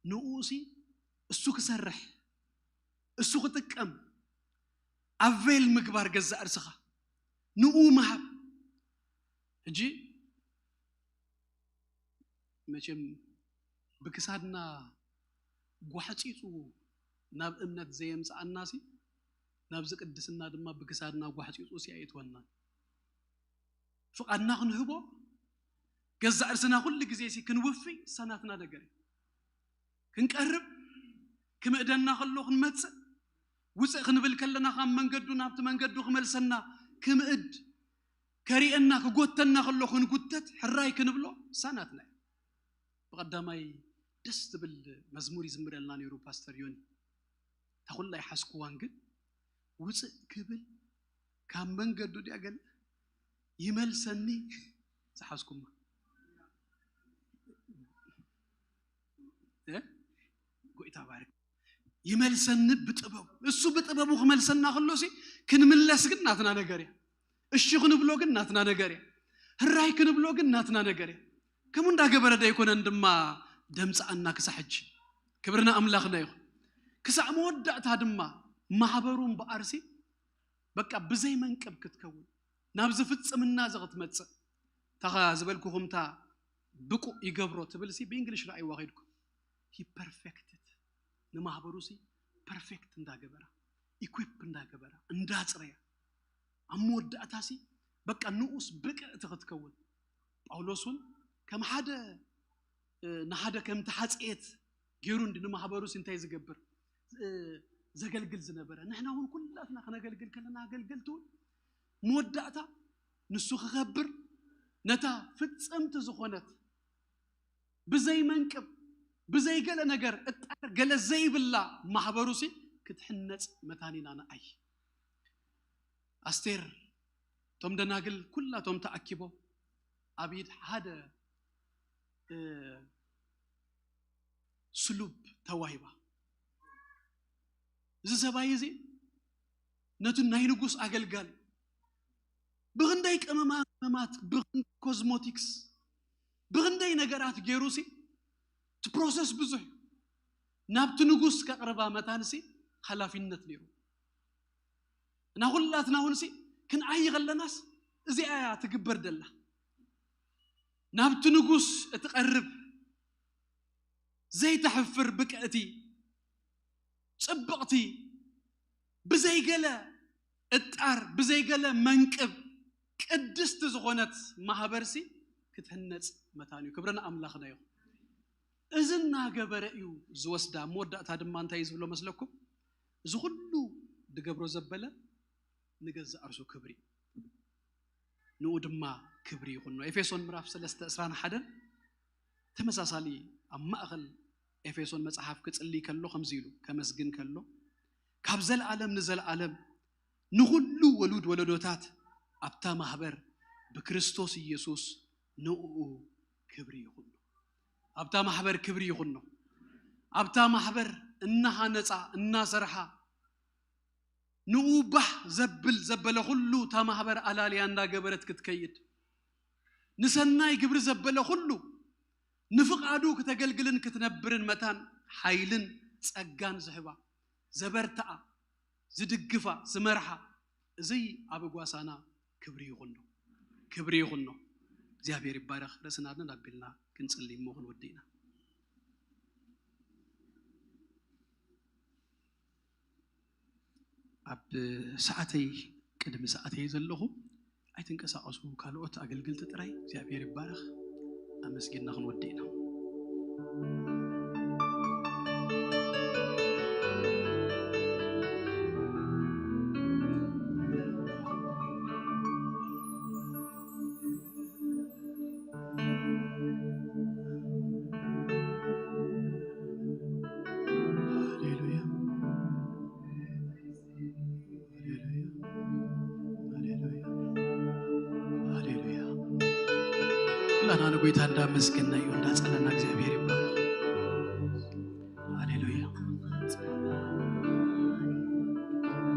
ንኡሲ እሱ ክሰርሕ እሱ ክጥቀም ኣቬል ምግባር ገዛእ ርእስኻ ንኡ ምሃብ። ሕጂ መቸም ብክሳድና ጓሕፂፁ ናብ እምነት ዘየምፅኣናሲ ናብዚ ቅድስና ድማ ብክሳድና ጓሕፂፁ ሲ ኣይእትወናን። ፍቓድና ክንህቦ ገዛእ ርእስና ኩሉ ግዜ ሲ ክንውፊ ሰናትና ነገር እዩ። ክንቀርብ ክምእደና ከሎ ክንመጽእ ውፅእ ክንብል ከለና ካብ መንገዱ ናብቲ መንገዱ ክመልሰና ክምእድ ከሪእና ክጎተና ከሎ ክንጉተት ሕራይ ክንብሎ ሳናትና እዩ። ብቐዳማይ ደስ ዝብል መዝሙር ይዝምረልና ነይሩ ፓስተር ዮኒ። እታ ኩላ ይሓዝኩዋን ግን ውፅእ ክብል ካብ መንገዱ ድያ ገለ ይመልሰኒ ዝሓዝኩማ እ? ጎይታ ባርክ ይመልሰኒ ብጥበቡ። እሱ ብጥበቡ ክመልሰና ከሎ ሲ ክንምለስ ግን ናትና ነገር እያ። እሺ ክንብሎ ግን ናትና ነገር እያ። ህራይ ክንብሎ ግን ናትና ነገር እያ። ከምኡ እንዳገበረ ደይኮነን ድማ ደምፅኣና ክሳዕ ሕጂ። ክብርና ኣምላኽና ይኹን። ክሳዕ መወዳእታ ድማ ማህበሩ እምበኣርሲ በቃ ብዘይ መንቅብ ክትከውን ናብዚ ፍጽምና እዚ ክትመጽእ እታ ዝበልኩኹም እታ ብቁእ ይገብሮ ትብል ሲ ብእንግሊሽ ረኣይዋ ከይድኩም። He perfected ንማህበሩ ሲ ፐርፌክት እንዳገበራ ኢኩፕ እንዳገበራ እንዳጽረያ ኣብ መወዳእታ ሲ በቃ ንኡስ ብቅዕቲ ክትከውን ጳውሎስ እውን ከም ሓደ እ፣ ንሓደ ከም ተሓጽየት ገይሩ እንዲ ንማህበሩ ሲ እንታይ ዝገብር እ፣ ዘገልግል ዝነበረ ንሕና እውን ኩላትና ክነገልግል ከለና ኣገልገልቲ እውን መወዳእታ ንሱ ክኸብር ነታ ፍጽምቲ ዝኾነት ብዘይ መንቅብ ብዘይ ገለ ነገር እጣር ገለ ዘይብላ ማህበሩ ሲ ክትሕነጽ መታኒና ንኣይ ኣስቴር እቶም ደናግል ኩላቶም ተኣኪቦ ኣብ ኢድ ሓደ እ፣ ስሉብ ተዋሂባ። እዚ ሰብኣይ እዚ ነቲ ናይ ንጉስ ኣገልጋሊ ብኽንደይ ቀመማ ቀመማት ብኽንደይ ኮዝሞቲክስ ብኽንደይ ነገራት ገይሩ ሲ እቲ ፕሮሰስ ብዙሕ እዩ። ናብቲ ንጉስ ከቕርባ መታን ሲ ሓላፊነት ነይሩ። እና ኩላትና እውን ሲ ክንዓይ ከለናስ እዚኣ እያ ትግበር ደላ ናብቲ ንጉስ እትቐርብ ዘይተሕፍር ብቅዕቲ ጽብቕቲ ብዘይገለ እጣር ብዘይገለ መንቅብ ቅድስቲ ዝኾነት ማህበርሲ ክትህነጽ መታን እዩ። ክብሪ ንኣምላኽና ይኹን። እዚ እናገበረ እዩ ዝወስዳ። መወዳእታ ድማ እንታይ እዩ ዝብሎ መስለኩም? እዚ ኩሉ ድገብሮ ዘበለ ንገዛእ ርእሱ ክብሪ ንኡ ድማ ክብሪ ይኹኖ። ኤፌሶን ምዕራፍ ሰለስተ ዕስራን ሓደን ተመሳሳሊ ኣብ ማእኸል ኤፌሶን መጽሓፍ ክጽሊ ከሎ ከምዚ ኢሉ ከመስግን ከሎ ካብ ዘለዓለም ንዘለዓለም ንኹሉ ወሉድ ወለዶታት ኣብታ ማህበር ብክርስቶስ ኢየሱስ ንኡ ክብሪ ይኹኖ። ኣብታ ማህበር ክብሪ ይኹኖ። ኣብታ ማህበር እናሃነጻ እናሰርሓ ንኡ ባህ ዘብል ዘበለ ኩሉ እታ ማህበር ኣላልያ እንዳገበረት ክትከይድ ንሰናይ ግብሪ ዘበለ ኩሉ ንፍቓዱ ክተገልግልን ክትነብርን መታን ሓይልን ጸጋን ዝህባ ዘበርትዓ ዝድግፋ ዝመርሓ እዚ ኣብ ጓሳና ክብሪ ይኹኖ። ክብሪ ይኹኖ። እግዚኣብሔር ይባረኽ። ርእስና ኣቢልና ክንጽሊ እሞ ክንወዲ ኢና። ኣብ ሰዓተይ ቅድሚ ሰዓተይ ዘለኹ ኣይትንቀሳቐሱ ካልኦት ኣገልግልቲ ጥራይ እግዚኣብሔር ይባረኽ። ኣመስጊንና ክንወዲ ኢና። ጎይታ እንዳመስገናዮ እንዳጸለና እግዚኣብሔር ይባረክ። ሃሌሉያ፣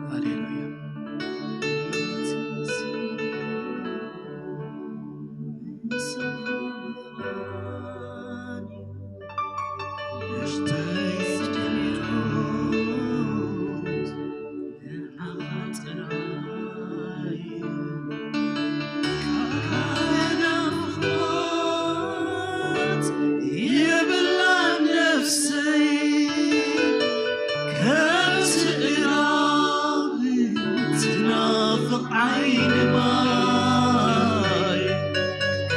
ሃሌሉያ። የብላን ነፍሰይ ከምቲ እራብ ትናፍቕ ዓይኒ ማይ፣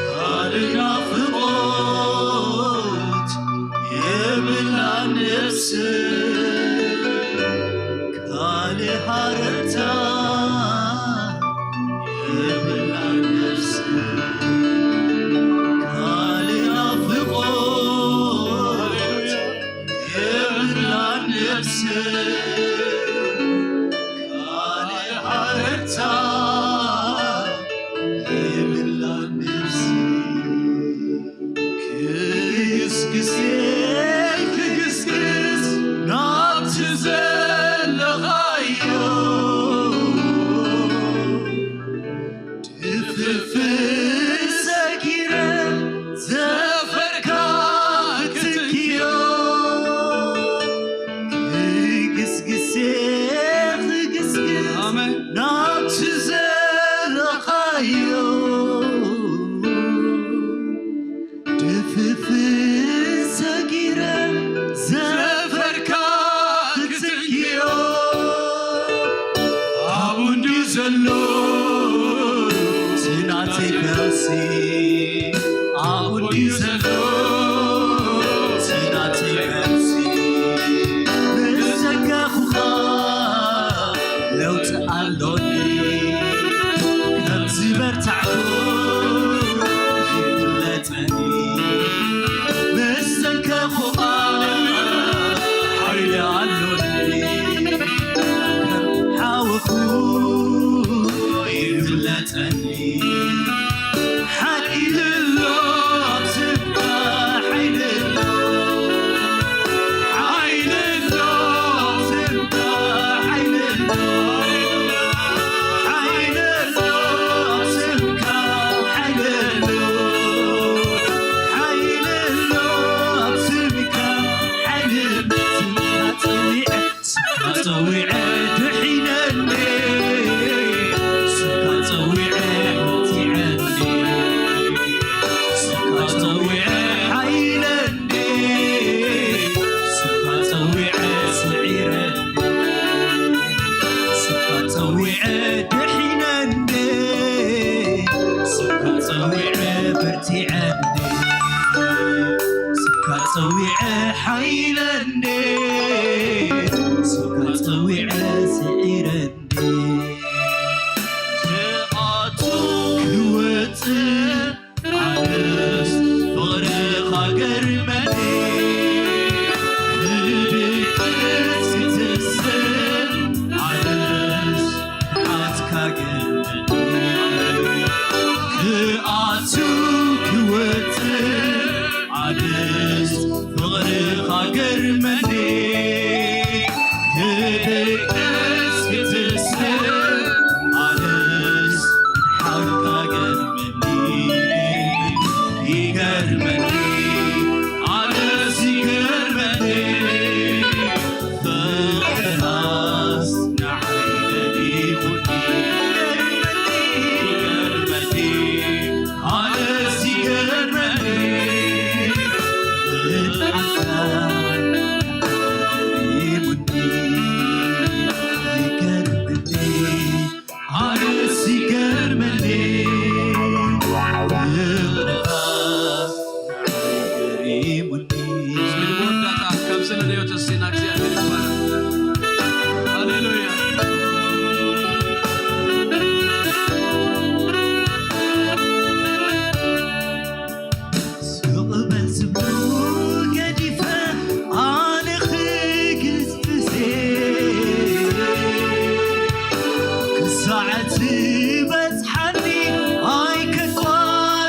ካልእ ናፍቖት የብላን ነፍሰይ፣ ካልእ ሃረርታ የብላን ነፍሰይ፣ ካልእ ናፍቖት የብላን ነፍሰይ፣ ካልእ ሃረርታ የብላን ነፍሰይ። ክግስግስ ክግስግስ ናብቲ ዘለኻዮ፣ ድፍፍእ ሰጊረ ዘፈርካ ክትክዮ። ክግስግስ ክግስግስ ኣሜን። ናብቲ ዘለኻዮ፣ ድፍፍእ ሰጊረ ዘፈርካ ክትክዮ። ኣብኡ እንድዩ ዘሎ እቲ ናተይ ፈውሲ፣ ኣብኡ እንድዩ ዘሎ እቲ ናተይ ፈውሲ። ምስ ሰጋኹኻ ለውጢ ኣሎኒ፣ ከም ዝበርታዕኩ ይፍለጠኒ። ምስ ሰጋኹኻ ሓይሊ ኣሎኒ፣ ከም ሓወኹ ይፍለጠኒ። ሓይሊ ኣሎ ስምካ፣ ሓይሊ ኣሎ፣ ሓይሊ ኣሎ ስምካ፣ ሓይሊ ኣሎ፣ ሓይሊ ኣሎ ስምካ፣ ሓይሊ ኣሎ፣ ሓይሊ ኣሎ ስምካ፣ ሓይሊ ኣሎ ስምካ ጸዊዐ ስምካ ጸዊዐ ድሒነኒ፣ ስምካ ጸዊዐ መቲዐኒ፣ ስምካ ጸዊዐ ሓይለኒ፣ ስምካ ጸዊዐ ስዒረኒ፣ ስምካ ጸዊዐ ድሒነኒ፣ ስምካ ጸዊዐ በርቲዐኒ፣ ስምካ ጸዊዐ ሓይለኒ። ስምካ ጸዊዐ ስዒረኒ። ክኣቱ ክወጽእ ኣነስ ፍቕርኻ ገርመኒ። ክድቅስ ክትስእ ኣነስ ብርሃንካ ገርመኒ። ክኣቱ ክወጽእ ኣነስ ፍቕርኻ ገርመኒ። ክድቅስ ክትስእ ኣነስ ብርሃንካ ገርመኒ። ይገርመኒ፣ ኣነስ ይገርመኒ። ፍቕርኻስ ንዓይ ገሪሙኒ። ይገርመኒ፣ ኣነስ ይገርመኒ። ብርሃንካ ገሪሙኒ። ይገርመኒ፣ ኣነስ ይገርመኒ። ፍቕርኻ ገሪሙኒ። እስኪ ንመወዳእታ ካብ ዘለናዮ ተስቲና እግዚኣብሔር ይባረክ። ሃሌሉያ። ስቕ በል ዝብሉ ገዲፈ ኣነ ክግዝግዜ ክሳዕ ትበጽሓኒ ኣይከቋርጾን።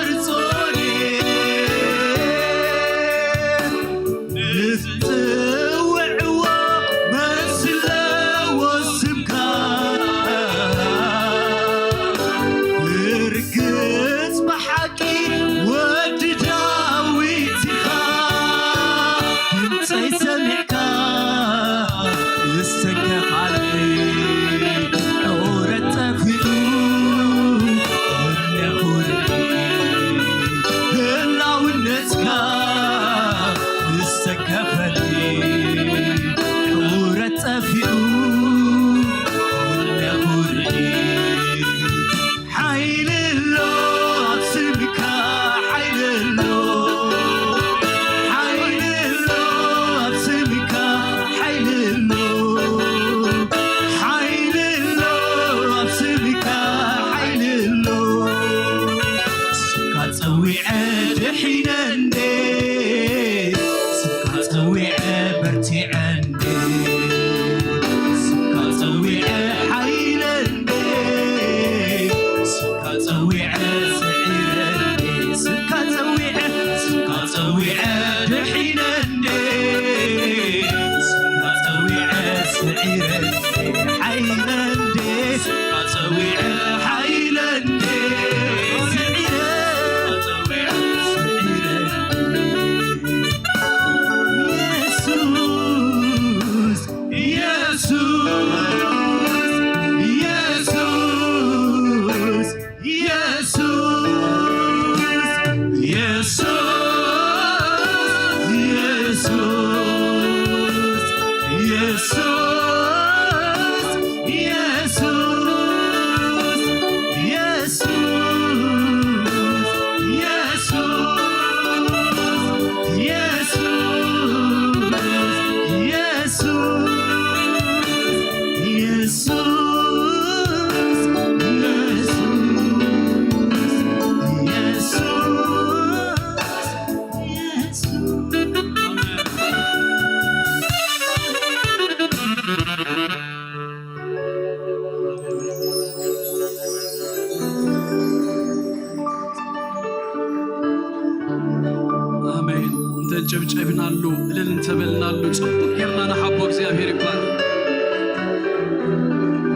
ጨብጨብናሉ፣ እልል እንተበልናሉ፣ ጽቡቅ ጌርና ንሓቦ። እግዚኣብሔር ይባረክ።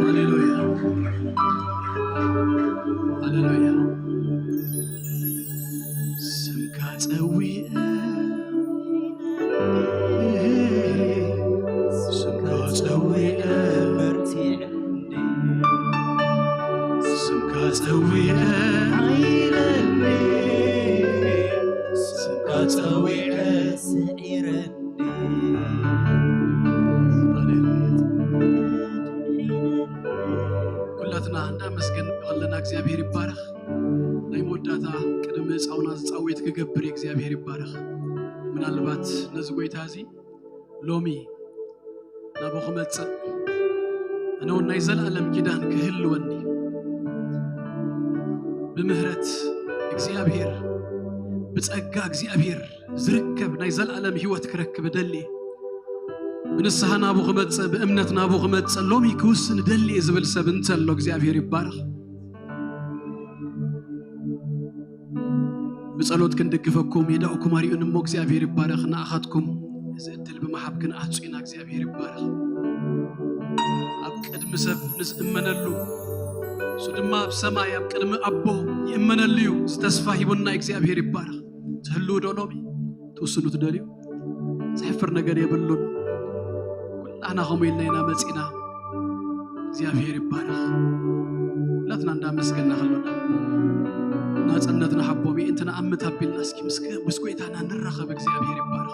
ሃሌሉያ፣ ሃሌሉያ። ስምካ ጸዊዐ፣ ስምካ ጸዊዐ፣ በርቲዐ፣ ስምካ ጸዊዐ፣ ሓይለኒ፣ ስምካ ጸዊዐ፣ ስዒረኒ። ኩላትና እንዳመስገን ከለና እግዚኣብሔር ይባረኽ። ናይ መወዳእታ ቅድሚ ጻውና ዝጻወት ክገብር እግዚኣብሔር ይባረኽ። ምናልባት ነዚ ጎይታ እዚ ሎሚ ናብኡ ክመጽእ፣ ኣነ እውን ናይ ዘለኣለም ኪዳን ክህልወኒ፣ ብምህረት እግዚኣብሔር፣ ብጸጋ እግዚኣብሔር ዝርከብ ናይ ዘለኣለም ህይወት ክረክብ እደሊ። ብንስሓ ናብኡ ክመጽእ፣ ብእምነት ናብኡ ክመጽእ ሎሚ ክውስን እደሊ ዝብል ሰብ እንተሎ እግዚኣብሔር ይባረኽ። ብጸሎት ክንድግፈኩም የዳእኩም ኣርዩን እሞ እግዚኣብሔር ይባረኽ። ንኣኻትኩም እዚ እድል ብምሓብ ግን ኣጽዩና እግዚኣብሔር ይባረኽ። ኣብ ቅድሚ ሰብ ንዝእመነሉ፣ እሱ ድማ ኣብ ሰማይ ኣብ ቅድሚ ኣቦ ይእመነሉ እዩ። እዚ ተስፋ ሂቡና እግዚኣብሔር ይባረኽ። ትህልው ዶ ሎሚ? ትውስኑ ትደልዩ? ዘሕፍር ነገር የብሉን። ኩላህና ከምኡ ኢልና ኢና መጺና። እግዚኣብሔር ይባረኽ። ኩላትና እንዳመስገና ከሎና ናጽነትና ሓቦ ምእንቲ ንኣምት ኣቢልና እስኪ ምስ ምስ ጎይታና ንራኸብ። እግዚኣብሔር ይባረኽ።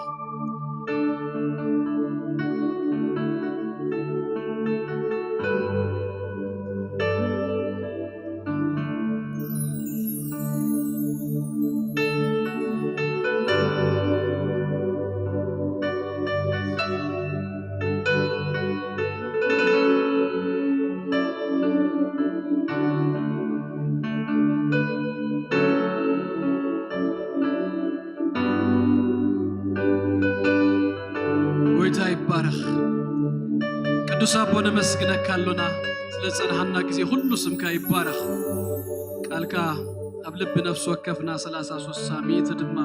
ጎይታ ይባረኽ። ቅዱስ ኣቦ ነመስግነካ ኣሎና ስለ ዝጸንሓና ግዜ ኩሉ ስምካ ይባረኽ። ቃልካ ኣብ ልቢ ነፍሲ ወከፍና ሰላሳ ስሳ ሚእቲ ድማ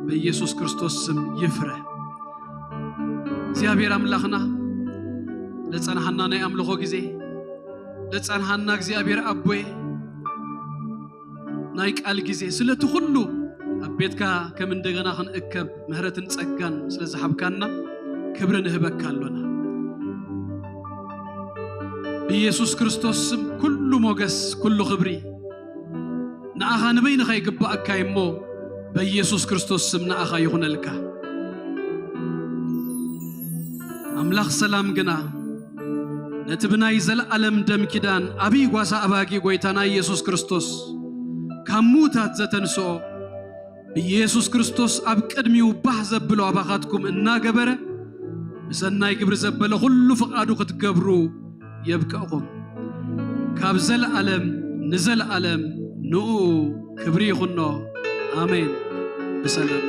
ብኢየሱስ ክርስቶስ ስም ይፍረ። እግዚኣብሔር ኣምላኽና ለጸንሓና ናይ ኣምልኾ ግዜ ለጸንሓና እግዚኣብሔር ኣቦየ ናይ ቃል ግዜ ስለቲ ኩሉ ኣብ ቤትካ ከም እንደገና ክንእከብ ምህረትን ጸጋን ስለ ዝሓብካና ክብሪ ንህበካ ኣሎና። ብኢየሱስ ክርስቶስ ስም ኩሉ ሞገስ ኩሉ ክብሪ ንኣኻ ንበይንኻ ይግባኣካ እሞ በኢየሱስ ክርስቶስ ስም ንኣኻ ይኹነልካ። ኣምላኽ ሰላም ግና ነቲ ብናይ ዘለኣለም ደም ኪዳን ኣብይ ጓሳ ኣባጊ ጎይታና ኢየሱስ ክርስቶስ ካብ ምዉታት ዘተንስኦ ብኢየሱስ ክርስቶስ ኣብ ቅድሚኡ ባህ ዘብሎ ኣባኻትኩም እናገበረ ብሰናይ ግብሪ ዘበለ ኩሉ ፍቓዱ ክትገብሩ የብቅዕኹም። ካብ ዘለኣለም ንዘለኣለም ንኡ ክብሪ ይኹኖ። ኣሜን። ብሰላም